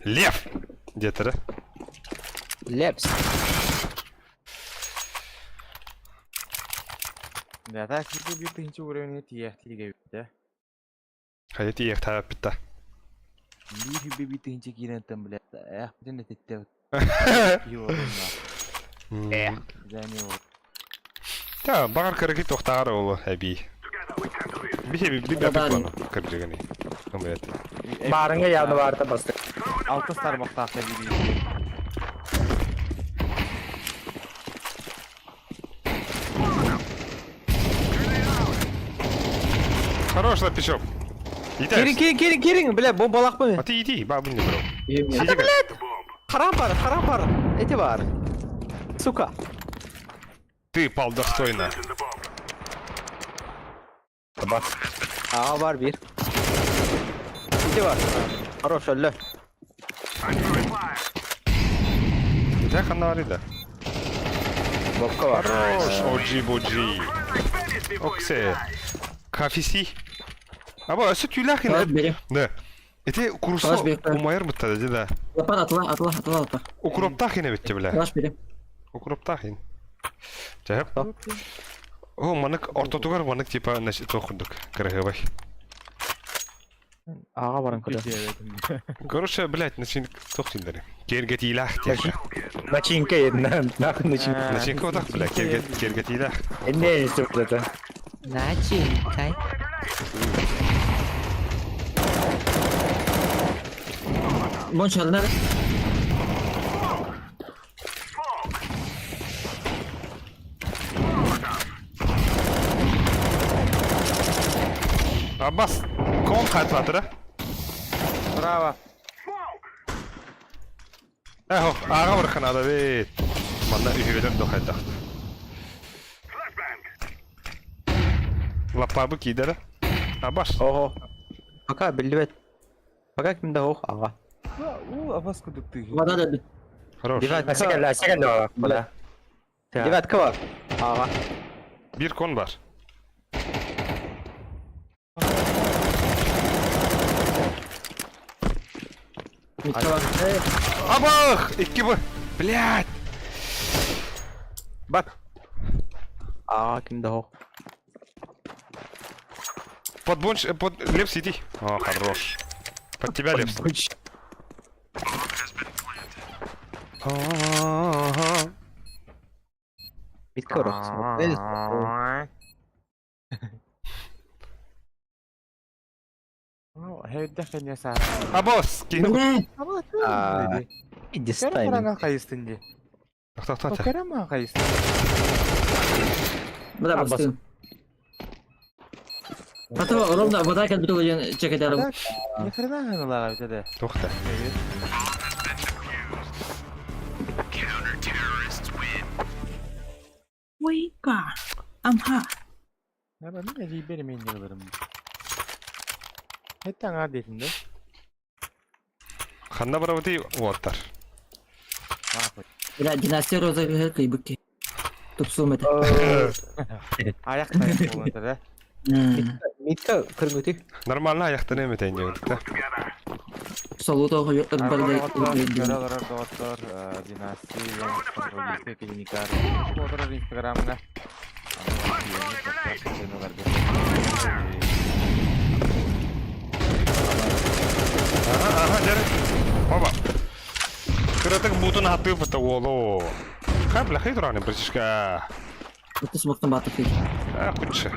Лев! Где-то, да? Лепс. Да, так, бу бир тыһынча уровень тиэх тиге битте. Хайы тиек тағып бітті. Бир хүбе бир тыһынча киирентен билет. Эх, бүтүн этетте. Э. Зәни ол. Та, бағар кіргі тоқтағар олы, әби. Бихе би би Бадан. кіржігіні. Өмірет. Барыңа явно барта басты. Алты старбақтақта бири. Хорош, лапишок. Кирин, кирин, кирин, кирин, бля, бомбалақ А ты иди, бабы не брал. Это, блядь! Харам бар, харам бар. Эти бар. Сука. Ты пал достойно. А, бар бир. Эти бар. Хорош, өллө. Так она да. Бобка бар. Хорош, оджи боджи. Оксе. Кафиси. Аба, өсі тюлях Калаш бери. Да. Эти курсо Калаш бери. умайыр бітті, да. Лапар атыла, атыла, атыла, лапар. Укроптах ине бітті, бля. Калаш бери. Укроптах ин. Жайып. О, манык ортотугар манык типа значит тохудук. Крыгыбай. Ага баран көрө. Короче, блядь, начин тохтиндер. Кергетилах тиша. Начинка една, нахуй начинка. Начинка отах, бля, кергетилах. Не, не это. Начинкай. Бончалар. Аббас, кон хатватыра. Браво. Эхо, ага барханада бит. Манна үйгелер дохайда. Лапабы кидера. Аббас. Ого. Пока билбет. Пока кимде ох, ага. У, абас кудук ты. Вода деді. Хорош. Девятка. Әсәкәлле, әсәкәлле бала. Бля. Девятка бар. Ага. Bir kon var. Митка бар. Абах! Икки б... Блядь! Бар. Аа, ким да хо. Под бонч... Под... Лепс, иди. О, хорош. Под тебя, Лепс. Ага. Мидка бар. Хэйдэх кэннэ саа. Абос! Кини... Бля! Аа. Иди Кэрэ тайминг. хараҥа хайыстын дии. Тохто, тохто. Кэрэ маҥа хайыстын. Бля, Аббас. бастым. Хата ровно вода как будто один чекать Ни хрена ханалаҕа эбитэ да. Тохто. Wake up. I'm hot. Я ben ne diyeyim benim ыларым. Хэттэ аҥаар диэтин да. Ханна барабыты уоттар. Бля, династия роза кыйбык. Тупсум это. Аяқ тайып болған да. Мидка кыргыты. Нормально аяқтан эметен дегендик да. Солута Көрө олорор доҕоттор, династия, психологическая клиника, олорор инстаграмҥа. Ага, ага, дәрі. Оба. Кыратык бутун атып это оло. Хай, бля, хай тураны, братишка. Это смоктан батып. А, куча.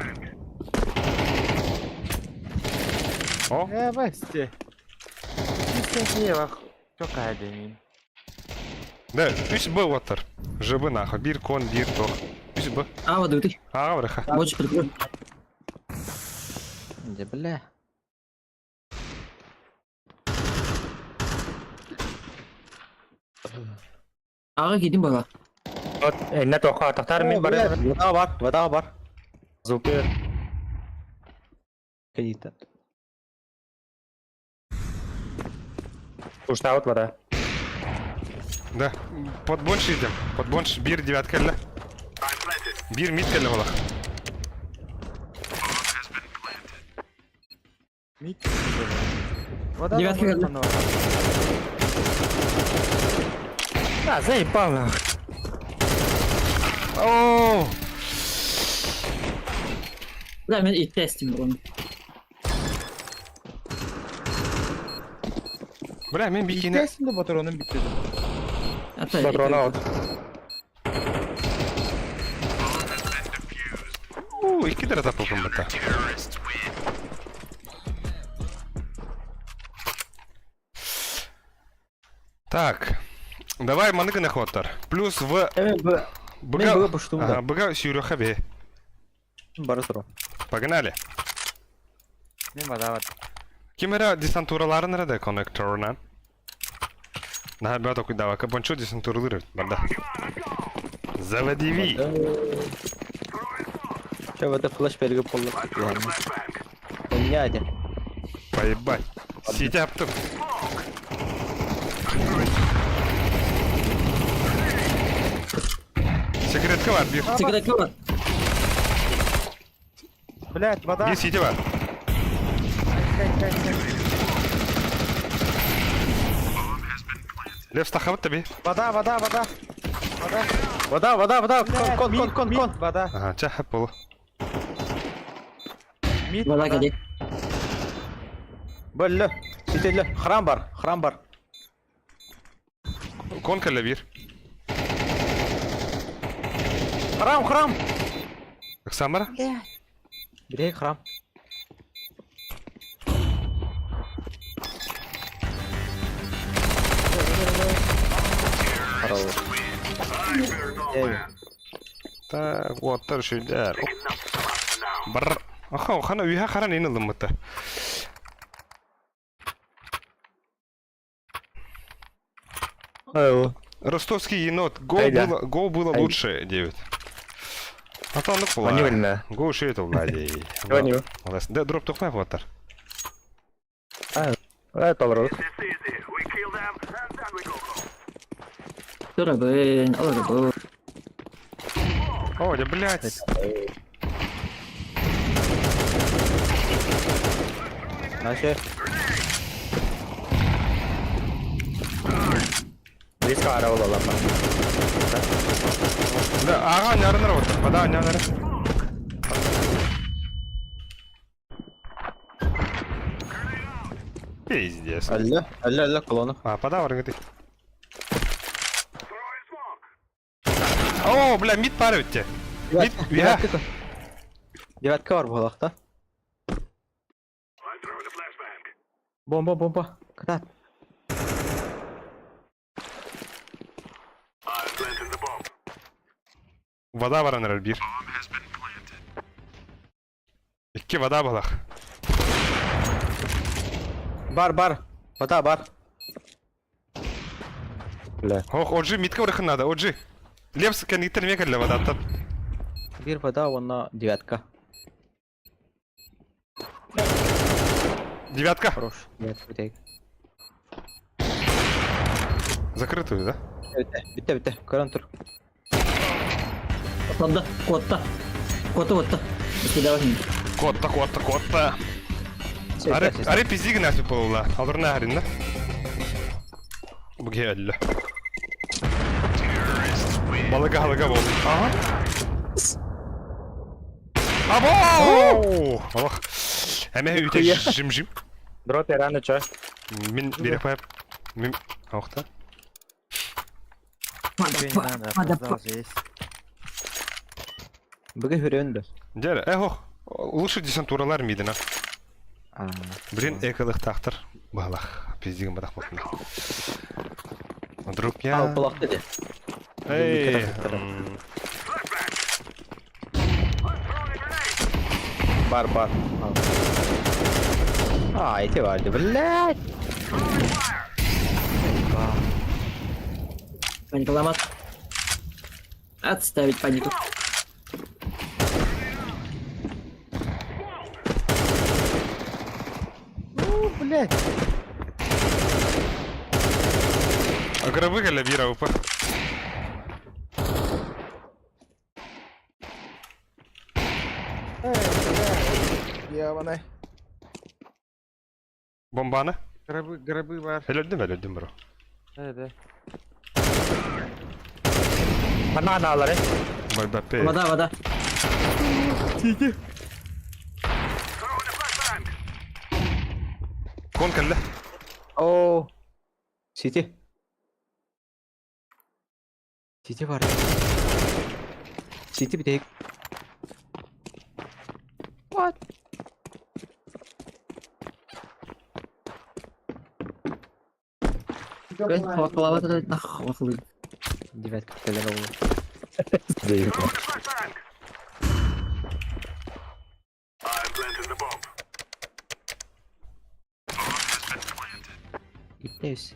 О, Э, басте. Чокка деймин. да, үс Б оттар. ЖБ нахуй, бир кон, бир тох. Үс Б. А, вот ты. Ага, браха. Можешь прикрыть. Де бля. Ага, кидим бала. Вот, инне тоққа тақтар мен бар. Вода бар, вода бар. Звуки. Кредита. Уштаут вода. Да, под бонш идем. Под бонш бир девятка эле. Бир мид келе болах. Мик. Вода. Девятка келді. А, заебал нахуй. О, Бля, мен и тестим бұрын. Бля, мен бикини. Битесин де патронун bitti. Ата, Патрона от. У, икки дера тапылгын бата. Так. Давай маныгы нахоттар. Плюс в Мен б БГ. Мен БГ пуштум, да. Ага, БГ сюрюха бе. Бара тура. Погнали. Мен вода бар. Кимера десантураларын рада коннекторна. На бята куда капончо десантуралыр банда. Заводи ви. Че вода флеш белги болду. Оняды. Поебать. Сидя аптым. Секретка бар, бир. Секретка бар. Блять, вода. Бир сити бар. Лев стахабыт таби. Вода, вода, вода. Вода. Вода, вода, вода. Кон, кон, кон, кон. Вода. Ага, ча болу. Мид. Вода кади. Бөллө. Сителле. Храм бар, храм бар. Кон келе бир. Храм, храм. Оксамара? Бирей храм. Хорош. Эй, Так, вот шүдәр. Бар. Аха, хана үйә харан ин ылымыты. Ростовский енот. Го Айда. было, го было Ай. лучше, 9. А то ну Они вольно. Го ши это владей. Они. Да, дроп тухмай вот. Э, толру. Турабын, олоробун. О, да блядь. Наче. Риск ара олалар. Да, ага, не работа. Вода, не ары. Пиздец. Алло, алло, алло, колонна. А, подавар, говорит. О, бля, мид парит тебе. Мид, я. Девятка. Девятка бар буолахта. Бомба, бомба. Катат. Вода баран бир. Икки вода балах. Бар, бар. Вода, бар. Бля. Ох, оджи, мидка урыхын надо, оджи. Лепс кәнигтер мекәлле вода тап. Бир вода, онна девятка. Девятка. Хорош. Девятка битек. Закрытую, да? Битте, битте, битте. Көрөн тур. Отладда, куотта. Куота, куотта. Кидавай. Котта, котта, котта. Аре, аре пиздиги нафиг буолла. Алырна харин да. Бу келле. Балыга халыга бол. Ага. Або! Аллах. Әмә үтә жим-жим. Дроп рано чё? Мин биреп куеп. Мин Охта. Тебе не надо, опоздал же есть. Бүге хүрөнді. Дәрі, э, ох. Лучше десантуралар мидина. Блин, эколых тахтар. Балах. Пиздигім бадах болсын. Вдруг я... Ал булак деди. Эй, Бар, бар. А, эти барды, блядь. Паника ломат. Отставить панику. Ну, блядь. А гробы галя бира упа. Эй, блядь. Ебаный. Бомбаны. Гробы, гробы бар. Өлөдүм, өлөдүм, бро. Да, да. Манна аналары. Байбапе. Вода, вода. Кон кэллэ. О. Сити. Сити бар. Сити битек. What? Хватала, нахуй. Девятка келер oldu. Иттес.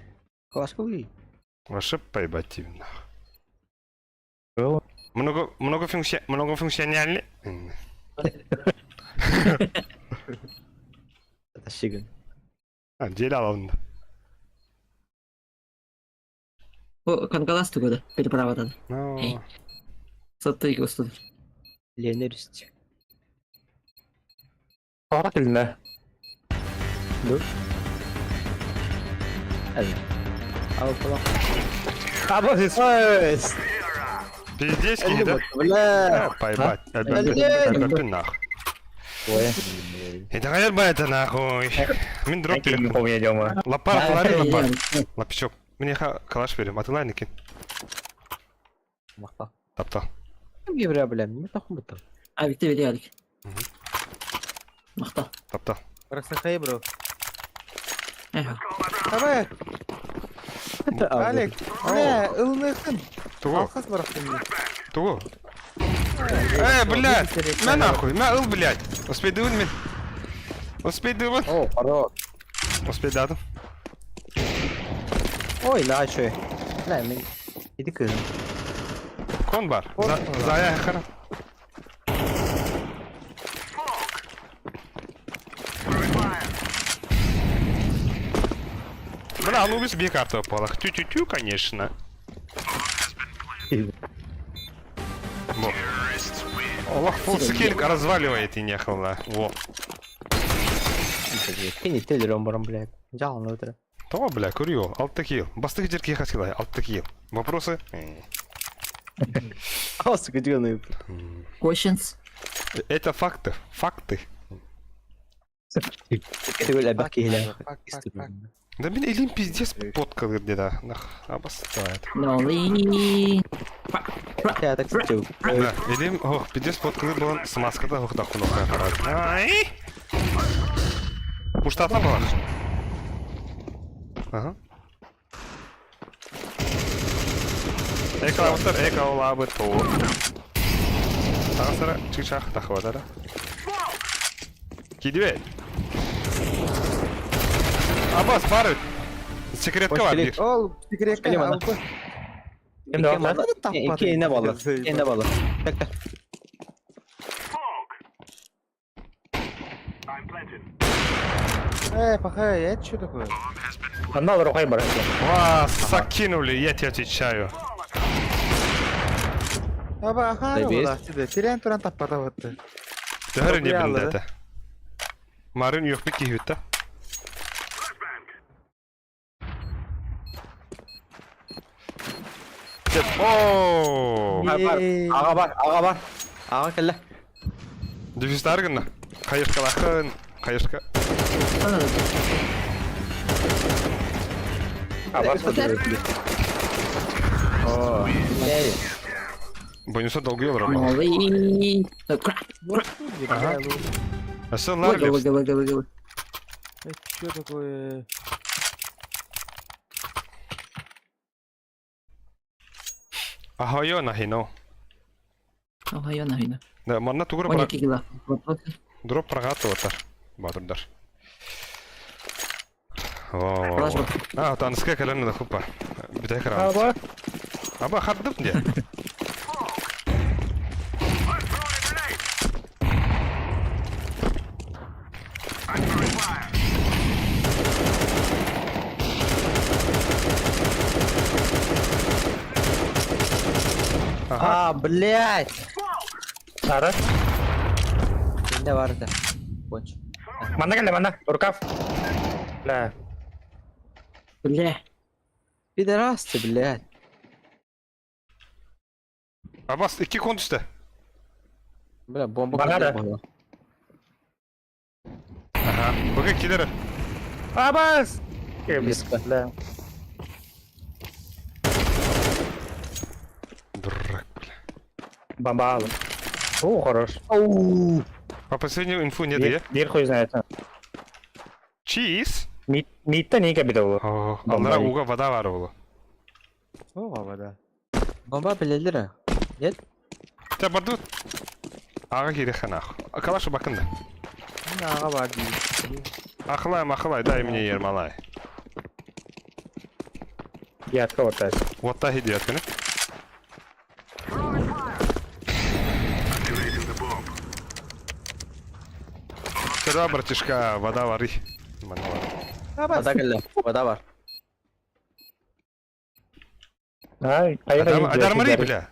Класс уй. Ваше поебативно. Много, много функци... многофункциональный. Ташигин. А, деле алын. О, кангалас тугода. Переправа Ну, Эй. Сатты гостуд. Ленерист. Правильно. Evet. Ал булак. Аба Ой, пиздец, да? Бля. А, поебать. Блядь. Нахуй. Ой. Это хаярба это нахуй. Мин дроп Такие не берем. помню, Дема. Лапар, лари, лапар. Лапчок. Мне калаш берем. А ты лайники. Мақта. Тапта. Кім бля, бля, мен тақым бұттым. А, битте бери алик. Махта. Тапта. Просыхай, бро. Эх. Давай, Алик. Бля, ылныхын. Тугу, Алхас барахтын. тугу. Э, блядь, на нахуй, на ыл, блядь. Успей дывын мен. Успей дывын. О, хорош. Успей дадым. Ой, начой. Бля, мен иди кызым. Кон бар. Зая хара. Бля, ну без бе карта попала. Тю-тю-тю, конечно. Во. Олох full skill разваливает и нехала. Во. Кини телерон баран, блядь. Жалын өтірі. Того, бля, курил. Алты килл. Бастык жерки хасила, алты килл. Вопросы? Асы күтген Questions? Это факты. Факты. Түгел әбәк киһилә. Фак, фак, фак. Да мин илим пиздец подкалыр деда. Нах, абастает. Ноли. Я так сетеу. Да, илим, ох, пиздец подкалыр болан смазкада ох да хунока аппарат. Ай! Пуштатна была? Ага. Эка лабытар, эка лабыту. Тағасара, чичах, тахватара. Кидвей. Абас, бары. Секретка бар бир. Ол секретка Кэлим ана. алты. Ким да бар? Ике инә бала. Инә бала. Так, так. Э, пахай, это что такое? Анна рухай бар. Вас закинули, я тебе отвечаю. Аба, аха, Заебись. була сиде. Сирен туран таппата бытты. Төһөр не Добрый билде аллы. это. Марын yok бит киһүттэ. О! Бар, бар. Ага бар, ага бар. Ага кэллэ. Дефистар гына. Кайышкалахын, кайышка. Абас. О. Эй. Бонуса долгий олар. Ноли. Кра. Ага. Асы Лага, лар лага, лага, лага. Это что такое? Ахайо нахино. Охайо нахина. Да, манна тугура Он бара. екі кило. Вопросы? Дроп прагаты отар. Батырдар. Во. Флешбэк. А, таныска кэлэн да хупа. Битэ краа. Аба. Аба хардып де. А, блядь. Сара. Инде бар да. Конч. Манна кэллэ манна. Рукав. Бля. Бля. Пидорасты, блядь. Абас, iki кон түсті. Бля, бомба Бара да. кэллэ. Ага. Бүгін келері. Абас. Близко. Бля. Дурак, бля. Бомба. О, хорош. Оу. По последнюю инфу нет, я. Дир хуй знает. Чиз. Митта не капитал. О, Бомба. аллара уга вода бар олы. О, вода. Бомба билелер. Нет? Та бардут. Аға керек ханах. Калашы бакында. Мин ага бар дейм. Ахлай, махлай, дай мне ермалай. Я открыл Вот та идиот, кene. Сюда, братишка, вода вары. Вода кэллэ. Вода бар. Ай, Адармари, бля.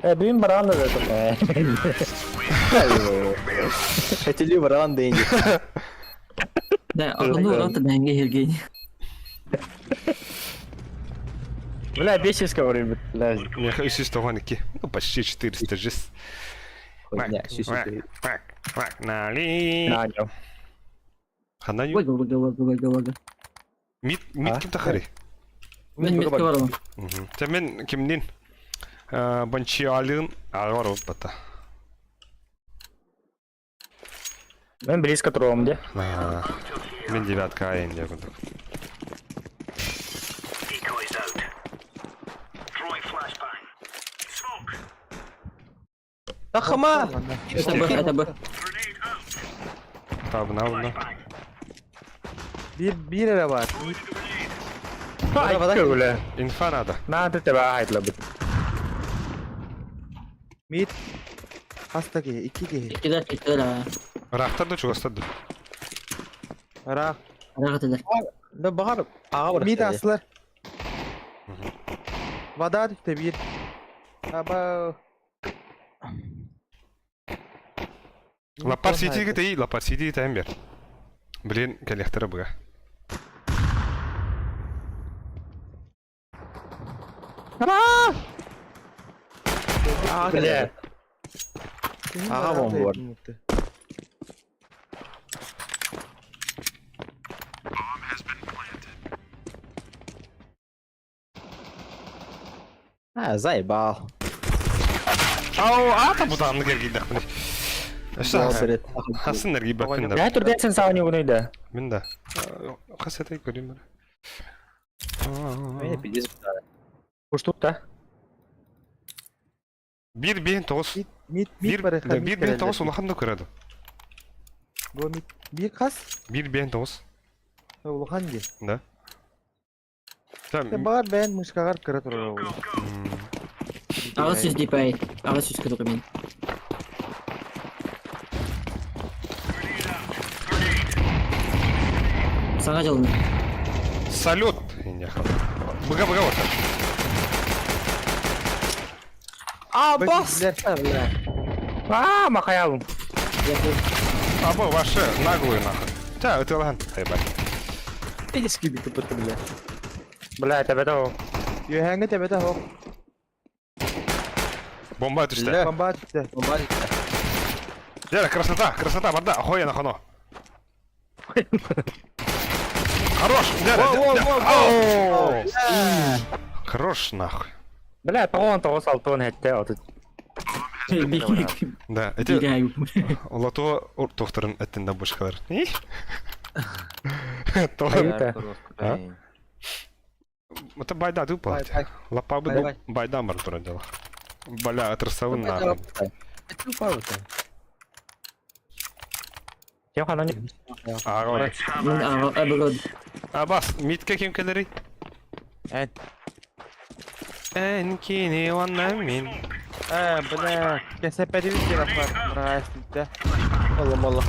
Бүгін баран да это. Хотели баран да инде. Да, ну рота дәнге Евгений. Бля, бесишь, говорю, бля. Мне 392. Ну, почти 400 жест. Хуйня, сюсю. Нали. На, Ханаю. Лага, лага, лага, лага, лага. Мит, мит А? ким тахари. Мен метке барамын. Те мен кимнин банчи алын алар бата. Мен близко туром, де. Мен девятка айын деп курдук. Тахама. Это Б, это Б. Табына буна. Бир бир эре бар. Ай, вода. бля. Инфа надо. Надо тебя айтла бит. Мид. Хаста ки, ики ки. Кидер, кидер. Рахтар да чугастар да. Ра. Рахат эдер. Да багар. Ага бар. Мид аслар. Вода түстэ биир. Аба. Лаппар ситиги тей, лаппар ситиги тайын бер. Блин, кэлиэхтэрэ быга. Бля. Аға бомба бар. А, заебал. Ау, ата бутанны кергейдәхпин. Бал берет. Хасын эргийбэппин да. Бля, турдайсын саҕа ньугунуй да. Мин да. Хас этэй көрүүм эрэ. Мені пиздец бутаны. Уштук да. Биир биэн тоҕус. Мид мид Биир барыха биир биэн тоҕус улахан да көрөдө. Бу мид биир хас Биир биэн тоҕус. улахан дии. Да. Там Баар бэйэн мышкаҕар кыра турар ол. Аҕыс сүүс DPI. Аҕыс сүүс кытары мин. Саҥа дьылын. Салют! Быга быга вот. А, бас! Бля. Аа, махаялым. Абы ваши наглые нахуй. Та, ытылахан. Ебать. Пиздец кибит тупо, бля. Бля, это бето. Үөһээҥҥэ тэбэтэ оһох. Бомба түстэ. Бля. Бомба түстэ. Бомба түстэ. Дьэ, красота, красота, барда, охуенно хоно. Хорош! Дьэ, Воу, дьэ, воу, Ау! Хорош нахуй. Бля, тоҕон тоҕус алтыан хэттэ отут. Да, эти лото тохторун эттинде бушкалар. Айыта. А? Это байда ду Бай, бай. Лапа Бай, бы бай. байда бар тура дело. Бля, отрасавын нахуй. Это упал это. Кем хананы? Ага. Мин аҕа бүгүн А бас, митке ким келери? Эн. Эн кини онна мин. Ээ, бля. Кэсэппэтибит диэн аппар. Быраастыта. Oğlum oğlum.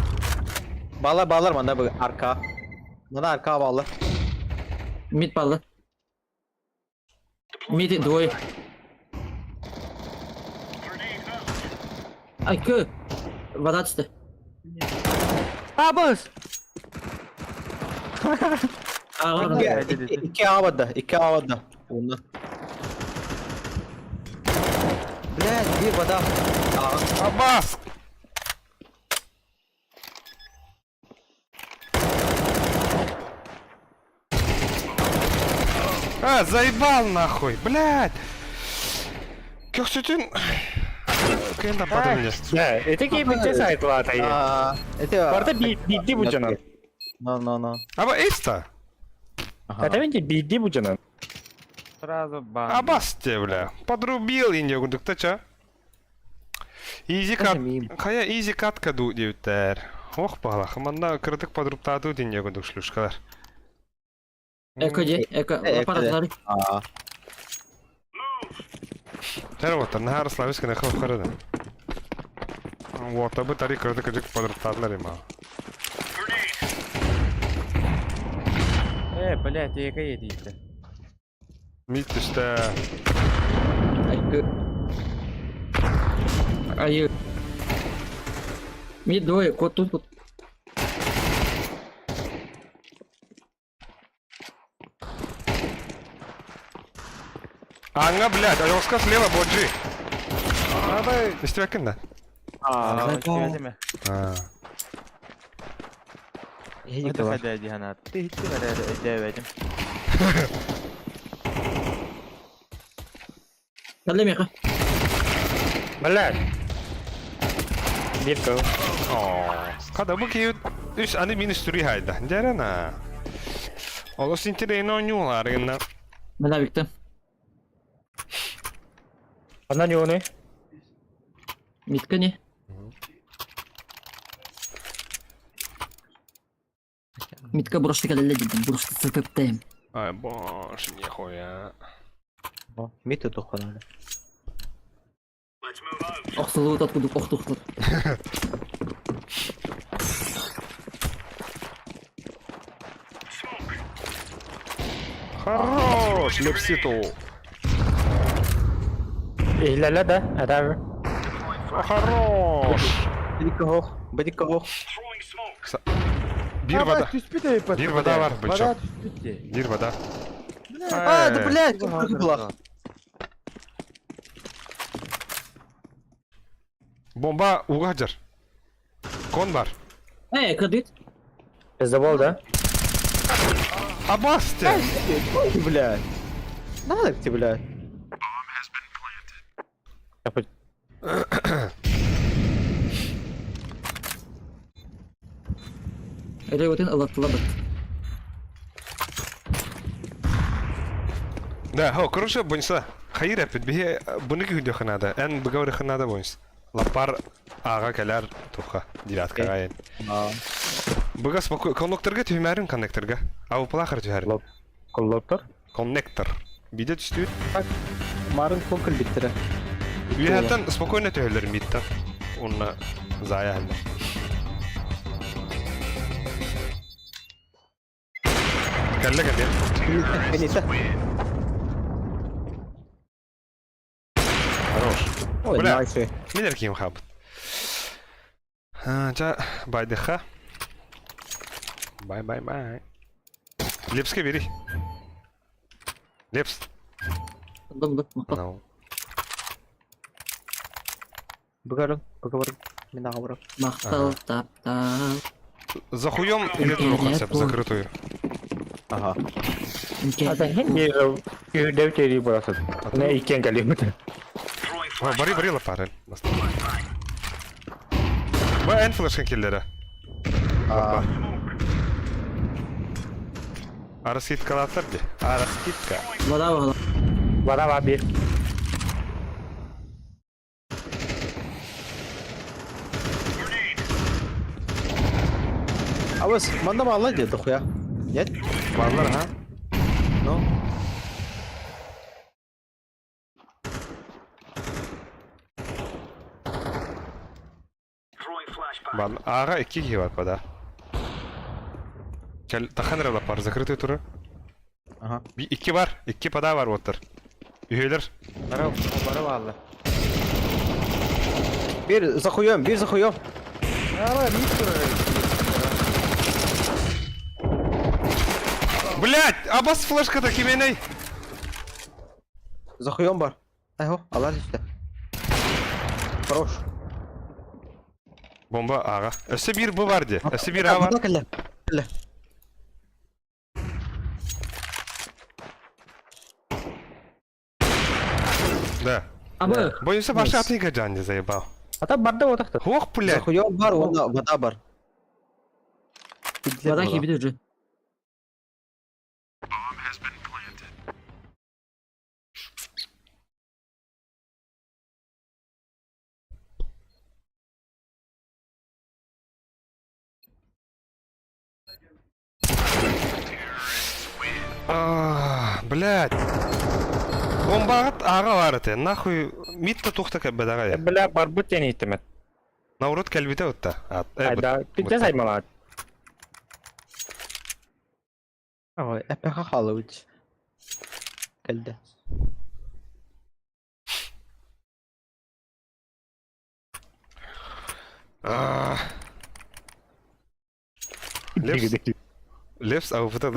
Bağlar bağlar manda bu arka. Bana arka bağlar. мид баллы. Мид двое. Айкы. Вода түстэ. Абыс! Аҕа İki, iki, iki A vardı. İki A vardı. Ondan. Бля, bir вода. А, Абас! А, заебал нахуй, блядь! Көксүтүн... Кыйын таппатым мне. Да, это ким те сайт латай. а, это... Барда бидди бу жанан. No, no, no. Аба эйста! Ага. Это менде бидди бу жанан. Сразу бан. Абас те, бля. Подрубил инде курдук ча. Изи кат... Хая изи катка ду диэбиттэр. Ох баҕалаах, манна кыратык подруптаатыы динде курдук шлюшкалар. Эко же, эко. Эко Аппарат А, Тэр вот, наһаа Славянскай нахав харада. Вот, абы тари кыратык кыдык подруптаатылар има. Ээ, бля, тиэкэ иэтиитэ. Мит түстэ. Айкы. Айы. Мид двое, кот тут вот. Анга, блядь, а слева боджи. Истибэккин да? А, Истибэтим. А. Это хадя диханат. Ты хитти бэрэ өйдөөбөтүм. Калле меха. Бля. Бир кыл. Хада бу киют үс аны минус түрі хайда. Жарана. Олос интересно ойнулар гына. Мына бикти. Анан юуну. Митка не? Митка брошты калле дедим, брошты сытыптайм. Ай, боже, нихуя. Мид тухпанады. Охсулуу таткудук охтухтур. Хорош, Лепситу. Иһиллэллэр да, этэр. Хорош! Бадикка хоох. Бадикка хоох. Биир вода. Түспүт эбит. Биир вода бар, Вода бычок. түспүт дии. Биир вода. А, да блядь, как было? Бомба ууга сылдьар. Кон бар. Э, кырдыт. Пиздобол, да? Абасте! Блядь. Надо к тебе, блядь. Өрөбүтүн ылаттылабыт. Да, хо, короче, бойынса. Хайыр әппит, биһи буны күндүөххэ наада. Эн быгавырыхха наада бойынс. Лаппар аға кэлэр туха девяткаға эн. Быга спокой коннекторга түһүмээрин коннекторга. Ауплахар түһэрин. Коллоктор? Коннектор. Биде түстүүт. Марын кокол биттирэ. Үөһэттэн спокойно түһэллэрин биттэн. Уонна зая ханна. Кэллэ кэлиэ. Кэнитэ. Хорош. Ой, Бля. найс. Мин эркиим хаалбыт. Ча, байдыха. Бай, бай, бай. Лепске бери. Лепс. Ыллым, ыллым. No. Быгарын, быгабарын. Мин аҕабырым. Махтал, таптал. За хуем или туруха закрытую. Ага. Күүрдэв терии буоласыт. Не иккен кэлиэбит. Бары бары лапарын. Ба эн флешкин киллere. Ара скидкалааттар ди. Ара скидка. Вода буолла. Бара ба биир. Абыс, манна баалла дии, дохуя. Нет? Бааллар ха. Ну. Бааллар. Аҕа икки киһи бар бада. Кэл тахан эрэ лаппар закрытый туру. Ага. Би икки бар, икки пада бар оттар. Үһүөлэр. Бары бары бааллар. Биир за хуем, биир за хуем. Ара, мид турар. Блять, абас флешката кименей. За хуем бар. Айхо, алар үстэ. Хорош. Бомба аҕа. Өссө биир бу бар ди. Өссө биир а бар. Буда кэллэ. Кэллэ. Да. Абы. Боюсь, баша атыга джанди заебал. Ата барда отахта. Ох, За блядь. хуем бар, уонна вода бар. Вода киирбит уже. А, блядь. Бомбаҕыт аҕа баар этэ. Нахуй мид-та туохта кэлбэтэҕэ. Бля барбыт диэн иһиттимэт. Наурут кэлбитэ утта. Айда пиздец аймалаат. Ой, эпэхэ хаалыбыт. Кэлдэ. Лепс, Лепс, а вот это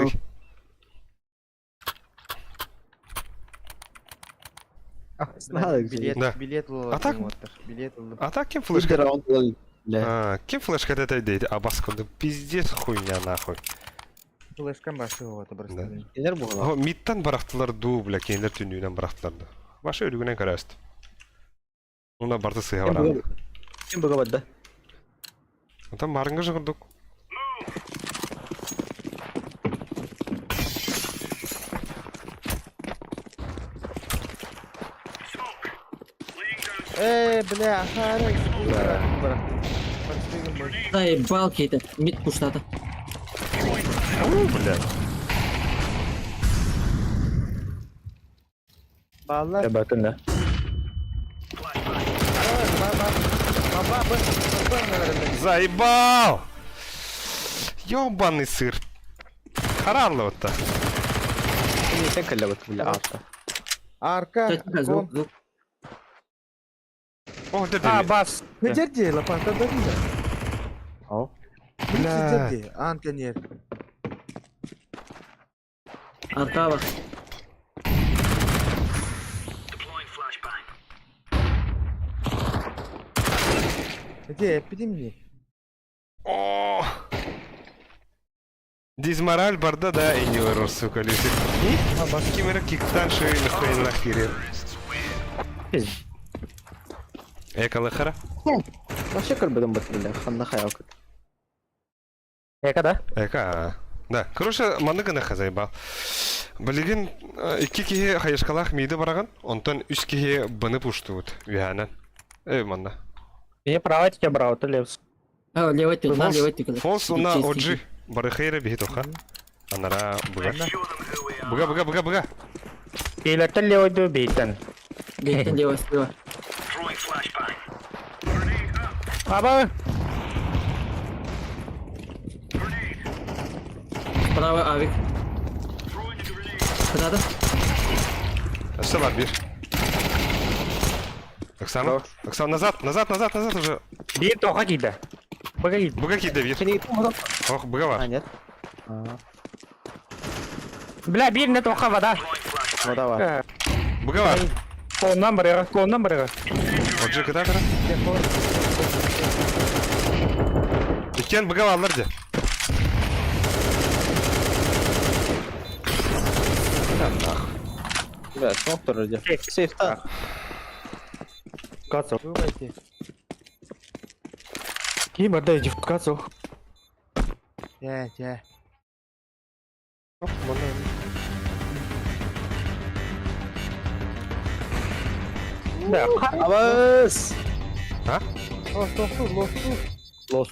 Билет, Да. билет А так- Билет ыллым. А так кем Флешка флешка? раунд бля. А, кем флешка это дейт? А басконды пиздец хуйня нахуй. Флешкам башы вот Да. просто. Кинер буолла. О, мидтан барахтылар ду, бля, кинилэр түннүгүнэн барахтылар ду. Башы өлүгүнэн көрөст. Уна барты сыһа баран. Ким быга барда? Там барыңга жыгырдык. Э, бля, ахара. Бара. Заебал кейті. Мид пуштады. У, бля. Баллар. Батын да. Баба, б, б, Заебал! Ёбаный сыр. Харарлы вот та. Кини кэллэ бут бля арта. Арка. Звук, звук. О, да А, бас. Сидер дии, лопата да дии. О. Бля. Сидер дии, аан кэнниэр. Аркаба. Ити эппитим дии. О! Дизмораль барда да энилер, сука, лежит. Кимера киктан шею нахрен нахерер. Эка лыхара? Вообще көрбөтүм бат бля, ханна хайалка. Эка да? Эка. Да, короче, маннык гына хазайбал. Билигин икки киһи хайышкалаах мииди бараган, онтон үс киһи быны пуштубут үһээнэн. Э, манна. Мне право тебе брал, ты левс. А, левый ты, на Фолс, левый ты. фолс уна оджи. Барыхейра биһи тоха. Анара буга. Буга, буга, буга, буга. Илэртэн левый ду бийтэн. Бейтен левый слева. Аба! Справа авик. Куда-то? Өссө бар бир. Оксана, Оксана, назад, назад, назад, назад уже. Биир тоха киирдэ. Буга киирдэ. Буга киирдэ биир. Ох, буга А, бар. нет. А, Бля, биир не тоха вода. ну давай. Буга бар. Клоннан барыга, клоннан барыга. Оджи кытаатара. Иккен буга бааллар дьэ. Бля, смог тоже где. Сейф та. Кацо. Бывайте. Ким барда иди в кацо. Дьэ, дьэ. Да. Абыс! А? О, тохту, лосту. Лос.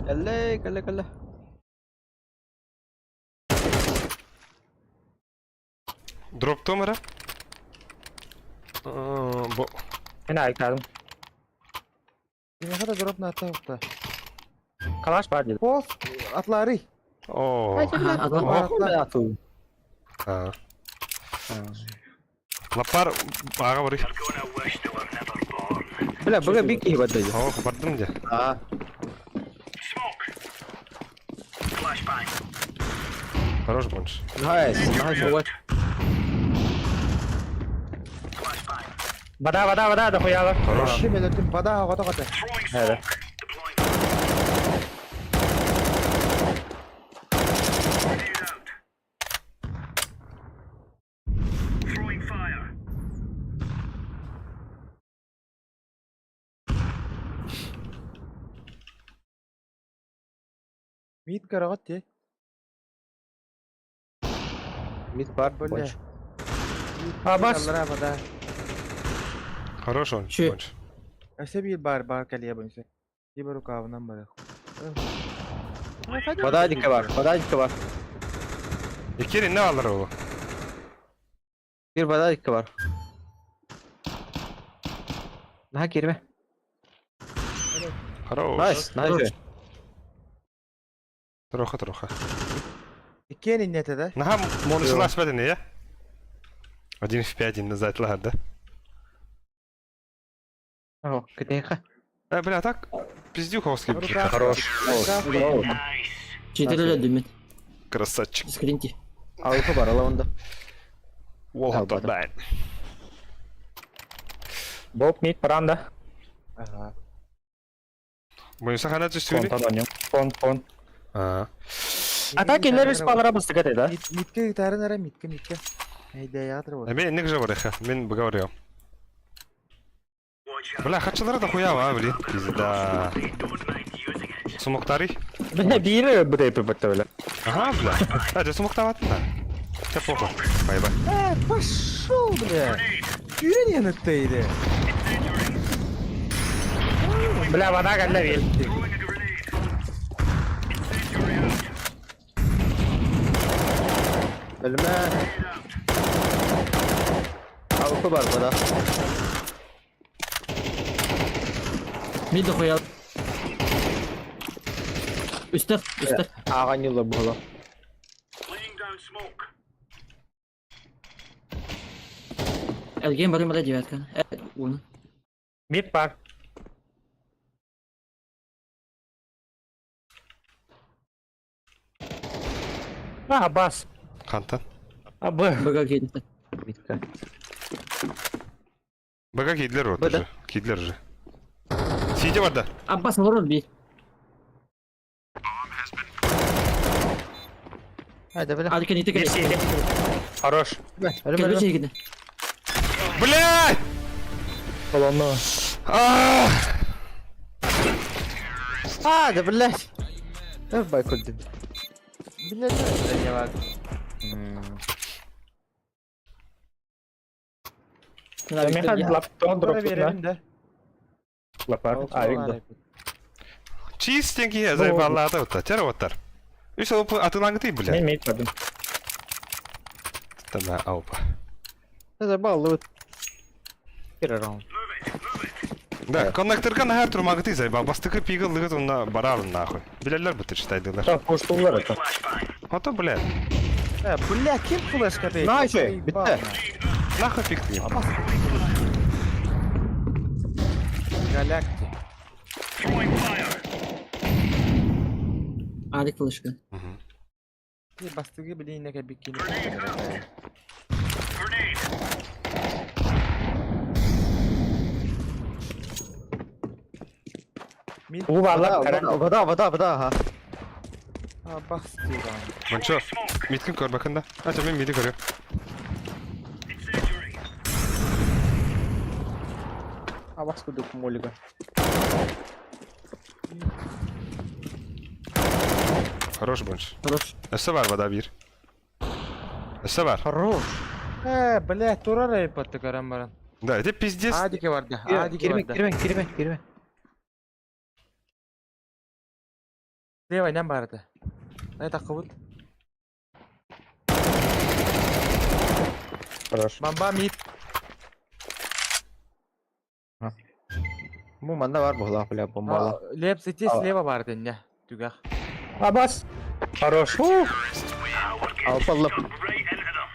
Кэллэ, кэллэ, кэллэ. Дроп томара. Бо. Мен айктадым. Кимиэхэ да дроп наата укта. Калаш бар деді. Фолс, атлары. О. Ага, атла. Атлар. Бля, ту. А. Лапар ага барый. Бля, бага бик киһи барда дии. Ох, бардым дьэ. А, Хорош бонж. найс, найс. Вот. Вода, вода, вода, дохуяла. Хорош. Ким өлөрдүм, бада оҕото хата. Эре. Мид көрөҕүт дии. Мид бар, Бля. бонч. Абас. Аллара бада. Хорош он. Чү. Бонж. Өссө биир бар бар кэлиэ бунса. Тибер рукавынан бары. Вода дикка бар, вода дикка бар. Иккер инне алар ол. Бир вода дикка бар. Наха киирме. Хорош. Найс, найс. Троха, троха. Иккиэн иннэтэ да? Наха монусулас бәден, я? Один в пять назад, ладно. О, кытыха. Э, бля, так пиздюховский. Рука. Хорош. Четыре дөмет. Красавчик. Скриньте. Алфа бар, ала онда. Уолл Да, Боб мид паранда. Ага. Бойынса хана Кон түстүгүнү? тон Кон, кон. А. А так илер спалара быстык эте да? Митке гитарын ара митке митке. Эйдэ ятыр вот. Мен энник же барыха, мен буга барыам. Бля, хачылары да хуява, а, блин. Пизда. Сумуктары? Бля, бири бу бытты бля. Ага, бля. А, же сумуктаватын да. Все плохо. Бай-бай. Э, пошел, бля. Түйрен янытты Бля, вода кэллэ бил. Өлмө. Алфа бар, вода. Мид дохуя. Үстер, үстер. Ага, не була. Эргиэн барым бара девятка. Уну. Мид бар. А, бас. Хантан? А, Б. Бага киирдэ. Мидка. Бага кидлер вот Б, да. уже. Кидлер же. Сидя барда. Аббас олорор бир. Haydi бля. Арка не Бир сиди. Хорош. Өлүм Кэлбит өлүм. сиигинэ. Блядь! Колонну. А! А, да блядь. Давай кульдым. Билэр да Миха лаптон Бара дроп биэрэбин да. Лапар. Авик. Чистенький заебалады вот тер оттар. Үс ол атылаңды бля. Мен мид бардым. Тана аупа. Забал лут. Первый раунд. Да, коннекторга на турмагыты заебал. Бастыкы пигл лыгыт онна барар нахуй. Билерлер бу читайдылар. Так, пуштулар это. Ото бля. Э, бля, ким флешка ты? Нахуй, битте. Нахуй пикти. Галякти. Арик флешка. Бастыгы билине кебиккини. Уу баалар Вода, кара. вода, вода, вода, ага. А, бастыгы. Манчо. Миткин көр бакында. Ача мен миди көрүм. А вас куда молика. Хорош бонч. Хорош. Өсө бар вода бир. Өсө бар. Хорош. Э, бля, турар айпатты каран баран. Да, это пиздец. Адике барды, адике Кирме, барды. кирме, кирме, кирме. Слева ням барды. Это кыбыт. Хорош. Бамба мид. Бу манда бар була, бля, бомбала. Лепс ити слева барды не. Түгах. А, бас. Хорош. Ух. Алпаллым.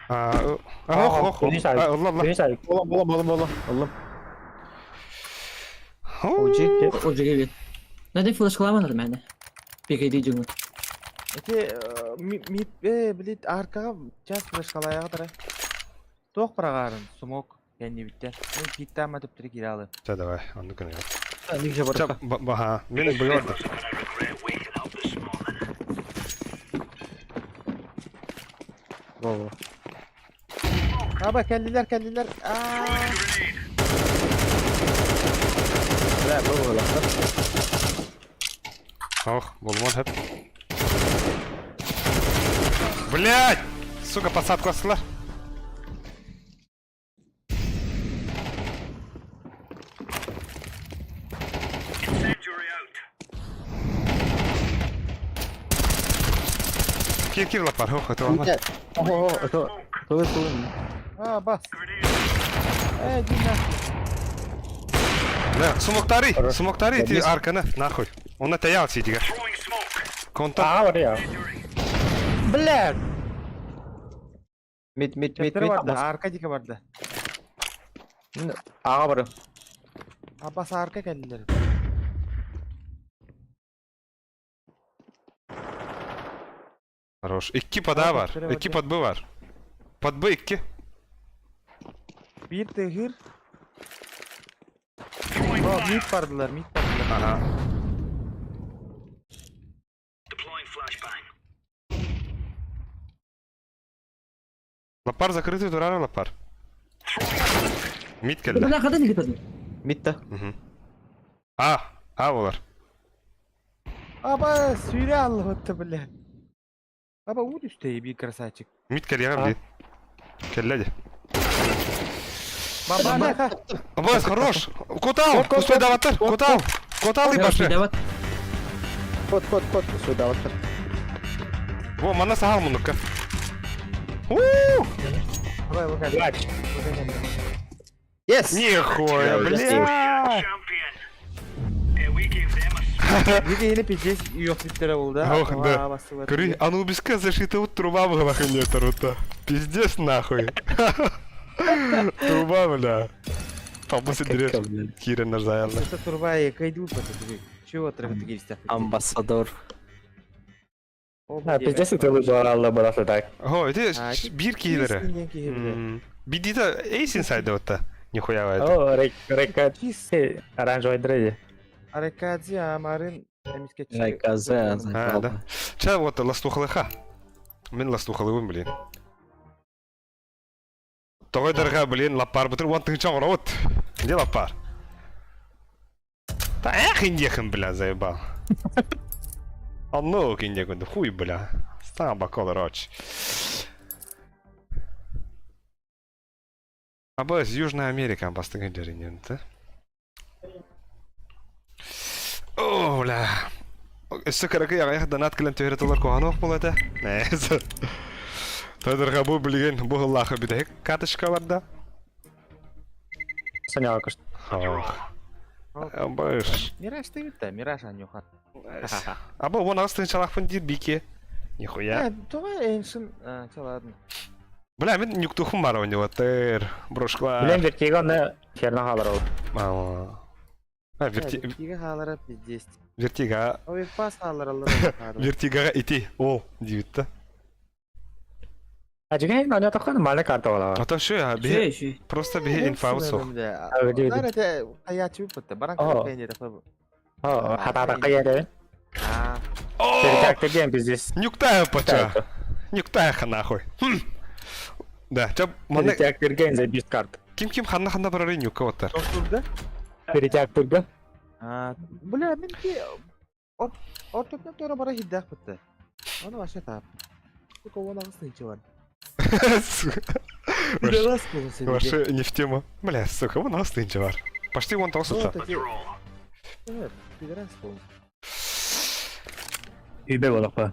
А, ох, ох, ох. Алла, алла. Дениз авик. Болом, болом, болом, болом. Аллым. Оджи. Оджиге бир. Надо флешкаламан нормально. Пикайди жуңу. Эти мид, э, блин, аркага час флешкалаяга тара. Тоқ барагарын, смок, яни битте. Мен питтама деп тири кире алы. Ча, давай, онну кына. Нигже Ча, бар. баха, мен буйорду. Во, во. Аба келдилер, келдилер. Аа. Бля, бу була. Ох, болмон хеп. Блять! Сука, посадку астылар. Кир, кир лапар, ох, это вам. Ого, это то это. Аа, бас. Э, дина. Да, смоктари, смоктари ти арканы, нахуй. Он это я сидига. Контакт. А, бар я. Бля. Мид, мид, мид, Мид мид. барды, арка дике барды. Ага бар. Абас арка келдилер. Хорош. Икки пода бар. Икки под Б бар. Под Б икки. Бир тыгыр. О, мид бардылар, мид бардылар. Ага. Лапар закрытый, турара лапар. Мид келді. Бля, хада не кетеді. Мидте. А, А олар. Аба сүйре алып отты, бля. Аба у үсте бир красавчик. Мид келді ағам дейді. Келді. Баба бля. Абас, хорош. Котал, кустой даваттар. Котал. Котал и башы. Дават. Кот, кот, кот. Сюда вот. Во, мана сахал мунукка. У! Давай, выходи. Блядь. Yes. Нихуя, бля. Биге yine пиздец yok биттер болду. Ох, да. Көрүй, Анубиска зашита вот труба была нахуй не тарута. Пиздец нахуй. Труба, бля. Табы сидирер. Кииреннер заяллар. Это турба кайдыл пата. Чего трогать киристе? Амбассадор. А, пиздец, ты лучше алла барасы так. О, это бир киилери. Бидита эйс инсайд отта. Нихуя это. О, река оранжевый дреди. Арекадзи амарын Райказе, А, да. Ча вот ластухалыха. Мен ластухалыбын, блин. Тоҕой блин, лаппар бутыр уон тыһыынча оҥоробут. Где лаппар? Да эх, индехин, бля, заебал. Оннук индекун, хуй, бля. Саба короче. Абы Южная Америка бастыҥы дьэринен, О, бля. Өссө кыракый аҕыйах донат кэлэн түһэрэ тылар куһаҕан буолуо этэ. Тодорга бу билигин бу ыллаахы бүтэһик карточка барда. Саняға көшті. Баш. Мираж ты битта, Мираж анюха. Аба он аҕыс тыһыынчалаахпын диир бике. Нихуя. Тоҕо эншин, а, ладно. Бля, мин нюктухум бар у него, тыр, брошкла. Блин, вертига херна халар ол. А, верти... Вертига хаалара пиздец. Вертига. Ой, пас хааларалар. Вертигаға ити, ол, дейбит А жиген ана таққан малы карта ола. А то шо, бе просто бе инфа сух. Нарете хаячы бутта, баран кайне да. О, хата каяре. О! Перетак пиздец. Нюктая пача. Нюктая нахуй. Да, ча маны Перетак берген за бис карт. Ким ким ханна ханна барары нюкка оттар. Тохтурда? Перетак турга. А, бля, мен ки ортотна тора бара хиддах бутта. Оны вообще тап. Только он ағысын бар. Вообще не в тему. Бля, сука, вон ағысын бар. Пошли вон тоғыз Пидорас болсын. Үйбе болақпа.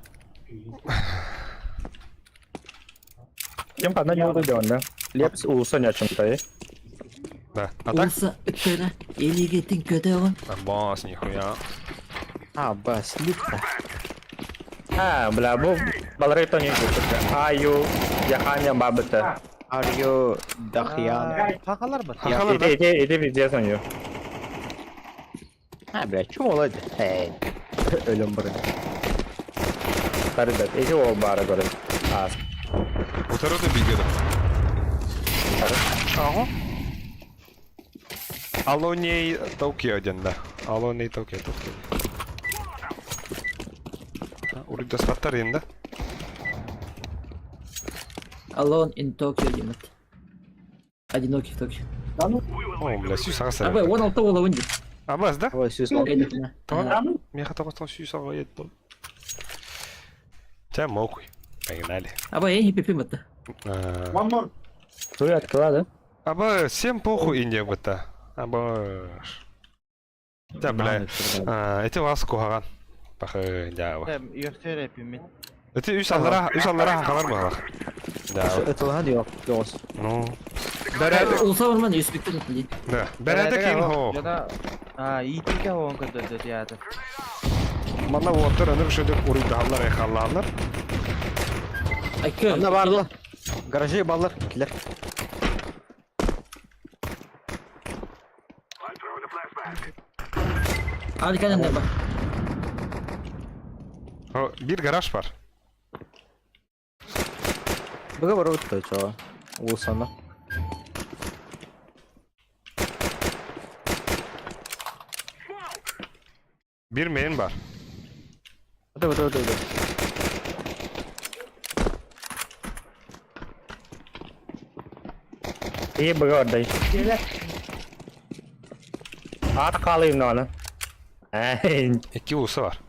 Кем қана не болды онда? Лепс улуса не чымтай. Да. А так? Улса үттөрө, элигетин көтөгөн. Босс, нихуя. А, бас, липта. А, бля, бу баларыто не Аю, яханя бабыта. Арьо Дахьян. Хақалар бар. Хақалар, да? Иди, иди, иди везде соню. А, бля, чё молодец? Эй. Өлөм бұрын. Ребят, иди ол бара көрін. А, Утары да бигеді. Ага. Алоней Токио один, да. Алоней Токио, Токио. Уруйдаспаттар енді. Alone in Tokyo деймит. Одинокий в Токио. О, бля, сүүс аҕыс Абы, он алта ола өнди. Абас, да? Ой, сүүс Меха тоғыстан сүүс аҕа ет Ча, мокуй. Погнали. Абы, эң хиппи мытты. One more. Туй открыла, да? Аба, всем похуй Индия быта. Аба. Да, бля. Эти вас кухаган. Пахы, дява. Эти үс аллара, үс аллара хакалар баалах. Да. Это ладно, yok, yok. Ну. Бәрәдек. Улса барман өспектер дейт. Да. Бәрәдек ин хо. А, итике хоон көтөдө театр. Мана уоттар өнөр шөдік уруйдаалар эхаллаалар. Айкы. Анда барлар. Гаражи баллар, килер. Арканын да бар. О, бир гараж бар. Быга бар өттө чоо. Улсана. Бир мейн бар. Өтө өтө өтө өтө. И быга ордай. Ат қалайым аны. Әй, Эки улуса бар.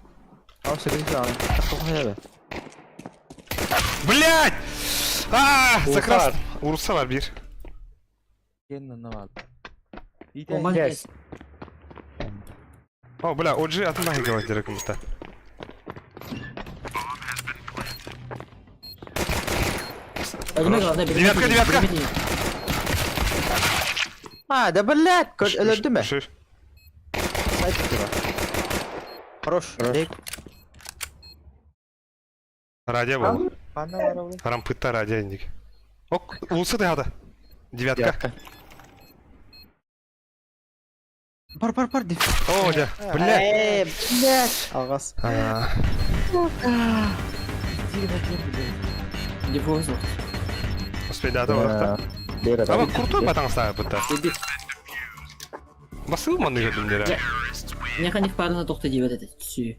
Ау, сегиз аны. Тоқой Блять! А, Улуса закрас. бар. Уруса бар бир. Кен Оман Yes. О, бля, OG атын бахи говорит директор Девятка, девятка. А, да блядь, өлөрдү ме? Шиш. Сайт типа. Хорош. Радио был. Рампыта радио индик. Ок, улуса да. Девятка. Бар, бар, бар, О, дьэ, бля. Э, блядь. Алҕас. А, Дефолт. Успейдата барахта. Аба крутой батаңстаа бытта. Басыл манныга дүндера. Меха не впарна тохта диэбэт этэ. Сүү.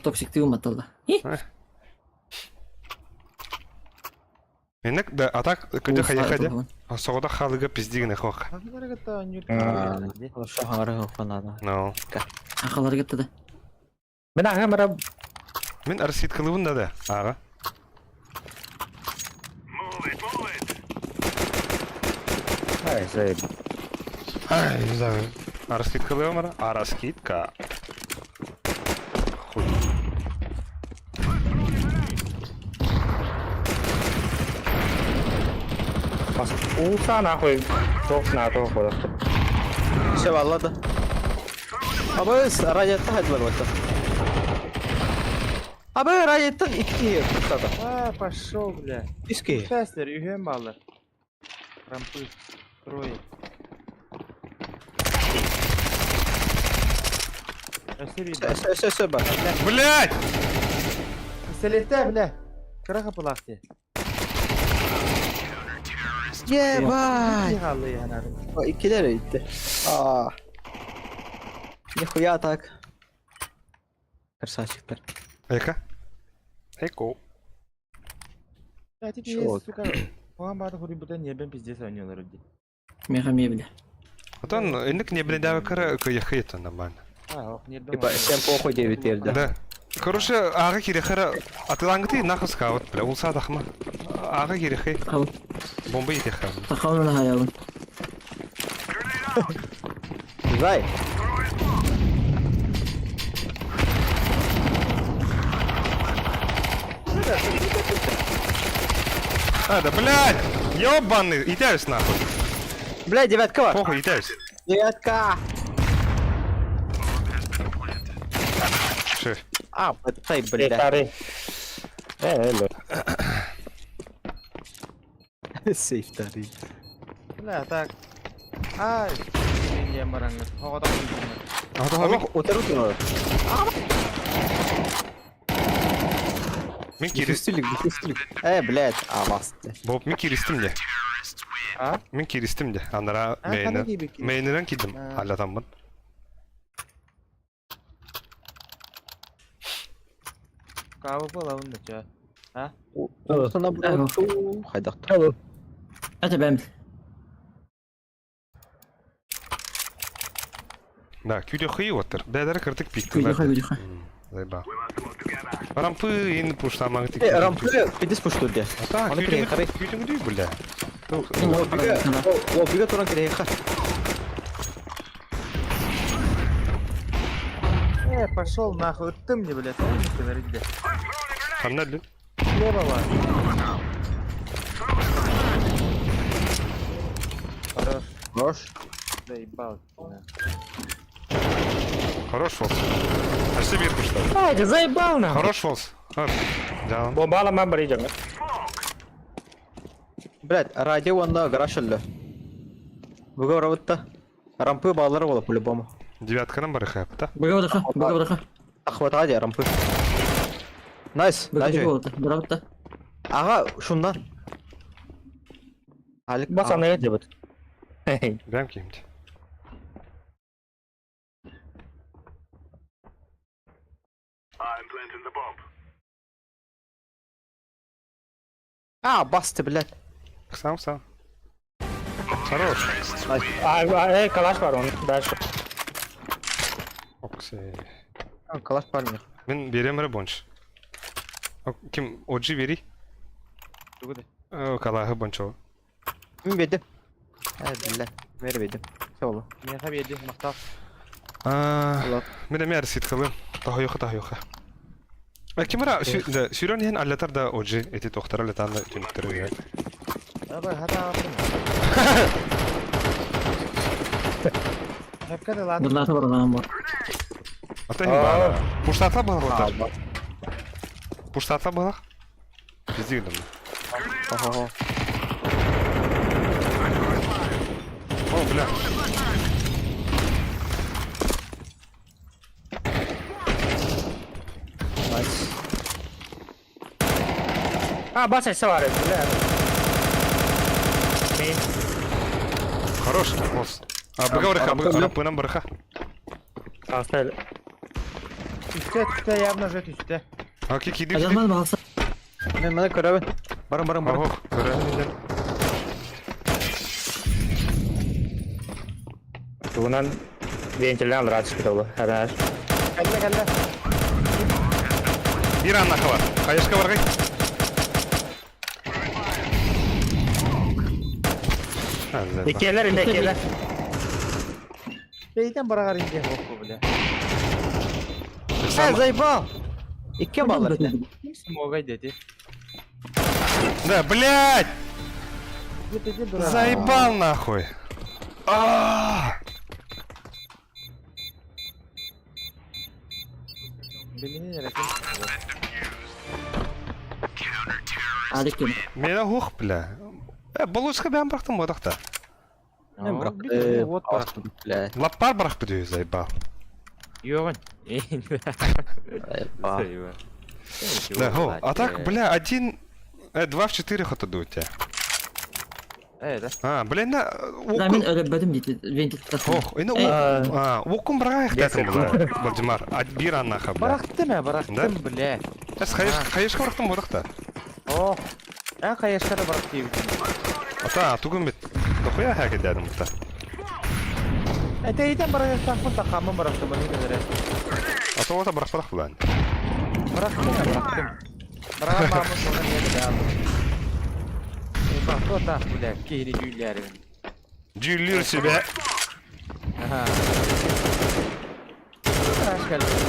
Токсиктыы уматталла. Иннек да атак күндө хаяха де. Соҕода халыга пиздигин эхох. Хорошо, хаҥара ханада. No. Ахалар кетті да. Мен ахамара Мин арситкалыбын да да. Ага. Ай, заеб. Ай, не знаю. Араскидка мара? Араскидка. Хуй. Уса нахуй. Тох на тох бола. Все, аллада. Абы радиатта хайдылар бакта. Абы радиаттан икки тутады. А, пошел, бля. Иски. Шестер, үһүөн баалар. Рампы. Трое. Өссө биир. Все, все, все, бар. Блять! Пистолетте, бля. Кыра хапылаах дии. Ебать. Хааллы яһанарын. Иккилер итти. А. Нихуя так. Красавчиктар. Эка. Эко. Я тебе Чё? сука. Оған барды хури бутан небен пиздец ойнолор дии. Меха мебель. Отон инник не блин дава кара кыяхыта нормально. А, ох, небен. Типа, всем похуй 9 ерді. Да. Короче, ага кирехара атылангты нахуй скаут, бля, улса дахма. Ага кирехи. Хау. Бомба етеха. Тахауна хаябын. Зай. А, да, блядь! Ёбаный, итаюсь нахуй. Бля, девятка бар. Похуй, итаюсь. Девятка. Шеф. А, потай, бля. Бля. Э, эле. Сейф тари. Бля, так. Ай, мен мараңыз. Хоғода А то Аллах, отыру кино. мен кирис. Дефюстилик, дефюстилик. Э, блядь, а басты. Боп, мен киристим де. А? Мен киристим де. Анара А, мейнен. қандай кейбек? Мейнерен кидим. А. Аллатаммын. Кабы болабын да чё. Осына хайдақ. Это бәм. Да, күйде хый оттыр. Бәдәрі кірдік пикті. Күйде хый, күйде хый. Зайба. Рампы ин пуштамаң тик. Э, рампы, пидес пушту де. Так, Аны күйде кірей, күйде бля. О, биге туран керек ха. Э, пошел нахуй, ыттым мне, блядь, он не говорит, где. Ханна лү. Слева бар. Хорош, Хорош. заебал. Хорош фолс. Ашты бир пушта. Ай, ты заебал нахуй. Хорош фолс. Хорош. Да. Бомбала мен бар ижем. Блядь, радио онда гараж өлді. Бүгі роботта. Рампы балалары болады по-любому. Девяткадан бар хапта. Бага баха, бага Ахват ади рампы. Найс, Бага найс. бага Аға, шундан. Алик, Бас аны дебет. Бәм кимди. А, басты, блядь. Сам сам. Хорош. А, э, калаш бар он дальше. Оксе. Калаш парни. Мен берем бонч. Ким оджи бери? Тугуды. Калахы бончо. Мен бердім. Ә, блядь. Бері бердім. Все болды. Мен хаберді, мақтал. Алла. Мен эме арсит кылым. Тахойха тахойха. Кимара сүйрөн хен аллатар да оджи эти тохтар аллатар да түнүктөр. Давай, хата апын. Хепка да ладно. Бурлата бар бар. Ата хин бара. Пуштатла балах. Пуштатла балах. Биздигдим. Охо. Бля. Найс. А, бас эссе бар эбит, бля. Мин. Хорош, босс. А, быга барыха, Рампы, рампынан барыха. Оставили. Үстэ, үстэ, явно же үстэ. А, ки киди киди. Адамар балса. Мен маны көрөбүн. Барın барın барın. Ох, көрө. Тугунан вентилен алыра түспүт ол. Хараш. Кэллэ, кэллэ. Бир аннаха бар. Хаешка баргай. Иккиэлэр инде иккиэлэр. Бэйдэн бараҕар инде хоппу, бля. Э, заебал. Икки баллар. Ким смогай дети. Да, блядь! Где дурак? Заебал нахуй! А! Билини эрэ ким Адык кем. Меня ух, бля. Э, болуска бэм барахтым бодахта. Мен Оо, бырах. бит, вот барах. Бля. Лаппар барах бүдүү заебал. Йоҕун. Заебал. Да, го. А так, бля, один... 2 в 4 хотаду у тебя. Э, да. А, бля, на... Да, мин өлөбөтүм дейт. Вентиль. Ох, ина а, окун барах тэтэн бля. Вальдемар, а бир аннаха, бля. Барахтым э, барахтым, бля. Эс хаеш хаешка барахтым бодахта. О. Эн хаешкара барах диэбитим. Ата, тугун бит. Дохуя хаки дядым бута. Э, тэйдэн барахтаахпын тахааммын барахтым, баны кэлэрэ. А то ота барах барах булан. Барахтым, э, барахтым. Бараҕан бааммын соҕун иһэ бля. Э, бахто таах, бля, киһини дьүүллээрибин. Дьүүллүүр сүбэ. Аха. Тыраш кэлбит.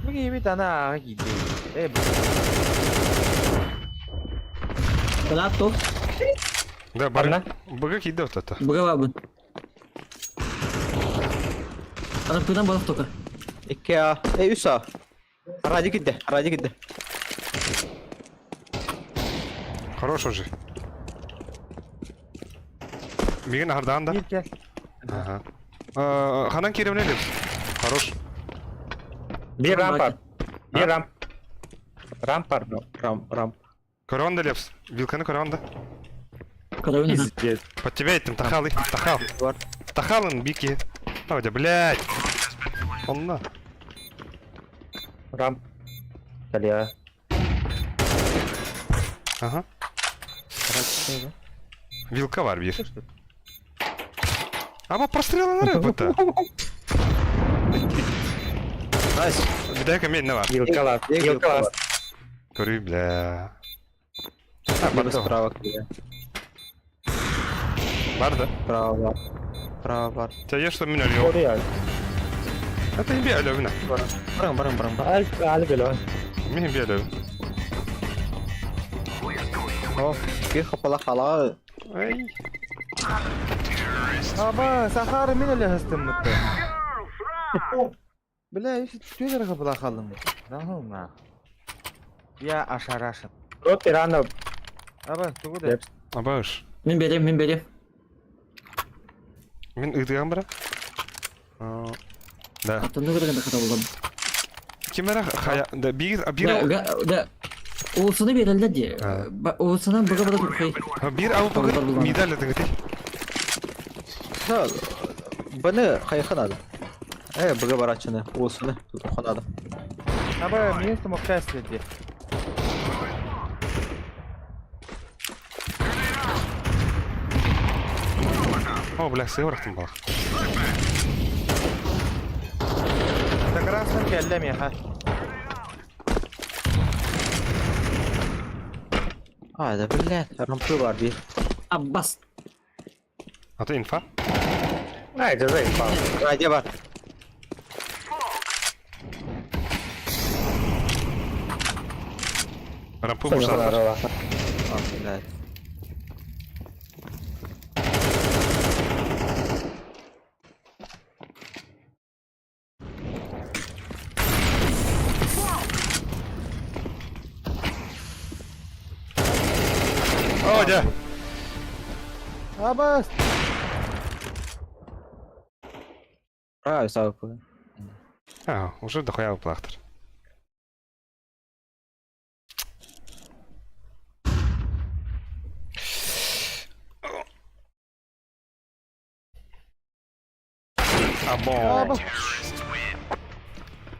Бу киһибит ана ааҕа киирдэ. Э, бу. Плато. Да, бар. Быга киирдэ отата. Быга бабын. Рампынан балык тока. Икки А. Э, үс А. Ради кидде, ради кидде. Хорош уже. Мигин ахардаан да. Биир кэл. Ага. А, Ханан киирэмнэ деп. Хорош. Биир рампар. Биир рамп. Рампар. Рам, рам. Көрөн да лепс. Вилканы көрөн да. Каравин. Пиздец. Под тебя этим тахал, тахал. Бар. Тахалын бики. А, блядь. Онна. Рамп. Бля. Ага. Вилка бар бир. Аба прострелы нары бұта. Найс. Бидай-ка мен бар. Вилкалар. Вилкалар. Көрүй, бля. А, Либо барды. справа кидде. Барды. Справа бар. Справа бар. Тебя что меня лёг? Ореал. Это не бей, Лёвина. Барың, барың, барың, барың. Аль, аль, бля. Мен бей, Лёвин. О, бир хапала хала. Эй. Аба, Сахара мин эле хастым мытты. Бля, если түгер хапала халым. Да на. Я ашарашын. Рот Ирана. Аба, тугу да. Абаш. Мин берем, мин берем. Мен ыдыган бара. Да. Аттанды көргөн да ката болдум. Кимера хая да бир Да, бир да. Олсуну берелде ди. А. Олсунан быга быга турхай. бир ауп медаль дыңгы. Да. Баны хайха надо. Э, быга барачыны. Олсуны. Тут надо. Аба, мен смокта следи. О, бля, сыворотым был. Такрасным келле меха. А, да, блядь, рампы бар бир. Аббас. А то инфа. Ай, это заебал. Ради бар. Рампы можно. А, блядь. О, Радя! Абас! А, сау. А, уже дохуя выплахтар. Або.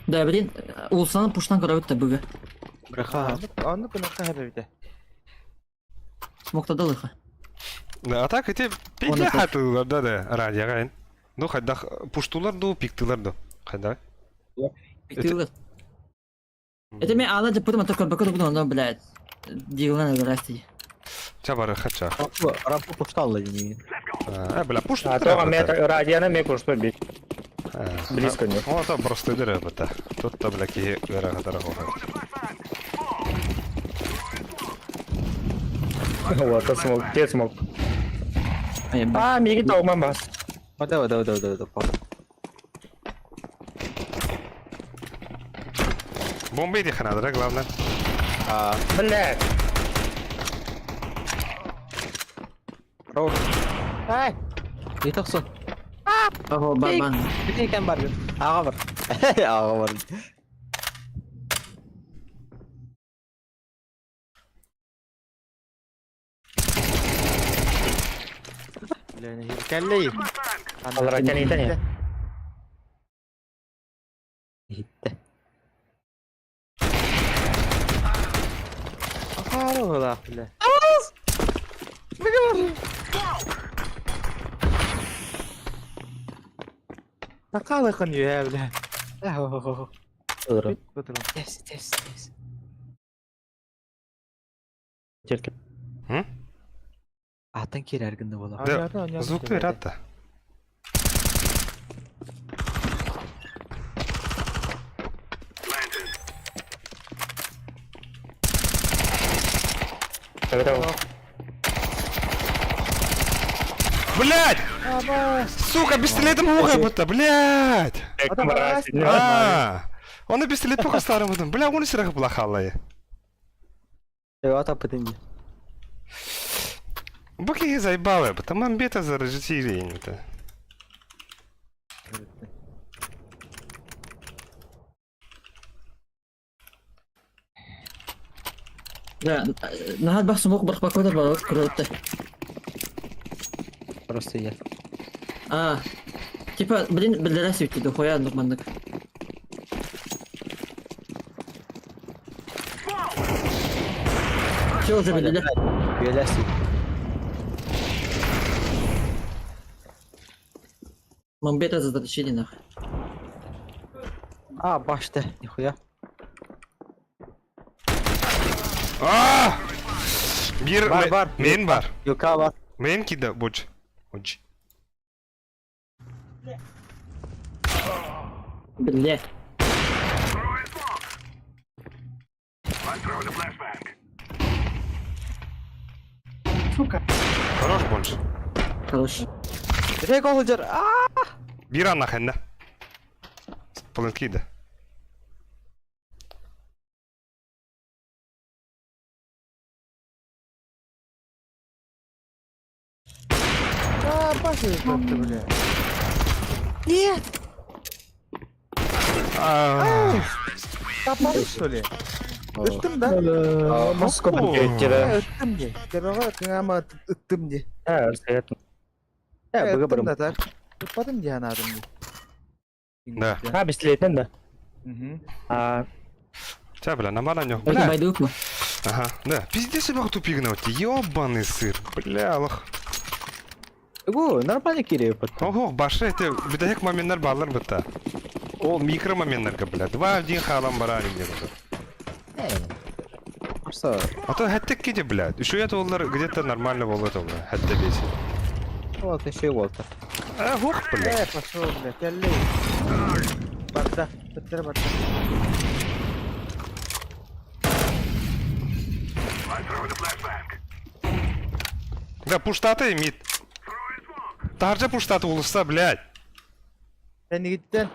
Да, блин, уулуссанан пуштан көрөбүт да быга. Браха. Оннук гынахха хэбэбитэ. Смоктада лыха. А так эти пикли хатылар да да радиоға ин. Ну хайдах пуштулар ду пиктылар ду. Хайда. Пиктылар. Это мен ала деп потом только бакы дугун онда, блядь. Дигылан өлөрәсти. Ча бары хача. Рампу, рампу пушталла дии. А, бля, пушту. А то мен радионы мен курсу бит. Близко не. О, там просто дыры бата. Тут та бля ки вера дорогого. Вот, смог, те смог. А, миги тоғман бас. Давай, давай, давай, давай, давай. Бомба иди хана, да, главное. А, Блядь. Роур. Ай! Не тохсон. Ого, барбан. Бити кем бар. Ага бар. Ага бар. Бля, кэллей. Алра кәнейтен. Хитте. Ахара была, бля. Такалыхын юэ, бля. Ыры. Бытырым. Тес, тес, тес. Теркеп. Атын кирер гынды бола. Да, Звук ты рад да. Блять! Сука, пистолетом уха будто, блять! А, он и пистолет похож старым будто. Бля, он и сирах плохалай. Ата пытынди. Боки заебалы, потому амбета заражители это. Да, нахад бах смок бар бакы бар көрөттө. Просто я. А, типа, блин, билдерәс бит дохуя нормандык. Все уже билдилер. Беляси. Мамбета заточили нахуй. А, башта, нихуя. А! Бир, Бар, бар. Мен бар. Юка бар. Мен кида, буч. Уч. Бля. Сука. Хорош больше. Хорош. Реколдер. А! Бир анна хенна. Полен кида. А, башта, бля. Нет. А, Тапал, что ли? Ыттым, да? Москва Э, Ыттым не. Тебеға кыңама ыттым не. Э, Э, быгы Ыттым барым. да так. Ыппадым не анадым не. Да. А, пистолетен да. Мгм. А, Ча, бля, на мана Это Бля. байдук мы. Ага, да. Пиздец, я тупик на Ёбаный сыр. Бля, лох. Гу, нормально кире пытты. Ого, башы это бидәк моментлар баллар битта. Ол микро моментларга, бля. Два в один халам барани где-то. Просто А то хәттек киде, бля. Еще это олар где-то нормально было это, бля. Хәтта бесит. вот еще и Уолтер. А, ох, бля. Э, пошел, бля, кэллей. Барда, быттыр барда. Да, пуштаты мид. Таржа пуштаты улыса, блядь. Сен гиттен.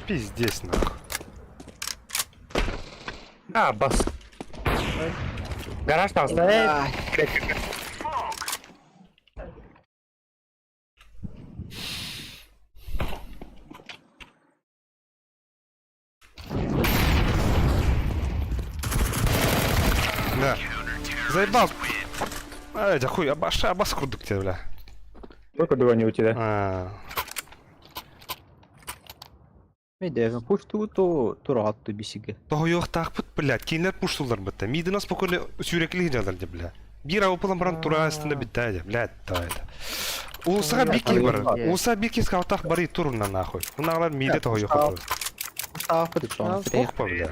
Пиздец, нахуй. а, бас. Гараж таҕыста. Э, Да. Заебал. Ай, да хуй, абаша, абас курдук тебе, бля. Сколько не у тебя? А, Медэҕин пуштуу то тураҕаттыы бисигэ. Тоһуйуохтаахпыт, блядь, кинилэр пуштулар бытта. Миидина спокойно сүүрэкилии дьалар дьэ, бля. Биир ауыпылан баран тура астына бүттэ дьэ, блядь, да это. Улусаҕа биир киһи бар. Улусаҕа биир киһи скаутаах барый турунна нахуй. Унаҕалар мииде тоһуйуохпут. Пуштаахпыт иччоон. Охпа, бля.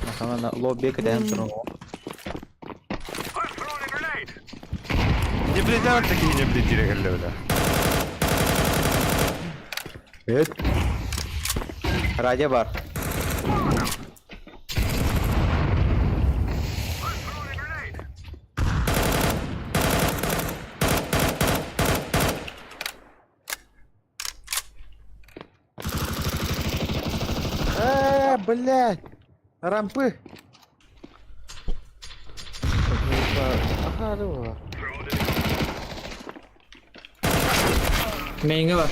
Ахана лобби кэтээн турун. Не блядь, давай такие не блядь, директоры, бля. Эт. Радио бар. Э, блядь! Рампы! Мейҥҥэ бар.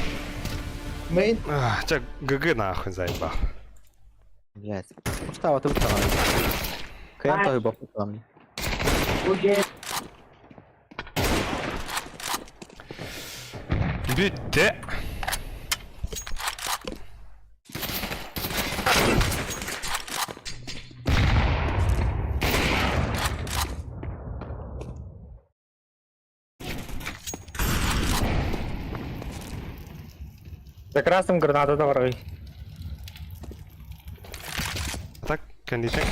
Мейн. Чэ, ГГ нахуй заебал. Блядь. Устава ты устава. Кэм той боппутам. Бүттэ. За красным граната давай. Так, кандидат.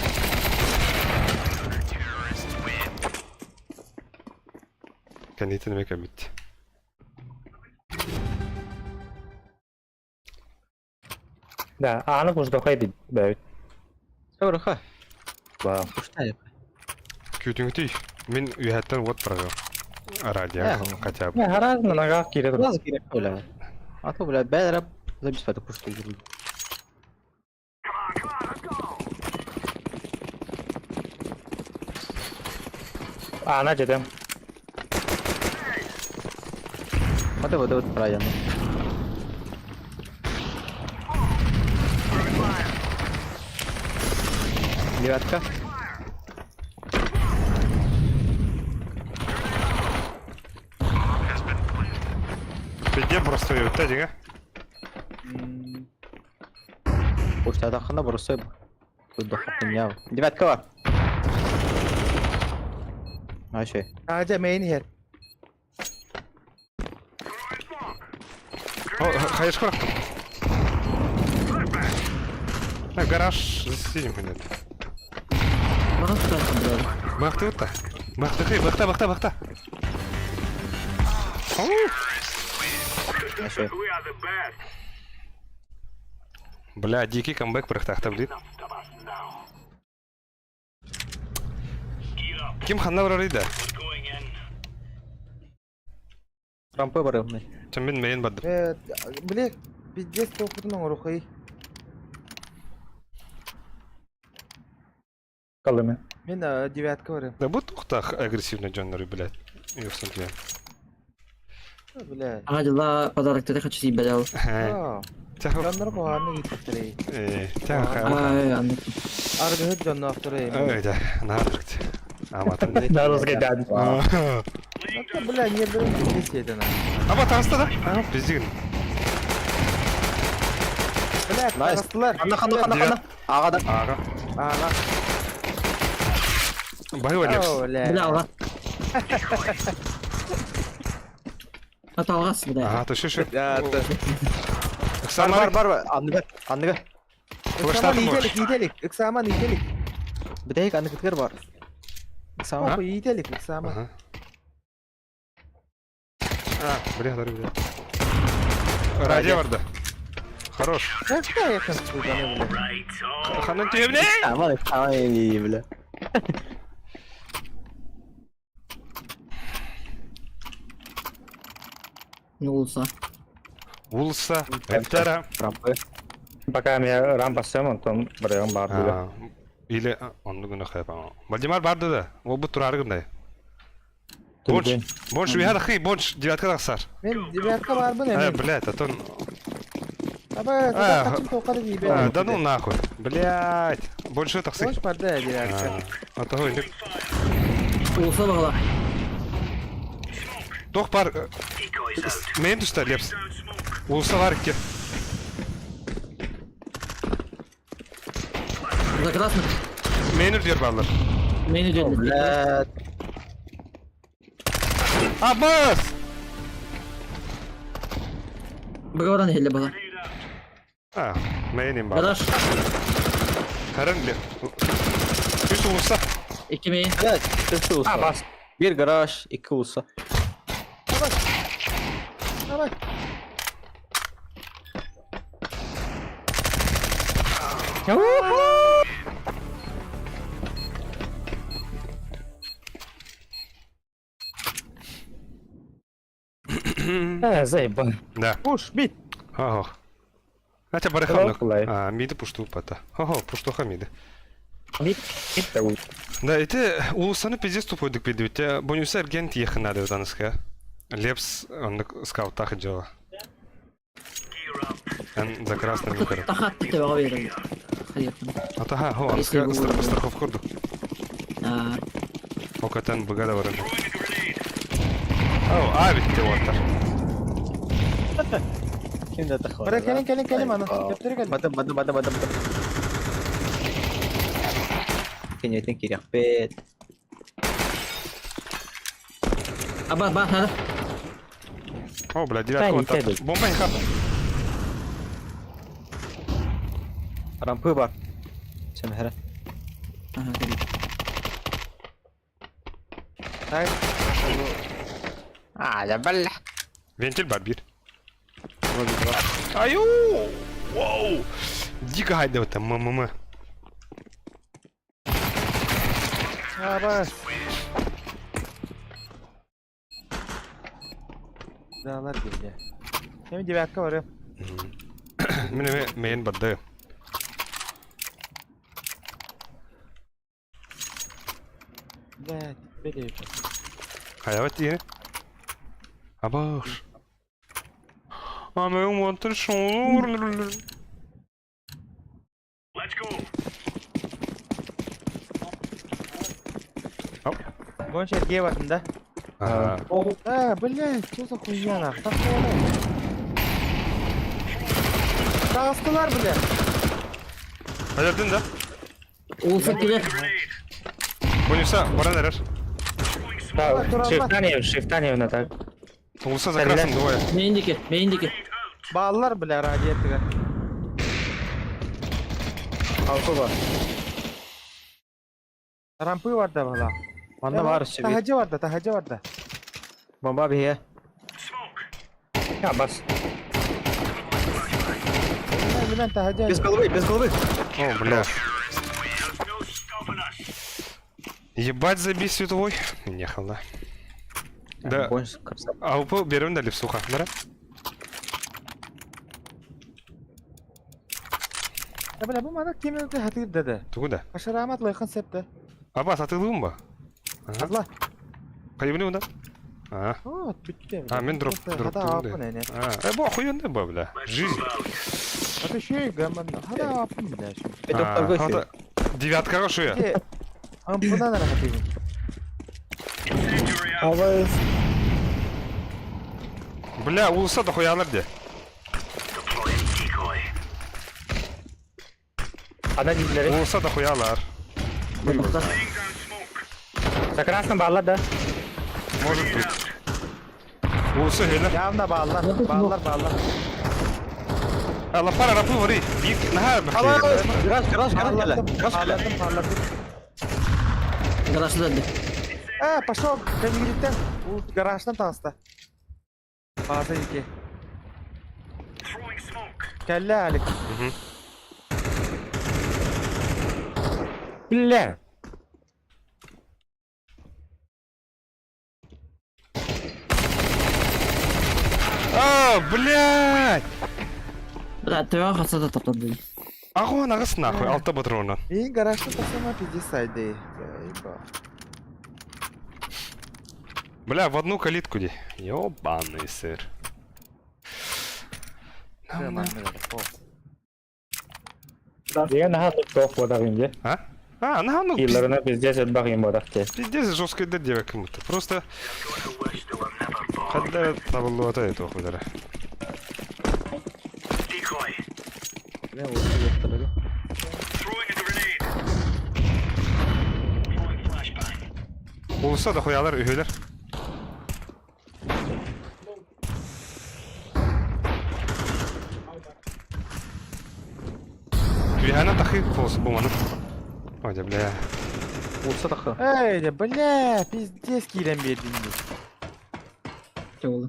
Кандидат эмэ кэлбит. Да, ааны куждохай бэбит. Сорха. Ба. Пуштаев. Күүтүҥүтүй. Мин үөһэттэн уот провел. Радио хотя бы. Не, гараж на ногах киирэ Сразу киирэ бля. А то, бля, бэдэрэ забеспэт пушту. Аана дьэтем. Вот вот вот правильно. Девятка. Пиздец просто өттө дьиҥэ. Пуштатаххына боросой Курдук Девятка бар. Вообще. Аадьа мейн иһэр. Хайышка рахтым. Гараж за соседним нет. Бахты вот Бахты, бахта, бахта, бахта. Вообще. Бля, дикий камбэк прыхтахта, блин. Ким ханна барар да? Рампы барымный. Мин мейн бардым. Э, бile, пиздец тоқпутун оҥорухай. Калыме. Мин девятка барым. Да бу тухтах агрессивный дьоннору, блядь. Ёпсан тебе. Бля. Ага, дела подарок ты хочу себе дал. Дьоннор куһаҕаннык иититтэрэй. Э, тяха. Ай, аны. Аргыһыт дьонноохторой. Ой, да, наадыргт. Аматын. Да, разгадать. Бля, не бля, пиздец это на. Аба таста да? Ага, пиздин. Бля, Найс. тарастылар. Ханна ханна ханна ханна. Ага да. Ага. Ага. Бай Лепс. О, бля. Бля, алға. Ата алғас, бля. Ага, то шү Да, да. Бар бар бар. Анныга. Анныга. Ыксаман иителик, иителик. Ыксаман иителик. Битейк анны кыткыр бар. Сама. Оху, иителик, ыксаман. Ага. А, бля, бля, бля. Радио барда. Хорош. Какая конструкция, бля. Ханын түйемне? Аман, аман, бля. Не улса. Улса, Эптара. Рампы. Пока мен рам бассам, онтон барыам бар дуга. Или онну гына хайпа. Вальдемар барды да. Ол бу турары гындай. Бонч, бонч, уяр хый, бонч, девятка тахсар. Мен девятка барбын Э, эми. блядь, а то... Аба, А, качым тоқады дейбе. А, да ну нахуй. Блядь. Больше тахсы. Бонч барды девятка. А то ой, Улса бағала. Тох бар. Мен түстә лепс. Улса бар икки. За красным. Мен үрдер барлар. Мейн үдерді. Блядь. Абас! Быгаваран хелле бала. А, мейним бар. Гараж. Харан леп. Үс улса. Екі мейн. Блядь, үш А, улса. бас. Bir garaj, iki ulsa. Давай. Э, заебан. Да. Пуш, бит. Ого. Хотя бараханок. Лай. А, миди пушту пата. Ого, пуштуха миди. Бит, бит да уй. Да, это улусаны пиздец тупой дык пидвите. Бонуса аргент ехана да таныска. Лепс, он скаутах дела. Он за красным выбором. Тахат тете баға берді. Хайыртын. А то ха, хо, Если анска бы- страховку курду. А, Окатан богада варан. О, а ведь ты вот. Kimde takı Бара келин, келин, келин аны. Кептері келин. Бадым, бадым, бадым, бадым, бадым. Кенеттен киряк бет. Аба, ба, надо. О, бля, девятка Да, вот не так. тебе. Бомба не хап. Rampı var. Sen her. Ага, кәлі. Тай. А, да бля. Вентиль бар бир. Аю! Воу! Дико гайда вот там, МММ. Аба. Dağlar gibi. Hem девятка var. Мене мен барды. Блядь, били. Хаяват ире. Абаш. А мен монтр шоу. Бонч эрге бардым да. Ага. А, блядь, что за хуйня нах? Так Тағыстылар, бля. Алердин да? Улса келе. Бонуса, баран эрер. Да, Тура, шифтане, шифтане на так. Улса за красным двое. Мейндікі, мейндікі. Баллар, бля, радиатыга. Алпı var. Рампы бар да бала. Manda var işte bir. Тахажы бар да, тахажы бар да. Bomba bir ya. А, бас. Мен мен тахажы. Без головы, без головы. О, бля. Ебать, забей световой. Не хала. Да. Бонч красава. А УП берем дали в сухо, да? Да, бля, бу мана кемені хатыр деді. Ты куда? Ашарамат лайхан септі. Абас, а ты лумба? Ага. Азла. Хайбни да? А. О, түтте. А, мен дроп, дроп. Хата тугунда. апын эне. А, э, бо охуенный бо, бля. Жизнь. Ата шей гаман. Хата апын, бля. Bir doktor koşuyor. А, Девятка хорошая. Те, Ампынан рахатыгын. Абас. Бля, улуса дохуялар де. Ана дидлери. Улуса дохуялар. Бақта. За красным балла, да? Может быть. Улуса хеля. Явна баллар, баллар, баллар. А, лапара рапы вари. Бик, нахар Ала, бахти. garaj, garaj, garaj gele. Парладым, Garaj gele. парладым, парладым. Гаражда деді. Э, пошел, кәмегіліктен. Бұл гараждан тағысты. База екі. Кәллә, Алик. Бля. А, блядь! Бля, төбө хаса да топтор Аҕыс аҕыс нахуй, алта патронан. Мин гаражта тахсама пиздец сайды. Ебал. Бля, в одну калитку ди. Ёбаный сыр. Нам на- Деген наһаа туох буолар инде. А? А, на, ну, Киллерына пиздец элбэх им буолар те. пиздец жесткий да девок кому-то. Просто... Хадда табыллуата это охуйдара. Мен улуса яттырды. Улуса да хуялар, үһүлэр. Үһәнә тахы холос буманы. Ой, да бля. Улуса тахы. Эй, да бля, пиздец киирэн биэрдин дии. Чоğlu.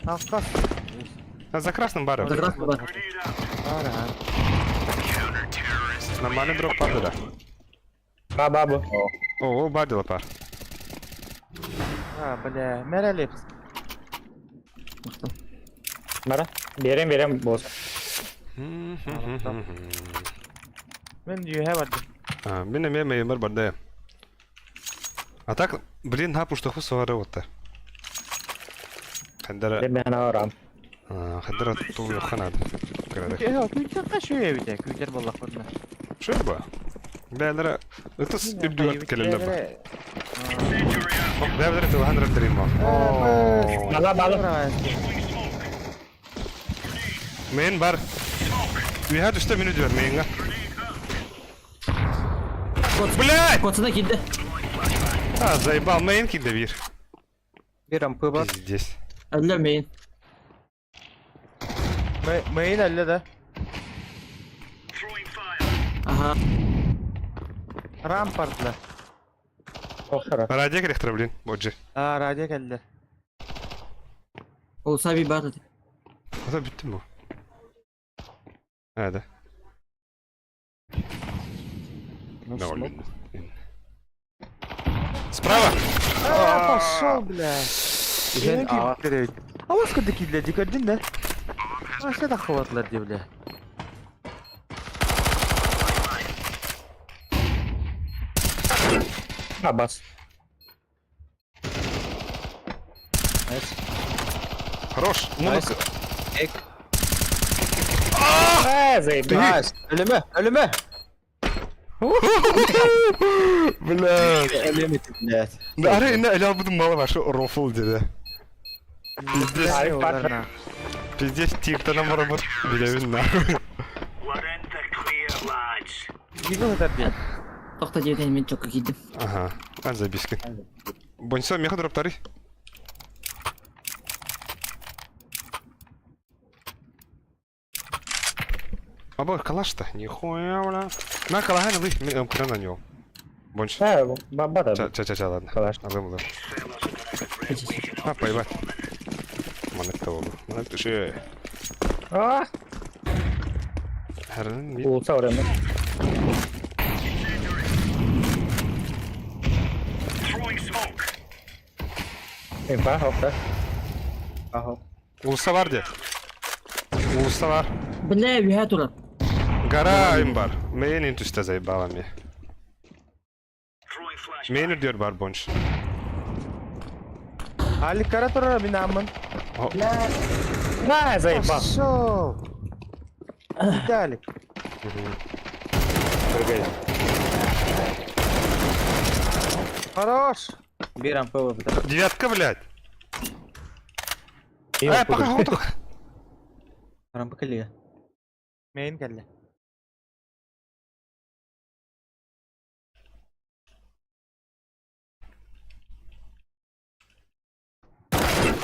Алкас. А за красным баром. За красным баром. Ара. Нормальный дроп пар, да. Ба ба бу. О, о, бадила пар. А, бля, мэрэлеп. Мара. Берем берем бос. Мен үйе бардым. А, мин эмиэ мэймэр барда. А так, блин, хап уштаху савары отта. Хандара, Мен арам. хандара туу ханад. Кырады. Күйтер қашы өйе бите, күйтер боллақ бұнда. Шо ба? Бәләре ытыс үрдүгәт келелер ба. Бәләре тылхан рәдерим ба. Бала бала. Мен бар. Үйә төштә мине дияр миңа. Блядь! Котсuna килде. А, заебал, мейн килде бир. Бир рампы бар. Пиздец. Әллә мейн. Мейін әлі да. Ага. Рампардлар. Охара. Радио керектер, блин, боджи. А, радио келді. Olsa bir bar. Ата биттем бу. А, да. Довольно. Справа! А, пошел, бля. Үһен аға. А вас куда кидле, дикердин да? А что так хватлар ди, бля? Абас. Найс. Хорош! Найс. Музыка. Эк. Э, заебал. Найс. Өлеме, өлеме. Блядь. Өлеме, блядь. Да, ары инде әле будым мало ваше рофл диде. Пиздец, Арик пар. пиздец, типтана моработ. Билебин нахуй. Гигл это ди. Тохта дебетен мен чокка кийдим. Ага, ан забиски. Бонсо, меха дроптары. Аба, калаш-то, нихуя, бля. На, калаха, вы, мы на него. Бонч. Э, ба да. Ча, ча, ча, ча, ладно. Калаш. Алым, алым. А, поебать. Манек того. Манек түшө. А, Хәрін мид. улуса орем. Инфа, хопта. Аха. Улуса бар де. Улуса бар. Бля, үйә турар. Гора им бар. Мен интүстә заебала ми. Мен үрдер бар бонч. Али кара турар мин амын. На, заебал. Пошел. Виталик. Прыгай. Хорош. Бир рампы бар. бит. Девятка, блядь. Э, пока хотук. Рампы келе. Мейін келді.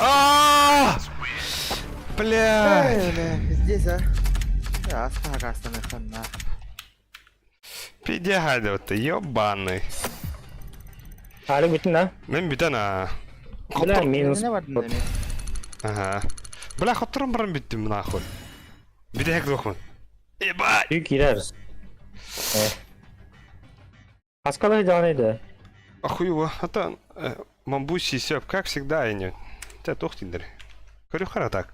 А! Блядь. Эй, бля, пиздец, а. Я аска астаны ханна. Пидягадо ты, ебаный. Арик бүтүн да. Мен бүтән а. Бля, минус. Не бардын да мен? Ага. Бля, хоттырым барым бүттім нахуй. Бүтәк двухмын. Ебать! Büyük gireriz. Э. Аскалай жаныйды. Охуево. А то мамбуси сёп, как всегда, я не. Тебя тухтиндер. Көрүөххэ так.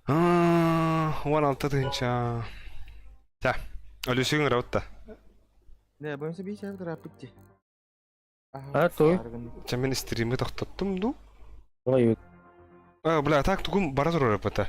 16 тыһыынча. Ча, Өлүсүгүн ырабытта. Не, боимся бить, я трапыти. А, туй. Чэ, мин стримы тохтоттум дуу? Ой, А, бля, так тугум бара турар эппэтэ.